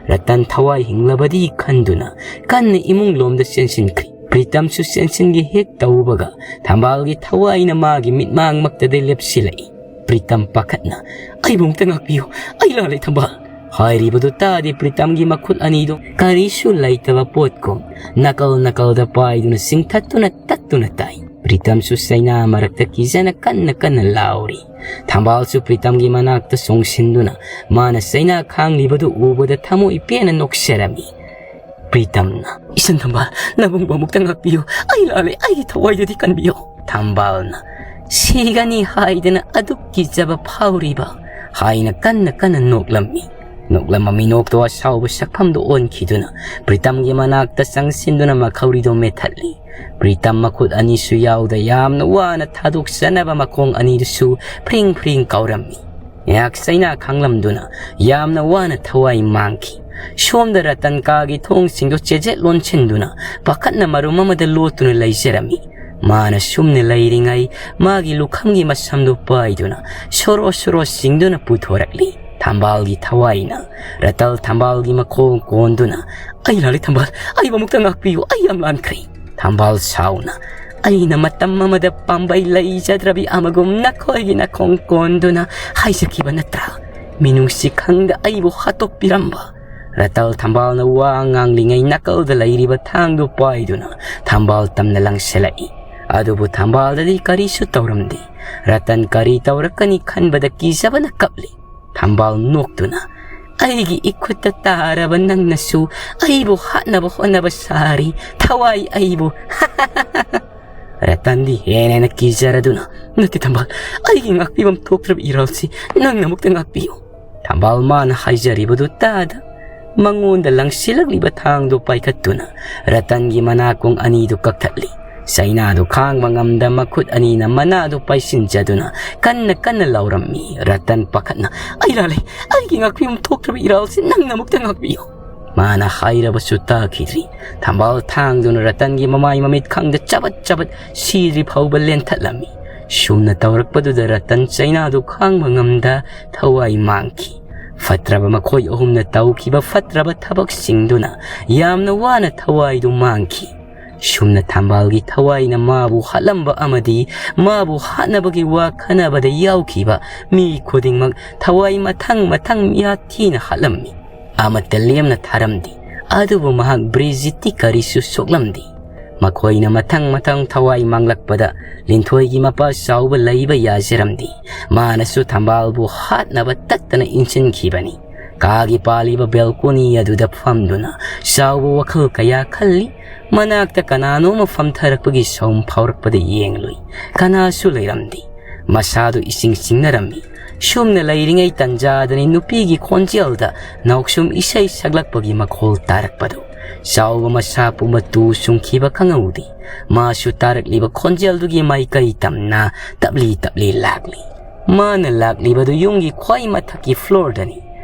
ꯔꯇꯟ ꯊꯋꯥꯏ ꯍꯤꯡꯂꯕꯗꯤ ꯈꯟꯗꯨꯅ ꯀꯟꯅ ꯏꯃꯨꯡ ꯂꯣꯝꯗ ꯆꯦꯟꯁꯤꯟꯈ꯭ꯔꯤ꯫ ꯄ꯭ꯔꯤꯇꯝꯁꯨ ꯆꯦꯟꯁꯤꯟꯒꯦ ꯍꯦꯛ ꯇꯧꯕꯒ ꯊꯝꯕꯥꯜꯒꯤ ꯊꯋꯥꯏꯅ ꯃꯥꯒꯤ ꯃꯤꯠꯃꯥꯡꯃꯛꯇꯗ ꯂꯦꯞꯁꯤꯜꯂꯛꯏ꯫ ꯄ꯭ꯔꯤꯇꯝ ꯄꯥꯈꯠꯅ, "ꯑꯩꯕꯨ ꯑꯃꯨꯛꯇ ꯉꯥꯛꯄꯤꯌꯨ, ꯑꯩ ꯂꯥꯜꯂꯦ ꯊꯝꯕꯥꯜ, ꯍꯥꯏꯔꯤꯕꯗꯨ ꯇꯥꯗꯦ꯫ ꯄ꯭ꯔꯤꯇꯝꯒꯤ ꯃꯈꯨꯠ ꯑꯅꯤꯗꯨ ꯀꯔꯤꯁꯨ ꯂꯩꯇꯕ ꯄꯣꯠꯀꯨꯝ ꯅꯥꯀꯜ ꯅꯥꯀꯜꯗ ꯄꯥꯏꯗꯨꯅ ꯆꯤꯡꯊꯠꯇꯨꯅ ꯇꯠꯇꯨꯅ ꯇꯥꯏ꯫ ꯄ꯭ꯔꯤꯇꯝꯁꯨ ꯆꯩꯅꯥ ꯃꯔꯛꯇ ꯀꯤꯖꯅ ꯀꯟꯅ ꯀꯟꯅ ꯂꯥꯎꯔꯤ꯫ ꯊꯝꯕꯥꯜꯁꯨ ꯄ꯭ꯔꯤꯇꯝꯒꯤ ꯃꯅꯥꯛꯇ ꯆꯣꯡꯁꯤꯟꯗꯨꯅ ꯃꯥꯅ ꯆꯩꯅꯥ ꯈꯥꯡꯂꯤꯕꯗꯨ ꯎꯕꯗ ꯊꯃꯣꯏ ꯄꯦꯟꯅ ꯅꯣꯛꯆꯔꯝꯃꯤ꯫ ꯄ꯭ꯔꯤꯇꯝꯅ, "ꯏꯆꯟ ꯊꯝꯕꯥꯜ, ꯅꯕꯨꯡꯕꯨ ꯑꯃꯨꯛꯇ ꯉꯥꯛꯄꯤꯌꯨ꯫ ꯑꯩ ꯂꯥꯜꯂꯦ, ꯑꯩꯒꯤ ꯊꯋꯥꯏꯗꯨꯗꯤ ꯀꯟꯕꯤꯌꯨ"꯫ ꯊꯝꯕꯥꯜꯅ, "ꯁꯤꯒꯅꯤ ꯍꯥꯏꯗꯅ ꯑꯗꯨꯛ ꯀꯤꯖꯕ ꯐꯥꯎꯔꯤꯕ?" ꯍꯥꯏꯅ ꯀꯟꯅ ꯀꯟꯅ ꯅꯣꯛꯂꯝꯃꯤ꯫ ꯅꯣꯛꯂꯝꯕ ꯃꯤꯅꯣꯛꯇꯣ ꯑꯁꯥꯎꯕ ꯁꯛꯐꯝꯗ ꯑꯣꯟꯈꯤꯗꯨꯅ ꯄ꯭ꯔꯤꯇꯝꯒꯤ ꯃꯅꯥꯛꯇ ꯆꯪꯁꯤꯟꯗꯨꯅ ꯃꯈꯧꯔꯤꯗꯣ ꯃꯦꯠꯊꯠꯂꯤ꯫ ꯄ꯭ꯔꯤꯇꯝ ꯃꯈꯨꯠ ꯑꯅꯤꯁꯨ ꯌꯥꯎꯗ ꯌꯥꯝꯅ ꯋꯥꯅ ꯊꯥꯗꯣꯛꯆꯅꯕ ꯃꯈꯣꯡ ꯑꯅꯤꯗꯨꯁꯨ ꯐ꯭ꯔꯤꯡ ꯐ꯭ꯔꯤꯡ ꯀꯥꯎꯔꯝꯃꯤ꯫ ꯉꯥꯏꯍꯥꯛ ꯆꯩꯅꯥ ꯈꯥꯡꯂꯝꯗꯨꯅ ꯌꯥꯝꯅ ꯋꯥꯅ ꯊꯋꯥꯏ ꯃꯥꯡꯈꯤ꯫ ꯁꯣꯝꯗ ꯔꯇꯟ ꯀꯥꯒꯤ ꯊꯣꯡꯁꯤꯡꯗꯨ ꯆꯦꯖꯦꯠ ꯂꯣꯟꯁꯤꯟꯗꯨꯅ ꯄꯥꯈꯠꯅ ꯃꯔꯨꯝ ꯑꯃꯗ ꯂꯣꯠꯇꯨꯅ ꯂꯩꯖꯔꯝꯃꯤ꯫ ꯃꯥꯅ ꯁꯨꯝꯅ ꯂꯩꯔꯤꯉꯩ ꯃꯥꯒꯤ ꯂꯨꯈꯝꯒꯤ ꯃꯁꯝꯗꯨ ꯄꯥꯏꯗꯨꯅ ꯁꯣꯔꯣ ꯁꯣꯔꯣ ꯆꯤꯡꯗꯨꯅ ꯄꯨꯊꯣꯔꯛꯂꯤ꯫ ꯊꯝꯕꯥꯜꯒꯤ ꯊꯋꯥꯏꯅ ꯔꯇꯜ ꯊꯝꯕꯥꯜꯒꯤ ꯃꯈꯣꯡ ꯀꯣꯟꯗꯨꯅ, "ꯑꯩ ꯂꯥꯜꯂꯤ ꯊꯝꯕꯥꯜ, ꯑꯩꯕꯨ ꯑꯃꯨꯛꯇ ꯉꯥꯛꯄꯤꯌꯨ, ꯑꯩ ꯌꯥꯝ ꯂꯥꯟꯈ꯭ꯔꯦ"꯫ ꯊꯝꯕꯥꯜ ꯁꯥꯎꯅ, "ꯑꯩꯅ ꯃꯇꯝ ꯑꯃꯗ ꯄꯥꯝꯕꯩ ꯂꯩꯖꯗ꯭ꯔꯕꯤ ꯑꯃꯒꯨꯝ ꯅꯈꯣꯏꯒꯤ ꯅꯈꯣꯡ ꯀꯣꯟꯗꯨꯅ ꯍꯥꯏꯖꯈꯤꯕ ꯅꯠꯇ꯭ꯔꯥ? ꯃꯤꯅꯨꯡꯁꯤ ꯈꯪꯗ ꯑꯩꯕꯨ ꯍꯥꯠꯇꯣꯛꯄꯤꯔꯝꯕ"꯫ ꯔꯇꯜ ꯊꯝꯕꯥꯜꯅ ꯋꯥ ꯉꯥꯡꯂꯤꯉꯩ ꯅꯥꯀꯜꯗ ꯂꯩꯔꯤꯕ ꯊꯥꯡꯗꯨ ꯄꯥꯏꯗꯨꯅ ꯊꯝꯕꯥꯜ ꯇꯝꯅ ꯂꯪꯁꯤꯜꯂꯛꯏ꯫ ꯑꯗꯨꯕꯨ ꯊꯝꯕꯥꯜꯗꯗꯤ ꯀꯔꯤꯁꯨ ꯇꯧꯔꯝꯗꯦ꯫ ꯔꯇꯟ ꯀꯔꯤ ꯇꯧꯔꯛꯀꯅꯤ ꯈꯟꯕꯗ ꯀꯤꯖꯕꯅ ꯀꯞꯂꯤ꯫ ꯊꯝꯕꯥꯜ ꯅꯣꯛꯇꯨꯅ, "ꯑꯩꯒꯤ ꯏꯈꯨꯠꯇ ꯇꯥꯔꯕ ꯅꯪꯅꯁꯨ ꯑꯩꯕꯨ ꯍꯥꯠꯅꯕ ꯍꯣꯠꯅꯕ ꯁꯥꯔꯤ, ꯊꯋꯥꯏ ꯑꯩꯕꯨ"꯫ ꯔꯇꯟꯗꯤ ꯍꯦꯟꯅ ꯍꯦꯟꯅ ꯀꯤꯖꯔꯗꯨꯅ, "ꯅꯠꯇꯦ ꯊꯝꯕꯥꯜ, ꯑꯩꯒꯤ ꯉꯥꯛꯄꯤꯐꯝ ꯊꯣꯛꯇ꯭ꯔꯕ ꯏꯔꯥꯜꯁꯤ ꯅꯪꯅ ꯑꯃꯨꯛꯇ ꯉꯥꯛꯄꯤꯌꯨ"꯫ ꯊꯝꯕꯥꯜ ꯃꯥꯅ ꯍꯥꯏꯖꯔꯤꯕꯗꯨ ꯇꯥꯗ ꯃꯉꯣꯟꯗ ꯂꯪꯁꯤꯜꯂꯛꯂꯤꯕ ꯊꯥꯡꯗꯨ ꯄꯥꯏꯈꯠꯇꯨꯅ ꯔꯇꯟꯒꯤ ꯃꯅꯥꯀꯣꯡ ꯑꯅꯤꯗꯨ ꯀꯛꯊꯠꯂꯤ꯫ ꯆꯩꯅꯥꯗꯨ ꯈꯥꯡꯕ ꯉꯝꯗ ꯃꯈꯨꯠ ꯑꯅꯤꯅ ꯃꯅꯥꯗꯨ ꯄꯥꯏꯁꯤꯟꯖꯗꯨꯅ ꯀꯟꯅ ꯀꯟꯅ ꯂꯥꯎꯔꯝꯃꯤ꯫ ꯔꯇꯟ ꯄꯥꯈꯠꯅ, "ꯑꯩ ꯂꯥꯜꯂꯦ, ꯑꯩꯒꯤ ꯉꯥꯛꯄꯤꯐꯝ ꯊꯣꯛꯇ꯭ꯔꯕ ꯏꯔꯥꯜꯁꯤ ꯅꯪꯅ ꯑꯃꯨꯛꯇ ꯉꯥꯛꯄꯤꯌꯨ"꯫ ꯃꯥꯅ ꯍꯥꯏꯔꯕꯁꯨ ꯇꯥꯈꯤꯗ꯭ꯔꯤ꯫ ꯊꯝꯕꯥꯜ ꯊꯥꯡꯗꯨꯅ ꯔꯇꯟꯒꯤ ꯃꯃꯥꯏ ꯃꯃꯤꯠ ꯈꯪꯗ ꯆꯕꯠ ꯆꯕꯠ ꯁꯤꯗ꯭ꯔꯤ ꯐꯥꯎꯕ ꯂꯦꯟꯊꯠꯂꯝꯃꯤ꯫ ꯁꯨꯝꯅ ꯇꯧꯔꯛꯄꯗꯨꯗ ꯔꯇꯟ ꯆꯩꯅꯥꯗꯨ ꯈꯥꯡꯕ ꯉꯝꯗ ꯊꯋꯥꯏ ꯃꯥꯡꯈꯤ꯫ ꯐꯠꯇ꯭ꯔꯕ ꯃꯈꯣꯏ ꯑꯍꯨꯝꯅ ꯇꯧꯈꯤꯕ ꯐꯠꯇ꯭ꯔꯕ ꯊꯕꯛꯁꯤꯡꯗꯨꯅ ꯌꯥꯝꯅ ꯋꯥꯅ ꯊꯋꯥꯏꯗꯨ ꯃꯥꯡꯈꯤ꯫ ꯁꯨꯝꯅ ꯊꯝꯕꯥꯜꯒꯤ ꯊꯋꯥꯏꯅ ꯃꯥꯕꯨ ꯍꯥꯠꯂꯝꯕ ꯑꯃꯗꯤ ꯃꯥꯕꯨ ꯍꯥꯠꯅꯕꯒꯤ ꯋꯥ ꯈꯟꯅꯕꯗ ꯌꯥꯎꯈꯤꯕ ꯃꯤ ꯈꯨꯗꯤꯡꯃꯛ ꯊꯋꯥꯏ ꯃꯊꯪ ꯃꯊꯪ ꯃꯤꯍꯥꯠ ꯊꯤꯅ ꯍꯥꯠꯂꯝꯃꯤ꯫ ꯑꯃꯠꯇ ꯂꯦꯝꯅ ꯊꯥꯔꯝꯗꯦ꯫ ꯑꯗꯨꯕꯨ ꯃꯍꯥꯛ ꯕ꯭ꯔꯤꯖꯤꯠꯇꯤ ꯀꯔꯤꯁꯨ ꯁꯣꯛꯂꯝꯗꯦ꯫ ꯃꯈꯣꯏꯅ ꯃꯊꯪ ꯃꯊꯪ ꯊꯋꯥꯏ ꯃꯥꯡꯂꯛꯄꯗ ꯂꯤꯟꯊꯣꯏꯒꯤ ꯃꯄꯥ ꯆꯥꯎꯕ ꯂꯩꯕ ꯌꯥꯖꯔꯝꯗꯦ꯫ ꯃꯥꯅꯁꯨ ꯊꯝꯕꯥꯜꯕꯨ ꯍꯥꯠꯅꯕ ꯇꯠꯇꯅ ꯏꯟꯁꯤꯟꯈꯤꯕꯅꯤ꯫ ꯀꯥꯒꯤ ꯄꯥꯜꯂꯤꯕ ꯕꯦꯜꯀꯣꯅꯤ ꯑꯗꯨꯗ ꯐꯝꯗꯨꯅ ꯆꯥꯎꯕ ꯋꯥꯈꯜ ꯀꯌꯥ ꯈꯜꯂꯤ꯫ ꯃꯅꯥꯛꯇ ꯀꯅꯥꯅꯣꯝꯃ ꯐꯝꯊꯔꯛꯄꯒꯤ ꯁꯥꯎꯝ ꯐꯥꯎꯔꯛꯄꯗ ꯌꯦꯡꯂꯨꯏ꯫ ꯀꯅꯥꯁꯨ ꯂꯩꯔꯝꯗꯦ꯫ ꯃꯁꯥꯗꯨ ꯏꯁꯤꯡ ꯁꯤꯡꯅꯔꯝꯃꯤ꯫ ꯁꯨꯝꯅ ꯂꯩꯔꯤꯉꯩ ꯇꯟꯖꯥꯗꯅꯤ ꯅꯨꯄꯤꯒꯤ ꯈꯣꯟꯖꯦꯜꯗ ꯅꯥꯎꯁꯨꯝ ꯏꯁꯩ ꯁꯛꯂꯛꯄꯒꯤ ꯃꯈꯣꯜ ꯇꯥꯔꯛꯄꯗꯨ꯫ ꯆꯥꯎꯕ ꯃꯁꯥ ꯄꯨꯝꯕ ꯇꯨ ꯁꯨꯡꯈꯤꯕ ꯈꯪꯍꯧꯗꯦ꯫ ꯃꯥꯁꯨ ꯇꯥꯔꯛꯂꯤꯕ ꯈꯣꯟꯖꯦꯜꯗꯨꯒꯤ ꯃꯥꯏꯀꯩ ꯇꯝꯅ ꯇꯞꯂꯤ ꯇꯞꯂꯤ ꯂꯥꯛꯂꯤ꯫ ꯃꯥꯅ ꯂꯥꯛꯂꯤꯕꯗꯨ ꯌꯨꯝꯒꯤ ꯈ꯭ꯋꯥꯏ ꯃꯊꯛꯀꯤ ꯐ꯭ꯂꯣꯔꯗꯅꯤ꯫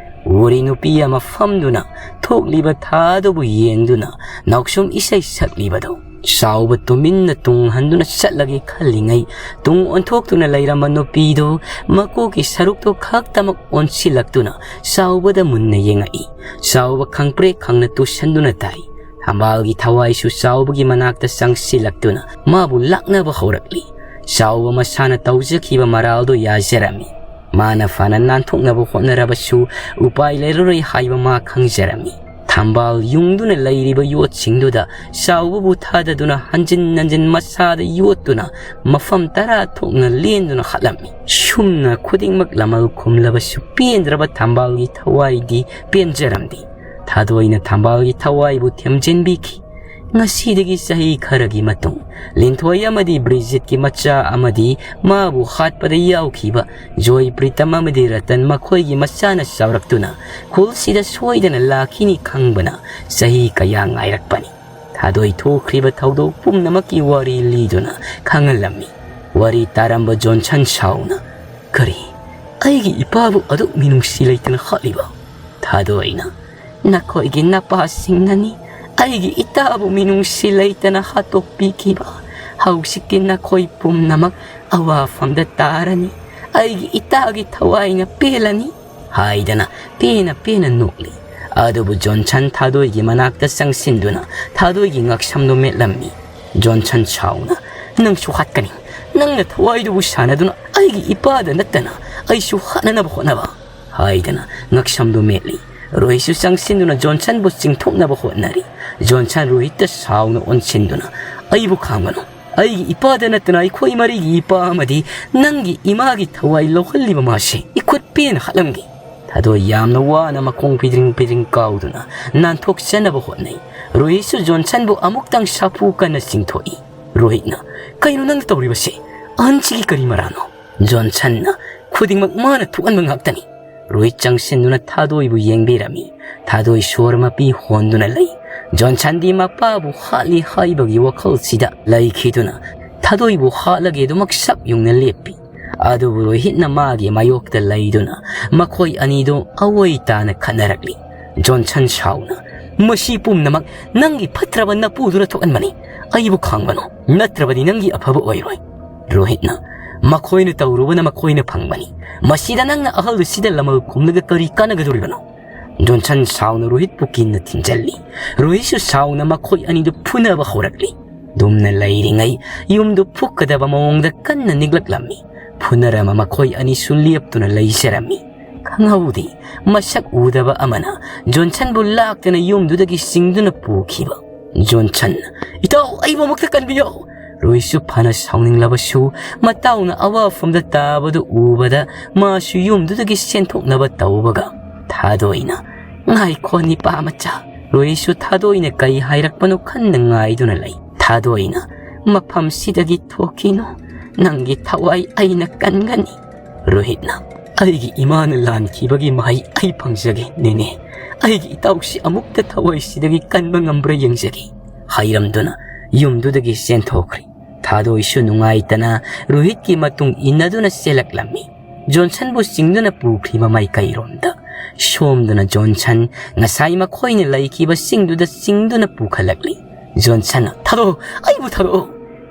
ꯎꯔꯤ ꯅꯨꯄꯤ ꯑꯃ ꯐꯝꯗꯨꯅ ꯊꯣꯛꯂꯤꯕ ꯊꯥ ꯑꯗꯨꯕꯨ ꯌꯦꯡꯗꯨꯅ ꯅꯥꯎꯁꯨꯝ ꯏꯁꯩ ꯁꯛꯂꯤꯕꯗꯨ꯫ ꯆꯥꯎꯕ ꯇꯨꯃꯤꯟꯅ ꯇꯨꯡ ꯍꯟꯗꯨꯅ ꯆꯠꯂꯒꯦ ꯈꯜꯂꯤꯉꯩ ꯇꯨꯡ ꯑꯣꯟꯊꯣꯛꯇꯨꯅ ꯂꯩꯔꯝꯕ ꯅꯨꯄꯤꯗꯨ ꯃꯀꯣꯛꯀꯤ ꯁꯔꯨꯛꯇꯨ ꯈꯛꯇꯃꯛ ꯑꯣꯟꯁꯤꯜꯂꯛꯇꯨꯅ ꯆꯥꯎꯕꯗ ꯃꯨꯟꯅ ꯌꯦꯡꯉꯛꯏ꯫ ꯆꯥꯎꯕ ꯈꯪꯄ꯭ꯔꯦꯛ ꯈꯪꯅ ꯇꯨꯁꯟꯗꯨꯅ ꯇꯥꯏ꯫ ꯊꯝꯕꯥꯜꯒꯤ ꯊꯋꯥꯏꯁꯨ ꯆꯥꯎꯕꯒꯤ ꯃꯅꯥꯛꯇ ꯆꯪꯁꯤꯜꯂꯛꯇꯨꯅ ꯃꯥꯕꯨ ꯂꯥꯛꯅꯕ ꯍꯧꯔꯛꯂꯤ꯫ ꯆꯥꯎꯕ ꯃꯁꯥꯅ ꯇꯧꯖꯈꯤꯕ ꯃꯔꯥꯜꯗꯨ ꯌꯥꯖꯔꯝꯃꯤ꯫ ꯃꯥꯅ ꯐꯅ ꯅꯥꯟꯊꯣꯛꯅꯕ ꯍꯣꯠꯅꯔꯕꯁꯨ ꯎꯄꯥꯏ ꯂꯩꯔꯔꯣꯏ ꯍꯥꯏꯕ ꯃꯥ ꯈꯪꯖꯔꯝꯃꯤ꯫ ꯊꯝꯕꯥꯜ ꯌꯨꯡꯗꯨꯅ ꯂꯩꯔꯤꯕ ꯌꯣꯠꯁꯤꯡꯗꯨꯗ ꯆꯥꯎꯕꯕꯨ ꯊꯥꯗꯗꯨꯅ ꯍꯟꯖꯤꯟ ꯍꯟꯖꯤꯟ ꯃꯁꯥꯗ ꯌꯣꯠꯇꯨꯅ ꯃꯐꯝ ꯇꯔꯥ ꯊꯣꯛꯅ ꯂꯦꯟꯗꯨꯅ ꯍꯥꯠꯂꯝꯃꯤ꯫ ꯁꯨꯝꯅ ꯈꯨꯗꯤꯡꯃꯛ ꯂꯃꯜ ꯈꯨꯝꯂꯕꯁꯨ ꯄꯦꯟꯗ꯭ꯔꯕ ꯊꯝꯕꯥꯜꯒꯤ ꯊꯋꯥꯏꯗꯤ ꯄꯦꯟꯖꯔꯝꯗꯦ꯫ ꯊꯥꯗꯣꯏꯅ ꯊꯝꯕꯥꯜꯒꯤ ꯊꯋꯥꯏꯕꯨ ꯊꯦꯝꯖꯤꯟꯕꯤꯈꯤ꯫ ꯉꯁꯤꯗꯒꯤ ꯆꯍꯤ ꯈꯔꯒꯤ ꯃꯇꯨꯡ ꯂꯤꯟꯊꯣꯏ ꯑꯃꯗꯤ ꯕ꯭ꯔꯤꯖꯤꯠꯀꯤ ꯃꯆꯥ ꯑꯃꯗꯤ ꯃꯥꯕꯨ ꯍꯥꯠꯄꯗ ꯌꯥꯎꯈꯤꯕ ꯖꯣꯏ ꯄ꯭ꯔꯤꯇꯝ ꯑꯃꯗꯤ ꯔꯇꯟ ꯃꯈꯣꯏꯒꯤ ꯃꯆꯥꯅ ꯆꯥꯎꯔꯛꯇꯨꯅ ꯈꯨꯜꯁꯤꯗ ꯁꯣꯏꯗꯅ ꯂꯥꯛꯈꯤꯅꯤ ꯈꯪꯕꯅ ꯆꯍꯤ ꯀꯌꯥ ꯉꯥꯏꯔꯛꯄꯅꯤ꯫ ꯊꯥꯗꯣꯏ ꯊꯣꯛꯈ꯭ꯔꯤꯕ ꯊꯧꯗꯣꯛ ꯄꯨꯝꯅꯃꯛꯀꯤ ꯋꯥꯔꯤ ꯂꯤꯗꯨꯅ ꯈꯪꯍꯜꯂꯝꯃꯤ꯫ ꯋꯥꯔꯤ ꯇꯥꯔꯝꯕ ꯖꯣꯟꯁꯟ ꯁꯥꯎꯅ, "ꯀꯔꯤ? ꯑꯩꯒꯤ ꯏꯄꯥꯕꯨ ꯑꯗꯨꯛ ꯃꯤꯅꯨꯡꯁꯤ ꯂꯩꯇꯅ ꯍꯥꯠꯂꯤꯕ?" ꯊꯥꯗꯣꯏꯅ, "ꯅꯈꯣꯏꯒꯤ ꯅꯄꯥꯁꯤꯡꯅꯅꯤ ꯑꯩꯒꯤ ꯏꯇꯥꯕꯨ ꯃꯤꯅꯨꯡꯁꯤ ꯂꯩꯇꯅ ꯍꯥꯠꯇꯣꯛꯄꯤꯈꯤꯕ꯫ ꯍꯧꯖꯤꯛꯇꯤ ꯅꯈꯣꯏ ꯄꯨꯝꯅꯃꯛ ꯑꯋꯥꯐꯝꯗ ꯇꯥꯔꯅꯤ꯫ ꯑꯩꯒꯤ ꯏꯇꯥꯒꯤ ꯊꯋꯥꯏꯅ ꯄꯦꯜꯂꯅꯤ" ꯍꯥꯏꯗꯅ ꯄꯦꯟꯅ ꯄꯦꯟꯅ ꯅꯣꯛꯂꯤ꯫ ꯑꯗꯨꯕꯨ ꯖꯣꯟꯁꯟ ꯊꯥꯗꯣꯏꯒꯤ ꯃꯅꯥꯛꯇ ꯆꯪꯁꯤꯟꯗꯨꯅ ꯊꯥꯗꯣꯏꯒꯤ ꯉꯛꯁꯝꯗꯨ ꯃꯦꯠꯂꯝꯃꯤ꯫ ꯖꯣꯟꯁꯟ ꯁꯥꯎꯅ, "ꯅꯪꯁꯨ ꯍꯥꯠꯀꯅꯤ! ꯅꯪꯅ ꯊꯋꯥꯏꯗꯨꯕꯨ ꯁꯥꯟꯅꯗꯨꯅ ꯑꯩꯒꯤ ꯏꯄꯥꯗ ꯅꯠꯇꯅ ꯑꯩꯁꯨ ꯍꯥꯠꯅꯅꯕ ꯍꯣꯠꯅꯕ!" ꯍꯥꯏꯗꯅ ꯉꯛꯁꯝꯗꯨ ꯃꯦꯠꯂꯤ꯫ ꯔꯣꯍꯤꯠꯁꯨ ꯆꯪꯁꯤꯟꯗꯨꯅ ꯖꯣꯟꯁꯟꯕꯨ ꯆꯤꯡꯊꯣꯛꯅꯕ ꯍꯣꯠꯅꯔꯤ꯫ ꯖꯣꯟꯁꯟ ꯔꯣꯍꯤꯠꯇ ꯁꯥꯎꯅ ꯑꯣꯟꯁꯤꯟꯗꯨꯅ, "ꯑꯩꯕꯨ ꯈꯥꯝꯒꯅꯨ! ꯑꯩꯒꯤ ꯏꯄꯥꯗ ꯅꯠꯇꯅ ꯑꯩꯈꯣꯏ ꯃꯔꯤꯒꯤ ꯏꯄꯥ ꯑꯃꯗꯤ ꯅꯪꯒꯤ ꯏꯃꯥꯒꯤ ꯊꯋꯥꯏ ꯂꯧꯍꯜꯂꯤꯕ ꯃꯥꯁꯦ ꯏꯈꯨꯠ ꯄꯦꯟꯅ ꯍꯥꯠꯂꯝꯒꯦ!" ꯊꯥꯗꯣꯏ ꯌꯥꯝꯅ ꯋꯥꯅ ꯃꯈꯣꯡ ꯄꯤꯗ꯭ꯔꯤꯡ ꯄꯤꯗ꯭ꯔꯤꯡ ꯀꯥꯎꯗꯨꯅ ꯅꯥꯟꯊꯣꯛꯆꯅꯕ ꯍꯣꯠꯅꯩ꯫ ꯔꯣꯍꯤꯠꯁꯨ ꯖꯣꯟꯁꯟꯕꯨ ꯑꯃꯨꯛꯇꯪ ꯁꯥꯐꯨ ꯀꯟꯅ ꯆꯤꯡꯊꯣꯛꯏ꯫ ꯔꯣꯍꯤꯠꯅ, "ꯀꯩꯅꯣ ꯅꯪꯅ ꯇꯧꯔꯤꯕꯁꯦ? ꯑꯍꯟꯁꯤꯒꯤ ꯀꯔꯤ ꯃꯔꯥꯜꯅꯣ?" ꯖꯣꯟꯁꯟꯅ, "ꯈꯨꯗꯤꯡꯃꯛ ꯃꯥꯅ ꯊꯣꯛꯍꯟꯕ ꯉꯥꯛꯇꯅꯤ!" ꯔꯣꯍꯤꯠ ꯆꯪꯁꯤꯟꯗꯨꯅ ꯊꯥꯗꯣꯏꯕꯨ ꯌꯦꯡꯕꯤꯔꯝꯃꯤ꯫ ꯊꯥꯗꯣꯏ ꯁꯣꯔ ꯃꯄꯤ ꯍꯣꯟꯗꯨꯅ ꯂꯩ꯫ ꯖꯣꯟꯁꯟꯗꯤ ꯃꯄꯥꯕꯨ ꯍꯥꯠꯂꯤ ꯍꯥꯏꯕꯒꯤ ꯋꯥꯈꯜꯁꯤꯗ ꯂꯩꯈꯤꯗꯨꯅ ꯊꯥꯗꯣꯏꯕꯨ ꯍꯥꯠꯂꯒꯦ ꯑꯗꯨꯃꯛ ꯁꯛ ꯌꯨꯡꯅ ꯂꯦꯞꯄꯤ꯫ ꯑꯗꯨꯕꯨ ꯔꯣꯍꯤꯠꯅ ꯃꯥꯒꯤ ꯃꯥꯌꯣꯛꯇ ꯂꯩꯗꯨꯅ ꯃꯈꯣꯏ ꯑꯅꯤꯗꯨ ꯑꯋꯣꯏ ꯇꯥꯅ ꯈꯠꯅꯔꯛꯂꯤ꯫ ꯖꯣꯟꯁꯟ ꯁꯥꯎꯅ, "ꯃꯁꯤ ꯄꯨꯝꯅꯃꯛ ꯅꯪꯒꯤ ꯐꯠꯇ꯭ꯔꯕ ꯅꯄꯨꯗꯨꯅ ꯊꯣꯛꯍꯟꯕꯅꯤ꯫ ꯑꯩꯕꯨ ꯈꯥꯝꯒꯅꯨ, ꯅꯠꯇ꯭ꯔꯕꯗꯤ ꯅꯪꯒꯤ ꯑꯐꯕ ꯑꯣꯏꯔꯣꯏ!" ꯔꯣꯍꯤꯠꯅ, "ꯃꯈꯣꯏꯅ ꯇꯧꯔꯨꯕꯅ ꯃꯈꯣꯏꯅ ꯐꯪꯕꯅꯤ꯫ ꯃꯁꯤꯗ ꯅꯪꯅ ꯑꯍꯜꯗꯨꯁꯤꯗ ꯂꯃꯜ ꯈꯨꯝꯂꯒ ꯀꯔꯤ ꯀꯥꯟꯅꯒꯗꯧꯔꯤꯕꯅꯣ?" ꯖꯣꯟꯁꯟ ꯁꯥꯎꯅ ꯔꯣꯍꯤꯠꯄꯨ ꯀꯤꯟꯅ ꯊꯤꯟꯖꯜꯂꯤ꯫ ꯔꯣꯍꯤꯠꯁꯨ ꯁꯥꯎꯅ ꯃꯈꯣꯏ ꯑꯅꯤꯗꯨ ꯐꯨꯅꯕ ꯍꯧꯔꯛꯂꯤ꯫ ꯇꯨꯝꯅ ꯂꯩꯔꯤꯉꯩ ꯌꯨꯝꯗꯨ ꯐꯨꯛꯀꯗꯕ ꯃꯑꯣꯡꯗ ꯀꯟꯅ ꯅꯤꯛꯂꯛꯂꯝꯃꯤ꯫ ꯐꯨꯅꯔꯝꯕ ꯃꯈꯣꯏ ꯑꯅꯤꯁꯨ ꯂꯦꯞꯇꯨꯅ ꯂꯩꯖꯔꯝꯃꯤ꯫ ꯈꯪꯍꯧꯗꯦ, ꯃꯁꯛ ꯎꯗꯕ ꯑꯃꯅ ꯖꯣꯟꯁꯟꯕꯨ ꯂꯥꯛꯇꯅ ꯌꯨꯝꯗꯨꯗꯒꯤ ꯆꯤꯡꯗꯨꯅ ꯄꯨꯈꯤꯕ꯫ ꯖꯣꯟꯁꯟ, "ꯏꯇꯥꯎ, ꯑꯩꯕꯨ ꯑꯃꯨꯛꯇ ꯀꯟꯕꯤꯌꯨ!" ꯔꯣꯍꯤꯠꯁꯨ ꯐꯅ ꯁꯥꯎꯅꯤꯡꯂꯕꯁꯨ ꯃꯇꯥꯎꯅ ꯑꯋꯥꯐꯝꯗ ꯇꯥꯕꯗꯨ ꯎꯕꯗ ꯃꯥꯁꯨ ꯌꯨꯝꯗꯨꯗꯒꯤ ꯆꯦꯟꯊꯣꯛꯅꯕ ꯇꯧꯕꯒ ꯊꯥꯗꯣꯏꯅ, "ꯉꯥꯏꯈꯣ ꯅꯤꯄꯥ ꯃꯆꯥ!" ꯔꯣꯍꯤꯠꯁꯨ ꯊꯥꯗꯣꯏꯅ ꯀꯩ ꯍꯥꯏꯔꯛꯄꯅꯣ ꯈꯟꯅ ꯉꯥꯏꯗꯨꯅ ꯂꯩ꯫ ꯊꯥꯗꯣꯏꯅ, "ꯃꯐꯝꯁꯤꯗꯒꯤ ꯊꯣꯛꯈꯤꯅꯨ, ꯅꯪꯒꯤ ꯊꯋꯥꯏ ꯑꯩꯅ ꯀꯟꯒꯅꯤ!" ꯔꯣꯍꯤꯠꯅ, "ꯑꯩꯒꯤ ꯏꯃꯥꯅ ꯂꯥꯟꯈꯤꯕꯒꯤ ꯃꯍꯩ ꯑꯩ ꯐꯪꯖꯒꯦ, ꯅꯦꯅꯦ꯫ ꯑꯩꯒꯤ ꯏꯇꯥꯎꯁꯤ ꯑꯃꯨꯛꯇ ꯊꯋꯥꯏꯁꯤꯗꯒꯤ ꯀꯟꯕ ꯉꯝꯕ꯭ꯔꯥ ꯌꯦꯡꯖꯒꯦ!" ꯍꯥꯏꯔꯝꯗꯨꯅ ꯌꯨꯝꯗꯨꯗꯒꯤ ꯆꯦꯟꯊꯣꯛꯈ꯭ꯔꯤ꯫ ꯊꯥꯗꯣꯏꯁꯨ ꯅꯨꯡꯉꯥꯏꯇꯅ ꯔꯣꯍꯤꯠꯀꯤ ꯃꯇꯨꯡ ꯏꯟꯅꯗꯨꯅ ꯆꯦꯜꯂꯛꯂꯝꯃꯤ꯫ ꯖꯣꯟꯁꯟꯕꯨ ꯆꯤꯡꯗꯨꯅ ꯄꯨꯈ꯭ꯔꯤꯕ ꯃꯥꯏꯀꯩꯔꯣꯝꯗ꯫ ꯁꯣꯝꯗꯨꯅ ꯖꯣꯟꯁꯟ ꯉꯁꯥꯏ ꯃꯈꯣꯏꯅ ꯂꯩꯈꯤꯕ ꯆꯤꯡꯗꯨꯗ ꯆꯤꯡꯗꯨꯅ ꯄꯨꯈꯠꯂꯛꯂꯤ꯫ ꯖꯣꯟꯁꯟꯅ, "ꯊꯥꯗꯣꯛꯎ! ꯑꯩꯕꯨ ꯊꯥꯗꯣꯛꯎ!"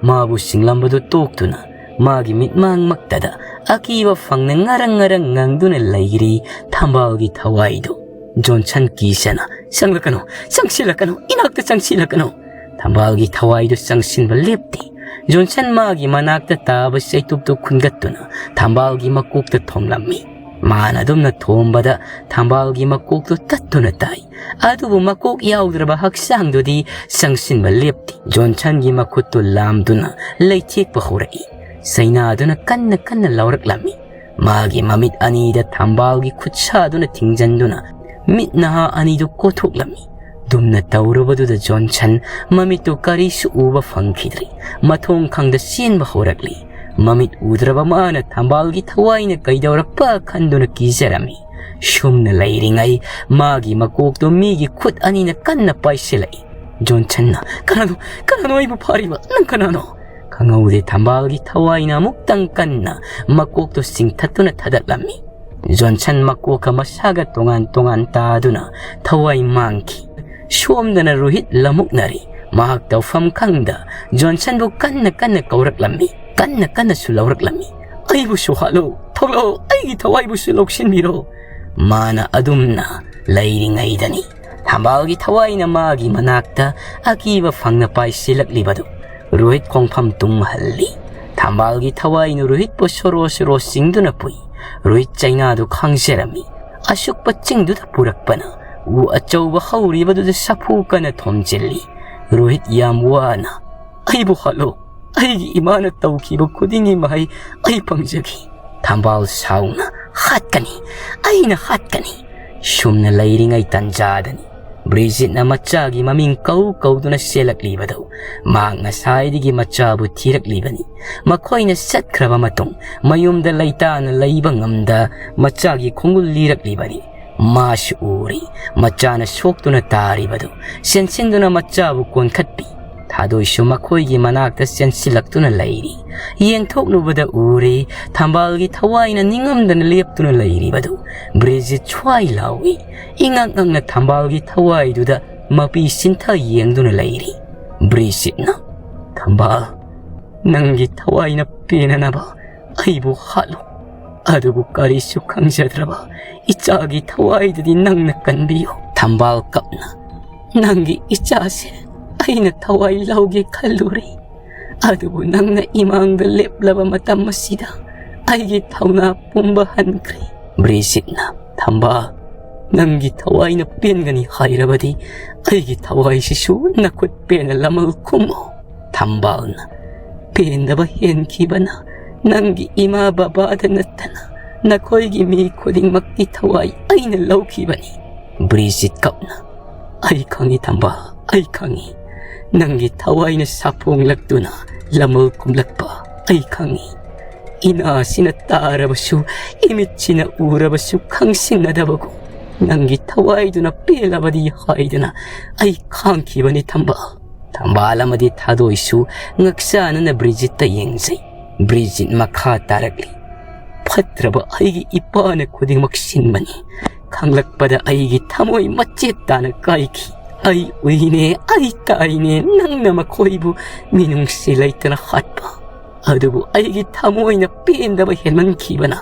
ꯃꯥꯕꯨ ꯆꯤꯡꯂꯝꯕꯗꯨ ꯇꯣꯛꯇꯨꯅ ꯃꯥꯒꯤ ꯃꯤꯠꯃꯥꯡꯃꯛꯇꯗ ꯑꯀꯤꯕ ꯐꯪꯅ ꯉꯔꯪ ꯉꯔꯪ ꯉꯪꯗꯨꯅ ꯂꯩꯔꯤ ꯊꯝꯕꯥꯜꯒꯤ ꯊꯋꯥꯏꯗꯨ꯫ ꯖꯣꯟꯁꯟ ꯀꯤꯁꯅ, "ꯆꯪꯂꯛꯀꯅꯨ, ꯆꯪꯁꯤꯜꯂꯛꯀꯅꯨ, ꯏꯅꯥꯛꯇ ꯆꯪꯁꯤꯜꯂꯛꯀꯅꯨ!" ꯊꯝꯕꯥꯜꯒꯤ ꯊꯋꯥꯏꯗꯨ ꯆꯪꯁꯤꯟꯕ ꯂꯦꯞꯇꯦ꯫ ꯖꯣꯟꯁꯟ ꯃꯥꯒꯤ ꯃꯅꯥꯛꯇ ꯇꯥꯕ ꯆꯩꯇꯨꯞꯇꯨ ꯈꯨꯟꯒꯠꯇꯨꯅ ꯊꯝꯕꯥꯜꯒꯤ ꯃꯀꯣꯛꯇ ꯊꯣꯝꯂꯝꯃꯤ꯫ ꯃꯥꯅ ꯑꯗꯨꯝꯅ ꯊꯣꯝꯕꯗ ꯊꯝꯕꯥꯜꯒꯤ ꯃꯀꯣꯛꯇꯨ ꯇꯠꯇꯨꯅ ꯇꯥꯏ꯫ ꯑꯗꯨꯕꯨ ꯃꯀꯣꯛ ꯌꯥꯎꯗ꯭ꯔꯕ ꯍꯛꯆꯥꯡꯗꯨꯗꯤ ꯆꯪꯁꯤꯟꯕ ꯂꯦꯞꯇꯦ꯫ ꯖꯣꯟꯁꯟꯒꯤ ꯃꯈꯨꯠꯇꯨ ꯂꯥꯝꯗꯨꯅ ꯂꯩꯊꯦꯛꯄ ꯍꯧꯔꯛꯏ꯫ ꯆꯩꯅꯥꯗꯨꯅ ꯀꯟꯅ ꯀꯟꯅ ꯂꯥꯎꯔꯛꯂꯝꯃꯤ꯫ ꯃꯥꯒꯤ ꯃꯃꯤꯠ ꯑꯅꯤꯗ ꯊꯝꯕꯥꯜꯒꯤ ꯈꯨꯠꯁꯥꯗꯨꯅ ꯊꯤꯡꯖꯤꯟꯗꯨꯅ ꯃꯤꯠ ꯅꯍꯥ ꯑꯅꯤꯗꯨ ꯀꯣꯊꯣꯛꯂꯝꯃꯤ꯫ ꯗꯨꯝꯅ ꯇꯧꯔꯨꯕꯗꯨꯗ ꯖꯣꯟꯁꯟ ꯃꯃꯤꯠꯇꯨ ꯀꯔꯤꯁꯨ ꯎꯕ ꯐꯪꯈꯤꯗ꯭ꯔꯦ꯫ ꯃꯊꯣꯡ ꯈꯪꯗ ꯆꯦꯟꯕ ꯍꯧꯔꯛꯂꯤ꯫ ꯃꯃꯤꯠ ꯎꯗ꯭ꯔꯕ ꯃꯥꯅ ꯊꯝꯕꯥꯜꯒꯤ ꯊꯋꯥꯏꯅ ꯀꯩꯗꯧꯔꯛꯄ ꯈꯟꯗꯨꯅ ꯀꯤꯖꯔꯝꯃꯤ꯫ ꯁꯨꯝꯅ ꯂꯩꯔꯤꯉꯩ ꯃꯥꯒꯤ ꯃꯀꯣꯛꯇꯨ ꯃꯤꯒꯤ ꯈꯨꯠ ꯑꯅꯤꯅ ꯀꯟꯅ ꯄꯥꯏꯁꯤꯜꯂꯛꯏ꯫ ꯖꯣꯟꯁꯟꯅ, "ꯀꯅꯥꯅꯣ? ꯀꯅꯥꯅꯣ ꯑꯩꯕꯨ ꯐꯥꯔꯤꯕ? ꯅꯪ ꯀꯅꯥꯅꯣ?" ꯈꯪꯍꯧꯗꯦ ꯊꯝꯕꯥꯜꯒꯤ ꯊꯋꯥꯏꯅ ꯑꯃꯨꯛꯇꯪ ꯀꯟꯅ ꯃꯀꯣꯛꯇꯨ ꯆꯤꯡꯊꯠꯇꯨꯅ ꯊꯥꯗꯠꯂꯝꯃꯤ꯫ ꯖꯣꯟꯁꯟ ꯃꯀꯣꯛꯀ ꯃꯁꯥꯒ ꯇꯣꯉꯥꯟ ꯇꯣꯉꯥꯟ ꯇꯥꯗꯨꯅ ꯊꯋꯥꯏ ꯃꯥꯡꯈꯤ꯫ ꯁꯣꯝꯗꯅ ꯔꯣꯍꯤꯠ ꯂꯃꯨꯛꯅꯔꯤ꯫ ꯃꯍꯥꯛ ꯇꯧꯐꯝ ꯈꯪꯗ ꯖꯣꯟꯁꯟꯕꯨ ꯀꯟꯅ ꯀꯟꯅ ꯀꯧꯔꯛꯂꯝꯃꯤ꯫ ꯀꯟꯅ ꯀꯟꯅꯁꯨ ꯂꯧꯔꯛꯂꯝꯃꯤ꯫ "ꯑꯩꯕꯨꯁꯨ ꯍꯥꯠꯂꯨ, ꯊꯣꯛꯂꯛꯑꯣ, ꯑꯩꯒꯤ ꯊꯋꯥꯏꯕꯨꯁꯨ ꯂꯧꯁꯤꯟꯕꯤꯔꯣ!" ꯃꯥꯅ ꯑꯗꯨꯝꯅ ꯂꯩꯔꯤꯉꯩꯗꯅꯤ ꯊꯝꯕꯥꯜꯒꯤ ꯊꯋꯥꯏꯅ ꯃꯥꯒꯤ ꯃꯅꯥꯛꯇ ꯑꯀꯤꯕ ꯐꯪꯅ ꯄꯥꯏꯁꯤꯜꯂꯛꯂꯤꯕꯗꯨ꯫ ꯔꯣꯍꯤꯠ ꯈꯣꯡꯐꯝ ꯇꯨꯝꯍꯜꯂꯤ꯫ ꯊꯝꯕꯥꯜꯒꯤ ꯊꯋꯥꯏꯅ ꯔꯣꯍꯤꯠꯄꯨ ꯁꯣꯔꯣ ꯁꯣꯔꯣ ꯆꯤꯡꯗꯨꯅ ꯄꯨꯏ꯫ ꯔꯣꯍꯤꯠ ꯆꯩꯅꯥꯗꯨ ꯈꯪꯖꯔꯝꯃꯤ꯫ ꯑꯁꯨꯛꯄ ꯆꯤꯡꯗꯨꯗ ꯄꯨꯔꯛꯄꯅ ꯎ ꯑꯆꯧꯕ ꯍꯧꯔꯤꯕꯗꯨꯗ ꯁꯥꯐꯨ ꯀꯟꯅ ꯊꯣꯝꯖꯤꯜꯂꯤ꯫ ꯔꯣꯍꯤꯠ ꯌꯥꯝ ꯋꯥꯅ, "ꯑꯩꯕꯨ ꯍꯥꯠꯂꯣ꯫ ꯑꯩꯒꯤ ꯏꯃꯥꯅ ꯇꯧꯈꯤꯕ ꯈꯨꯗꯤꯡꯒꯤ ꯃꯍꯩ ꯑꯩ ꯐꯪꯖꯈꯤ꯫" ꯊꯝꯕꯥꯜ ꯁꯥꯎꯅ, "ꯍꯥꯠꯀꯅꯤ, ꯑꯩꯅ ꯍꯥꯠꯀꯅꯤ!" ꯁꯨꯝꯅ ꯂꯩꯔꯤꯉꯩ ꯇꯟꯖꯥꯗꯅꯤ ꯕ꯭ꯔꯤꯖꯤꯠꯅ ꯃꯆꯥꯒꯤ ꯃꯃꯤꯡ ꯀꯧ ꯀꯧꯗꯨꯅ ꯆꯦꯜꯂꯛꯂꯤꯕꯗꯨ꯫ ꯃꯍꯥꯛ ꯉꯁꯥꯏꯗꯒꯤ ꯃꯆꯥꯕꯨ ꯊꯤꯔꯛꯂꯤꯕꯅꯤ꯫ ꯃꯈꯣꯏꯅ ꯆꯠꯈ꯭ꯔꯕ ꯃꯇꯨꯡ ꯃꯌꯨꯝꯗ ꯂꯩꯇꯥꯅ ꯂꯩꯕ ꯉꯝꯗ ꯃꯆꯥꯒꯤ ꯈꯣꯡꯒꯨꯜ ꯂꯤꯔꯛꯂꯤꯕꯅꯤ꯫ ꯃꯥꯁꯨ ꯎꯔꯤ ꯃꯆꯥꯅ ꯁꯣꯛꯇꯨꯅ ꯇꯥꯔꯤꯕꯗꯨ꯫ ꯆꯦꯟꯁꯤꯟꯗꯨꯅ ꯃꯆꯥꯕꯨ ꯀꯣꯟꯈꯠꯄꯤ꯫ ꯊꯥꯗꯣꯏꯁꯨ ꯃꯈꯣꯏꯒꯤ ꯃꯅꯥꯛꯇ ꯆꯦꯟꯁꯤꯜꯂꯛꯇꯨꯅ ꯂꯩꯔꯤ꯫ ꯌꯦꯡꯊꯣꯛꯂꯨꯕꯗ ꯎꯔꯤ ꯊꯝꯕꯥꯜꯒꯤ ꯊꯋꯥꯏꯅ ꯅꯤꯡꯉꯝꯗꯅ ꯂꯦꯞꯇꯨꯅ ꯂꯩꯔꯤꯕꯗꯨ꯫ ꯕ꯭ꯔꯤꯖꯤꯠ ꯁ꯭ꯋꯥꯏ ꯂꯥꯎꯏ꯫ ꯏꯉꯛ ꯉꯛꯅ ꯊꯝꯕꯥꯜꯒꯤ ꯊꯋꯥꯏꯗꯨꯗ ꯃꯄꯤ ꯁꯤꯟꯊ ꯌꯦꯡꯗꯨꯅ ꯂꯩꯔꯤ꯫ ꯕ꯭ꯔꯤꯖꯤꯠꯅ, "ꯊꯝꯕꯥꯜ, ꯅꯪꯒꯤ ꯊꯋꯥꯏꯅ ꯄꯦꯟꯅꯅꯕ ꯑꯩꯕꯨ ꯍꯥꯠꯂꯨ꯫" ꯑꯗꯨꯕꯨ ꯀꯔꯤꯁꯨ ꯈꯪꯖꯗ꯭ꯔꯕ ꯏꯆꯥꯒꯤ ꯊꯋꯥꯏꯗꯨꯗꯤ ꯅꯪꯅ ꯀꯟꯕꯤꯌꯨ꯫ ꯊꯝꯕꯥꯜ ꯀꯞꯅ, "ꯅꯪꯒꯤ ꯏꯆꯥꯁꯦ ꯑꯩꯅ ꯊꯋꯥꯏ ꯂꯧꯒꯦ ꯈꯜꯂꯨꯔꯦ, ꯑꯗꯨꯕꯨ ꯅꯪꯅ ꯏꯃꯥꯡꯗ ꯂꯦꯞꯂꯕ ꯃꯇꯝ ꯑꯁꯤꯗ ꯑꯩꯒꯤ ꯊꯧꯅꯥ ꯄꯨꯝꯕ ꯍꯟꯈ꯭ꯔꯦ꯫" ꯕ꯭ꯔꯤꯖꯤꯠꯅ, "ꯊꯝꯕꯥꯜ, ꯅꯪꯒꯤ ꯊꯋꯥꯏꯅ ꯄꯦꯟꯒꯅꯤ ꯍꯥꯏꯔꯕꯗꯤ ꯑꯩꯒꯤ ꯊꯋꯥꯏꯁꯤꯁꯨ ꯅꯈꯨꯠ ꯄꯦꯟꯅ ꯂꯃꯜ ꯈꯨꯝꯃꯨ꯫" ꯊꯝꯕꯥꯜꯅ, "ꯄꯦꯟꯗꯕ ꯍꯦꯟꯈꯤꯕꯅ ꯅꯪꯒꯤ ꯏꯃꯥ ꯕꯕꯥꯗ ꯅꯠꯇꯅ ꯅꯈꯣꯏꯒꯤ ꯃꯤ ꯈꯨꯗꯤꯡꯃꯛꯀꯤ ꯊꯋꯥꯏ ꯑꯩꯅ ꯂꯧꯈꯤꯕꯅꯤ꯫" ꯕ꯭ꯔꯤꯖꯤꯠ ꯀꯞꯅ, "ꯑꯩ ꯈꯪꯏ ꯊꯝꯕꯥꯜ, ꯑꯩ ꯈꯪꯏ꯫ ꯅꯪꯒꯤ ꯊꯋꯥꯏꯅ ꯁꯥꯐꯣꯡꯂꯛꯇꯨꯅ ꯂꯃꯜ ꯀꯨꯝꯂꯛꯄ ꯑꯩ ꯈꯪꯏ꯫ ꯏꯅꯥꯁꯤꯅ ꯇꯥꯔꯕꯁꯨ, ꯏꯃꯤꯠꯁꯤꯅ ꯎꯔꯕꯁꯨ ꯈꯪꯁꯤꯟꯅꯗꯕꯒꯨꯝ ꯅꯪꯒꯤ ꯊꯋꯥꯏꯗꯨꯅ ꯄꯦꯜꯂꯕꯗꯤ ꯍꯥꯏꯗꯅ ꯑꯩ ꯈꯥꯡꯈꯤꯕꯅꯤ ꯊꯝꯕꯥꯜ꯫" ꯊꯝꯕꯥꯜ ꯑꯃꯗꯤ ꯊꯥꯗꯣꯏꯁꯨ ꯉꯛꯆꯥꯅꯅ ꯕ꯭ꯔꯤꯖꯤꯠꯇ ꯌꯦꯡꯖꯩ꯫ ꯕ꯭ꯔꯤꯖꯤꯠ ꯃꯈꯥ ꯇꯥꯔꯛꯂꯤ, "ꯐꯠꯇ꯭ꯔꯕ ꯑꯩꯒꯤ ꯏꯄꯥꯅ ꯈꯨꯗꯤꯡꯃꯛ ꯁꯤꯟꯕꯅꯤ꯫ ꯈꯪꯂꯛꯄꯗ ꯑꯩꯒꯤ ꯊꯃꯣꯏ ꯃꯆꯦꯠ ꯇꯥꯅ ꯀꯥꯏꯈꯤ꯫ ꯑꯩ ꯎꯏꯅꯦ, ꯑꯩ ꯇꯥꯏꯅꯦ, ꯅꯪꯅ ꯃꯈꯣꯏꯕꯨ ꯃꯤꯅꯨꯡꯁꯤ ꯂꯩꯇꯅ ꯍꯥꯠꯄ꯫ ꯑꯗꯨꯕꯨ ꯑꯩꯒꯤ ꯊꯃꯣꯏꯅ ꯄꯦꯟꯗꯕ ꯍꯦꯟꯃꯟꯈꯤꯕꯅ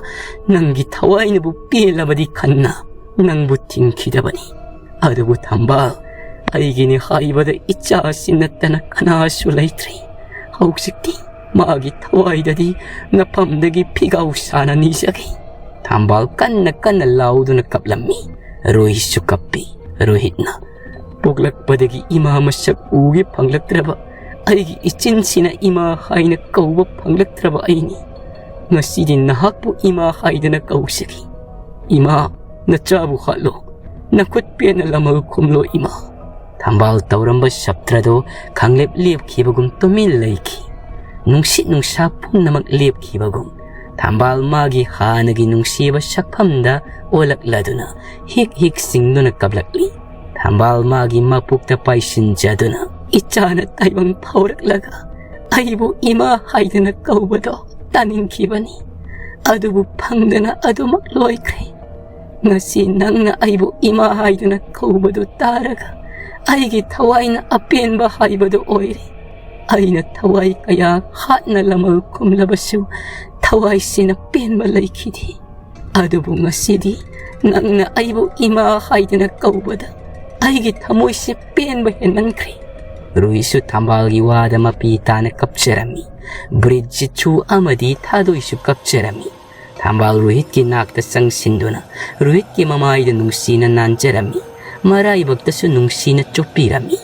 ꯅꯪꯒꯤ ꯊꯋꯥꯏꯅꯕꯨ ꯄꯦꯜꯂꯕꯗꯤ ꯈꯟꯅ ꯅꯪꯕꯨ ꯊꯤꯡꯈꯤꯗꯕꯅꯤ꯫ ꯑꯗꯨꯕꯨ ꯊꯝꯕꯥꯜ, ꯑꯩꯒꯤꯅꯤ ꯍꯥꯏꯕꯗ ꯏꯆꯥꯁꯤ ꯅꯠꯇꯅ ꯀꯅꯥꯁꯨ ꯂꯩꯇ꯭ꯔꯦ꯫ ꯍꯧꯖꯤꯛꯇꯤ ꯃꯥꯒꯤ ꯊꯋꯥꯏꯗꯗꯤ ꯅꯐꯝꯗꯒꯤ ꯐꯤꯒꯥꯎ ꯁꯥꯅ ꯅꯤꯖꯒꯦ꯫" ꯊꯝꯕꯥꯜ ꯀꯟꯅ ꯀꯟꯅ ꯂꯥꯎꯗꯨꯅ ꯀꯞꯂꯝꯃꯤ꯫ ꯔꯣꯍꯤꯠꯁꯨ ꯀꯞꯄꯤ꯫ ꯔꯣꯍꯤꯠꯅ, "ꯄꯣꯛꯂꯛꯄꯗꯒꯤ ꯏꯃꯥ ꯃꯁꯛ ꯎꯒꯦ ꯐꯪꯂꯛꯇ꯭ꯔꯕ ꯑꯩꯒꯤ ꯏꯆꯤꯟꯁꯤꯅ ꯏꯃꯥ ꯍꯥꯏꯅ ꯀꯧꯕ ꯐꯪꯂꯛꯇ꯭ꯔꯕ ꯑꯩꯅꯤ꯫ ꯉꯁꯤꯗꯤ ꯅꯍꯥꯛꯄꯨ ꯏꯃꯥ ꯍꯥꯏꯗꯅ ꯀꯧꯖꯒꯦ꯫ ꯏꯃꯥ, ꯅꯆꯥꯕꯨ ꯍꯥꯠꯂꯣ, ꯅꯈꯨꯠ ꯄꯦꯟꯅ ꯂꯃꯜ ꯈꯨꯝꯂꯣ ꯏꯃꯥ꯫" ꯊꯝꯕꯥꯜ ꯇꯧꯔꯝꯕ ꯁꯞꯇ꯭ꯔꯗꯣ ꯈꯪꯂꯦꯞ ꯂꯦꯞꯈꯤꯕꯒꯨꯝ ꯇꯨꯃꯤꯟ ꯂꯩꯈꯤ꯫ ꯅꯨꯡꯁꯤꯠ ꯅꯨꯡꯁꯥ ꯄꯨꯝꯅꯃꯛ ꯂꯦꯞꯈꯤꯕꯒꯨꯝ ꯊꯝꯕꯥꯜ ꯃꯥꯒꯤ ꯍꯥꯟꯅꯒꯤ ꯅꯨꯡꯁꯤꯕ ꯁꯛꯐꯝꯗ ꯑꯣꯜꯂꯛꯂꯗꯨꯅ ꯍꯤꯛ ꯍꯤꯛ ꯆꯤꯡꯗꯨꯅ ꯀꯞꯂꯛꯂꯤ꯫ ꯊꯝꯕꯥꯜ ꯃꯥꯒꯤ ꯃꯄꯨꯛꯇ ꯄꯥꯏꯁꯤꯟꯖꯗꯨꯅ, "ꯏꯆꯥꯅ ꯇꯥꯏꯕꯪ ꯐꯥꯎꯔꯛꯂꯒ ꯑꯩꯕꯨ ꯏꯃꯥ ꯍꯥꯏꯗꯅ ꯀꯧꯕꯗꯣ ꯇꯥꯅꯤꯡꯈꯤꯕꯅꯤ꯫ ꯑꯗꯨꯕꯨ ꯐꯪꯗꯅ ꯑꯗꯨꯃꯛ ꯂꯣꯏꯈ꯭ꯔꯦ꯫ ꯉꯁꯤ ꯅꯪꯅ ꯑꯩꯕꯨ ꯏꯃꯥ ꯍꯥꯏꯗꯨꯅ ꯀꯧꯕꯗꯨ ꯇꯥꯔꯒ ꯑꯩꯒꯤ ꯊꯋꯥꯏꯅ ꯑꯄꯦꯟꯕ ꯍꯥꯏꯕꯗꯨ ꯑꯣꯏꯔꯦ꯫ ꯑꯩꯅ ꯊꯋꯥꯏ ꯀꯌꯥ ꯍꯥꯠꯅ ꯂꯃꯜ ꯈꯨꯝꯂꯕꯁꯨ ꯊꯋꯥꯏꯁꯤꯅ ꯄꯦꯟꯕ ꯂꯩꯈꯤꯗꯦ꯫ ꯑꯗꯨꯕꯨ ꯉꯁꯤꯗꯤ ꯅꯪꯅ ꯑꯩꯕꯨ ꯏꯃꯥ ꯍꯥꯏꯗꯅ ꯀꯧꯕꯗ ꯑꯩꯒꯤ ꯊꯃꯣꯏꯁꯦ ꯄꯦꯟꯕ ꯍꯦꯟꯃꯟꯈ꯭ꯔꯦ꯫ ꯔꯨꯍꯤꯠꯁꯨ ꯊꯝꯕꯥꯜꯒꯤ ꯋꯥꯗ ꯃꯄꯤ ꯇꯥꯅ ꯀꯞꯆꯔꯝꯃꯤ꯫ ꯕ꯭ꯔꯤꯖꯤꯠꯁꯨ ꯑꯃꯗꯤ ꯊꯥꯗꯣꯏꯁꯨ ꯀꯞꯆꯔꯝꯃꯤ꯫ ꯊꯝꯕꯥꯜ ꯔꯨꯍꯤꯠꯀꯤ ꯅꯥꯛꯇ ꯆꯪꯁꯤꯟꯗꯨꯅ ꯔꯨꯍꯤꯠꯀꯤ ꯃꯃꯥꯏꯗ ꯅꯨꯡꯁꯤꯅ ꯅꯥꯟꯖꯔꯝꯃꯤ꯫ ꯃꯔꯥꯏꯕꯛꯇꯁꯨ ꯅꯨꯡꯁꯤꯅ ꯆꯨꯞꯄꯤꯔꯝꯃꯤ꯫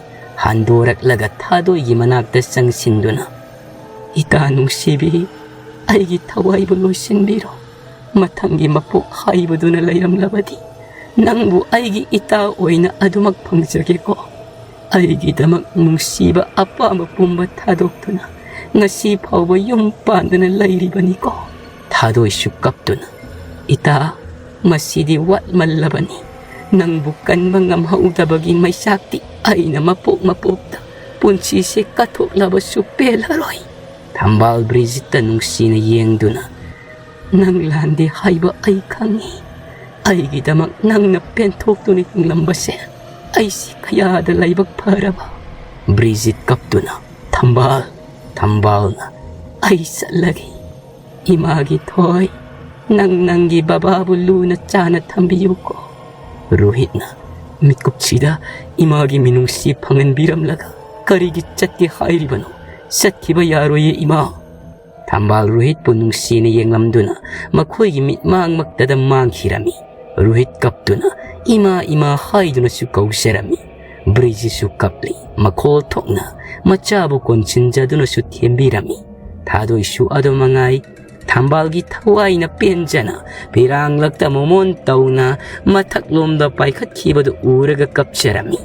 ꯍꯟꯗꯣꯔꯛꯂꯒ ꯊꯥꯗꯣꯏꯒꯤ ꯃꯅꯥꯛꯇ ꯆꯪꯁꯤꯟꯗꯨꯅ, "ꯏꯇꯥ ꯅꯨꯡꯁꯤꯕꯤ, ꯑꯩꯒꯤ ꯊꯋꯥꯏꯕꯨ ꯂꯣꯏꯁꯤꯟꯕꯤꯔꯣ꯫ ꯃꯊꯪꯒꯤ ꯃꯄꯣꯛ ꯍꯥꯏꯕꯗꯨꯅ ꯂꯩꯔꯝꯂꯕꯗꯤ ꯅꯪꯕꯨ ꯑꯩꯒꯤ ꯏꯇꯥ ꯑꯣꯏꯅ ꯑꯗꯨꯃꯛ ꯐꯪꯖꯒꯦꯀꯣ꯫ ꯑꯩꯒꯤꯗꯃꯛ ꯅꯨꯡꯁꯤꯕ ꯑꯄꯥꯝꯕ ꯄꯨꯝꯕ ꯊꯥꯗꯣꯛꯇꯨꯅ ꯉꯁꯤ ꯐꯥꯎꯕ ꯌꯨꯝ ꯄꯥꯟꯗꯨꯅ ꯂꯩꯔꯤꯕꯅꯤꯀꯣ"꯫ ꯊꯥꯗꯣꯏꯁꯨ ꯀꯞꯇꯨꯅ, "ꯏꯇꯥ, ꯃꯁꯤꯗꯤ ꯋꯥꯠꯃꯜꯂꯕꯅꯤ꯫ ꯅꯪꯕꯨ ꯀꯟꯕ ꯉꯝꯍꯧꯗꯕꯒꯤ ꯃꯩꯆꯥꯛꯇꯤ ꯑꯩꯅ ꯃꯄꯣꯛ ꯃꯄꯣꯛꯇ ꯄꯨꯟꯁꯤꯁꯦ ꯀꯠꯊꯣꯛꯂꯕꯁꯨ ꯄꯦꯜꯂꯔꯣꯏ"꯫ ꯊꯝꯕꯥꯜ ꯕ꯭ꯔꯤꯖꯤꯠꯇ ꯅꯨꯡꯁꯤꯅ ꯌꯦꯡꯗꯨꯅ, "ꯅꯪ ꯂꯥꯟꯗꯦ ꯍꯥꯏꯕ ꯑꯩ ꯈꯪꯏ꯫ ꯑꯩꯒꯤꯗꯃꯛ ꯅꯪꯅ ꯄꯦꯟꯊꯣꯛꯇꯨꯅ ꯍꯤꯡꯂꯝꯕꯁꯦ ꯑꯩꯁꯤ ꯀꯌꯥꯗ ꯂꯥꯏꯕꯛ ꯐꯔꯕ"꯫ ꯕ꯭ꯔꯤꯖꯤꯠ ꯀꯞꯇꯨꯅ, "ꯊꯝꯕꯥꯜ, ꯊꯝꯕꯥꯜꯅ ꯑꯩ ꯆꯠꯂꯒꯦ꯫ ꯏꯃꯥꯒꯤ ꯊꯣꯏ, ꯅꯪ ꯅꯪꯒꯤ ꯕꯕꯥꯕꯨ ꯂꯨꯅ ꯆꯥꯅ ꯊꯝꯕꯤꯌꯨꯀꯣ"꯫ ꯔꯣꯍꯤꯠꯅ ꯃꯤꯀꯨꯞꯁꯤꯗ ꯏꯃꯥꯒꯤ ꯃꯤꯅꯨꯡꯁꯤ ꯐꯪꯍꯟꯕꯤꯔꯝꯂꯒ, "ꯀꯔꯤꯒꯤ ꯆꯠꯀꯦ ꯍꯥꯏꯔꯤꯕꯅꯣ? ꯆꯠꯈꯤꯕ ꯌꯥꯔꯣꯏꯌꯦ ꯏꯃꯥ"꯫ ꯊꯝꯕꯥꯜ ꯔꯣꯍꯤꯠꯄꯨ ꯅꯨꯡꯁꯤꯅ ꯌꯦꯡꯂꯝꯗꯨꯅ ꯃꯈꯣꯏꯒꯤ ꯃꯤꯠꯃꯥꯡꯃꯛꯇꯗ ꯃꯥꯡꯈꯤꯔꯝꯃꯤ꯫ ꯔꯣꯍꯤꯠ ꯀꯞꯇꯨꯅ "ꯏꯃꯥ, ꯏꯃꯥ" ꯍꯥꯏꯗꯨꯅꯁꯨ ꯀꯧꯖꯔꯝꯃꯤ꯫ ꯕ꯭ꯔꯤꯖꯤꯁꯨ ꯀꯞꯂꯤ꯫ ꯃꯈꯣꯜ ꯊꯣꯛꯅ ꯃꯆꯥꯕꯨ ꯀꯣꯟꯁꯤꯟꯖꯗꯨꯅꯁꯨ ꯊꯦꯝꯕꯤꯔꯝꯃꯤ꯫ ꯊꯥꯗꯣꯏꯁꯨ ꯑꯗꯨ ꯃꯉꯥꯏ꯫ ꯊꯝꯕꯥꯜꯒꯤ ꯊꯋꯥꯏꯅ ꯄꯦꯟꯖꯅ ꯐꯤꯔꯥꯡꯂꯛꯇ ꯃꯣꯃꯣꯟ ꯇꯧꯅ ꯃꯊꯛꯂꯣꯝꯗ ꯄꯥꯏꯈꯠꯈꯤꯕꯗꯨ ꯎꯔꯒ ꯀꯞꯆꯔꯝꯃꯤ꯫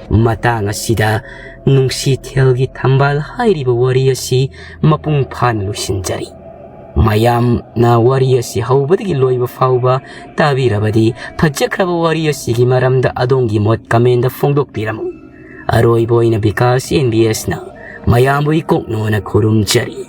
ꯃꯇꯥꯡ ꯑꯁꯤꯗ ꯅꯨꯡꯁꯤꯊꯦꯜꯒꯤ ꯊꯝꯕꯥꯜ ꯍꯥꯏꯔꯤꯕ ꯋꯥꯔꯤ ꯑꯁꯤ ꯃꯄꯨꯡ ꯐꯥꯅ ꯂꯣꯏꯁꯤꯟꯖꯔꯤ꯫ ꯃꯌꯥꯝꯅ ꯋꯥꯔꯤ ꯑꯁꯤ ꯍꯧꯕꯗꯒꯤ ꯂꯣꯏꯕ ꯐꯥꯎꯕ ꯇꯥꯕꯤꯔꯕꯗꯤ ꯐꯖꯈ꯭ꯔꯕ ꯋꯥꯔꯤ ꯑꯁꯤꯒꯤ ꯃꯔꯝꯗ ꯑꯗꯣꯝꯒꯤ ꯃꯣꯠ comment ꯐꯣꯡꯗꯣꯛꯄꯤꯔꯝꯃꯨ꯫ ꯑꯔꯣꯏꯕ ꯑꯣꯏꯅ ꯕꯤꯀꯥꯁ NBSꯅ ꯃꯌꯥꯝꯕꯨ ꯏꯀꯣꯛꯅꯣꯅ ꯈꯨꯔꯨꯝꯖꯔꯤ꯫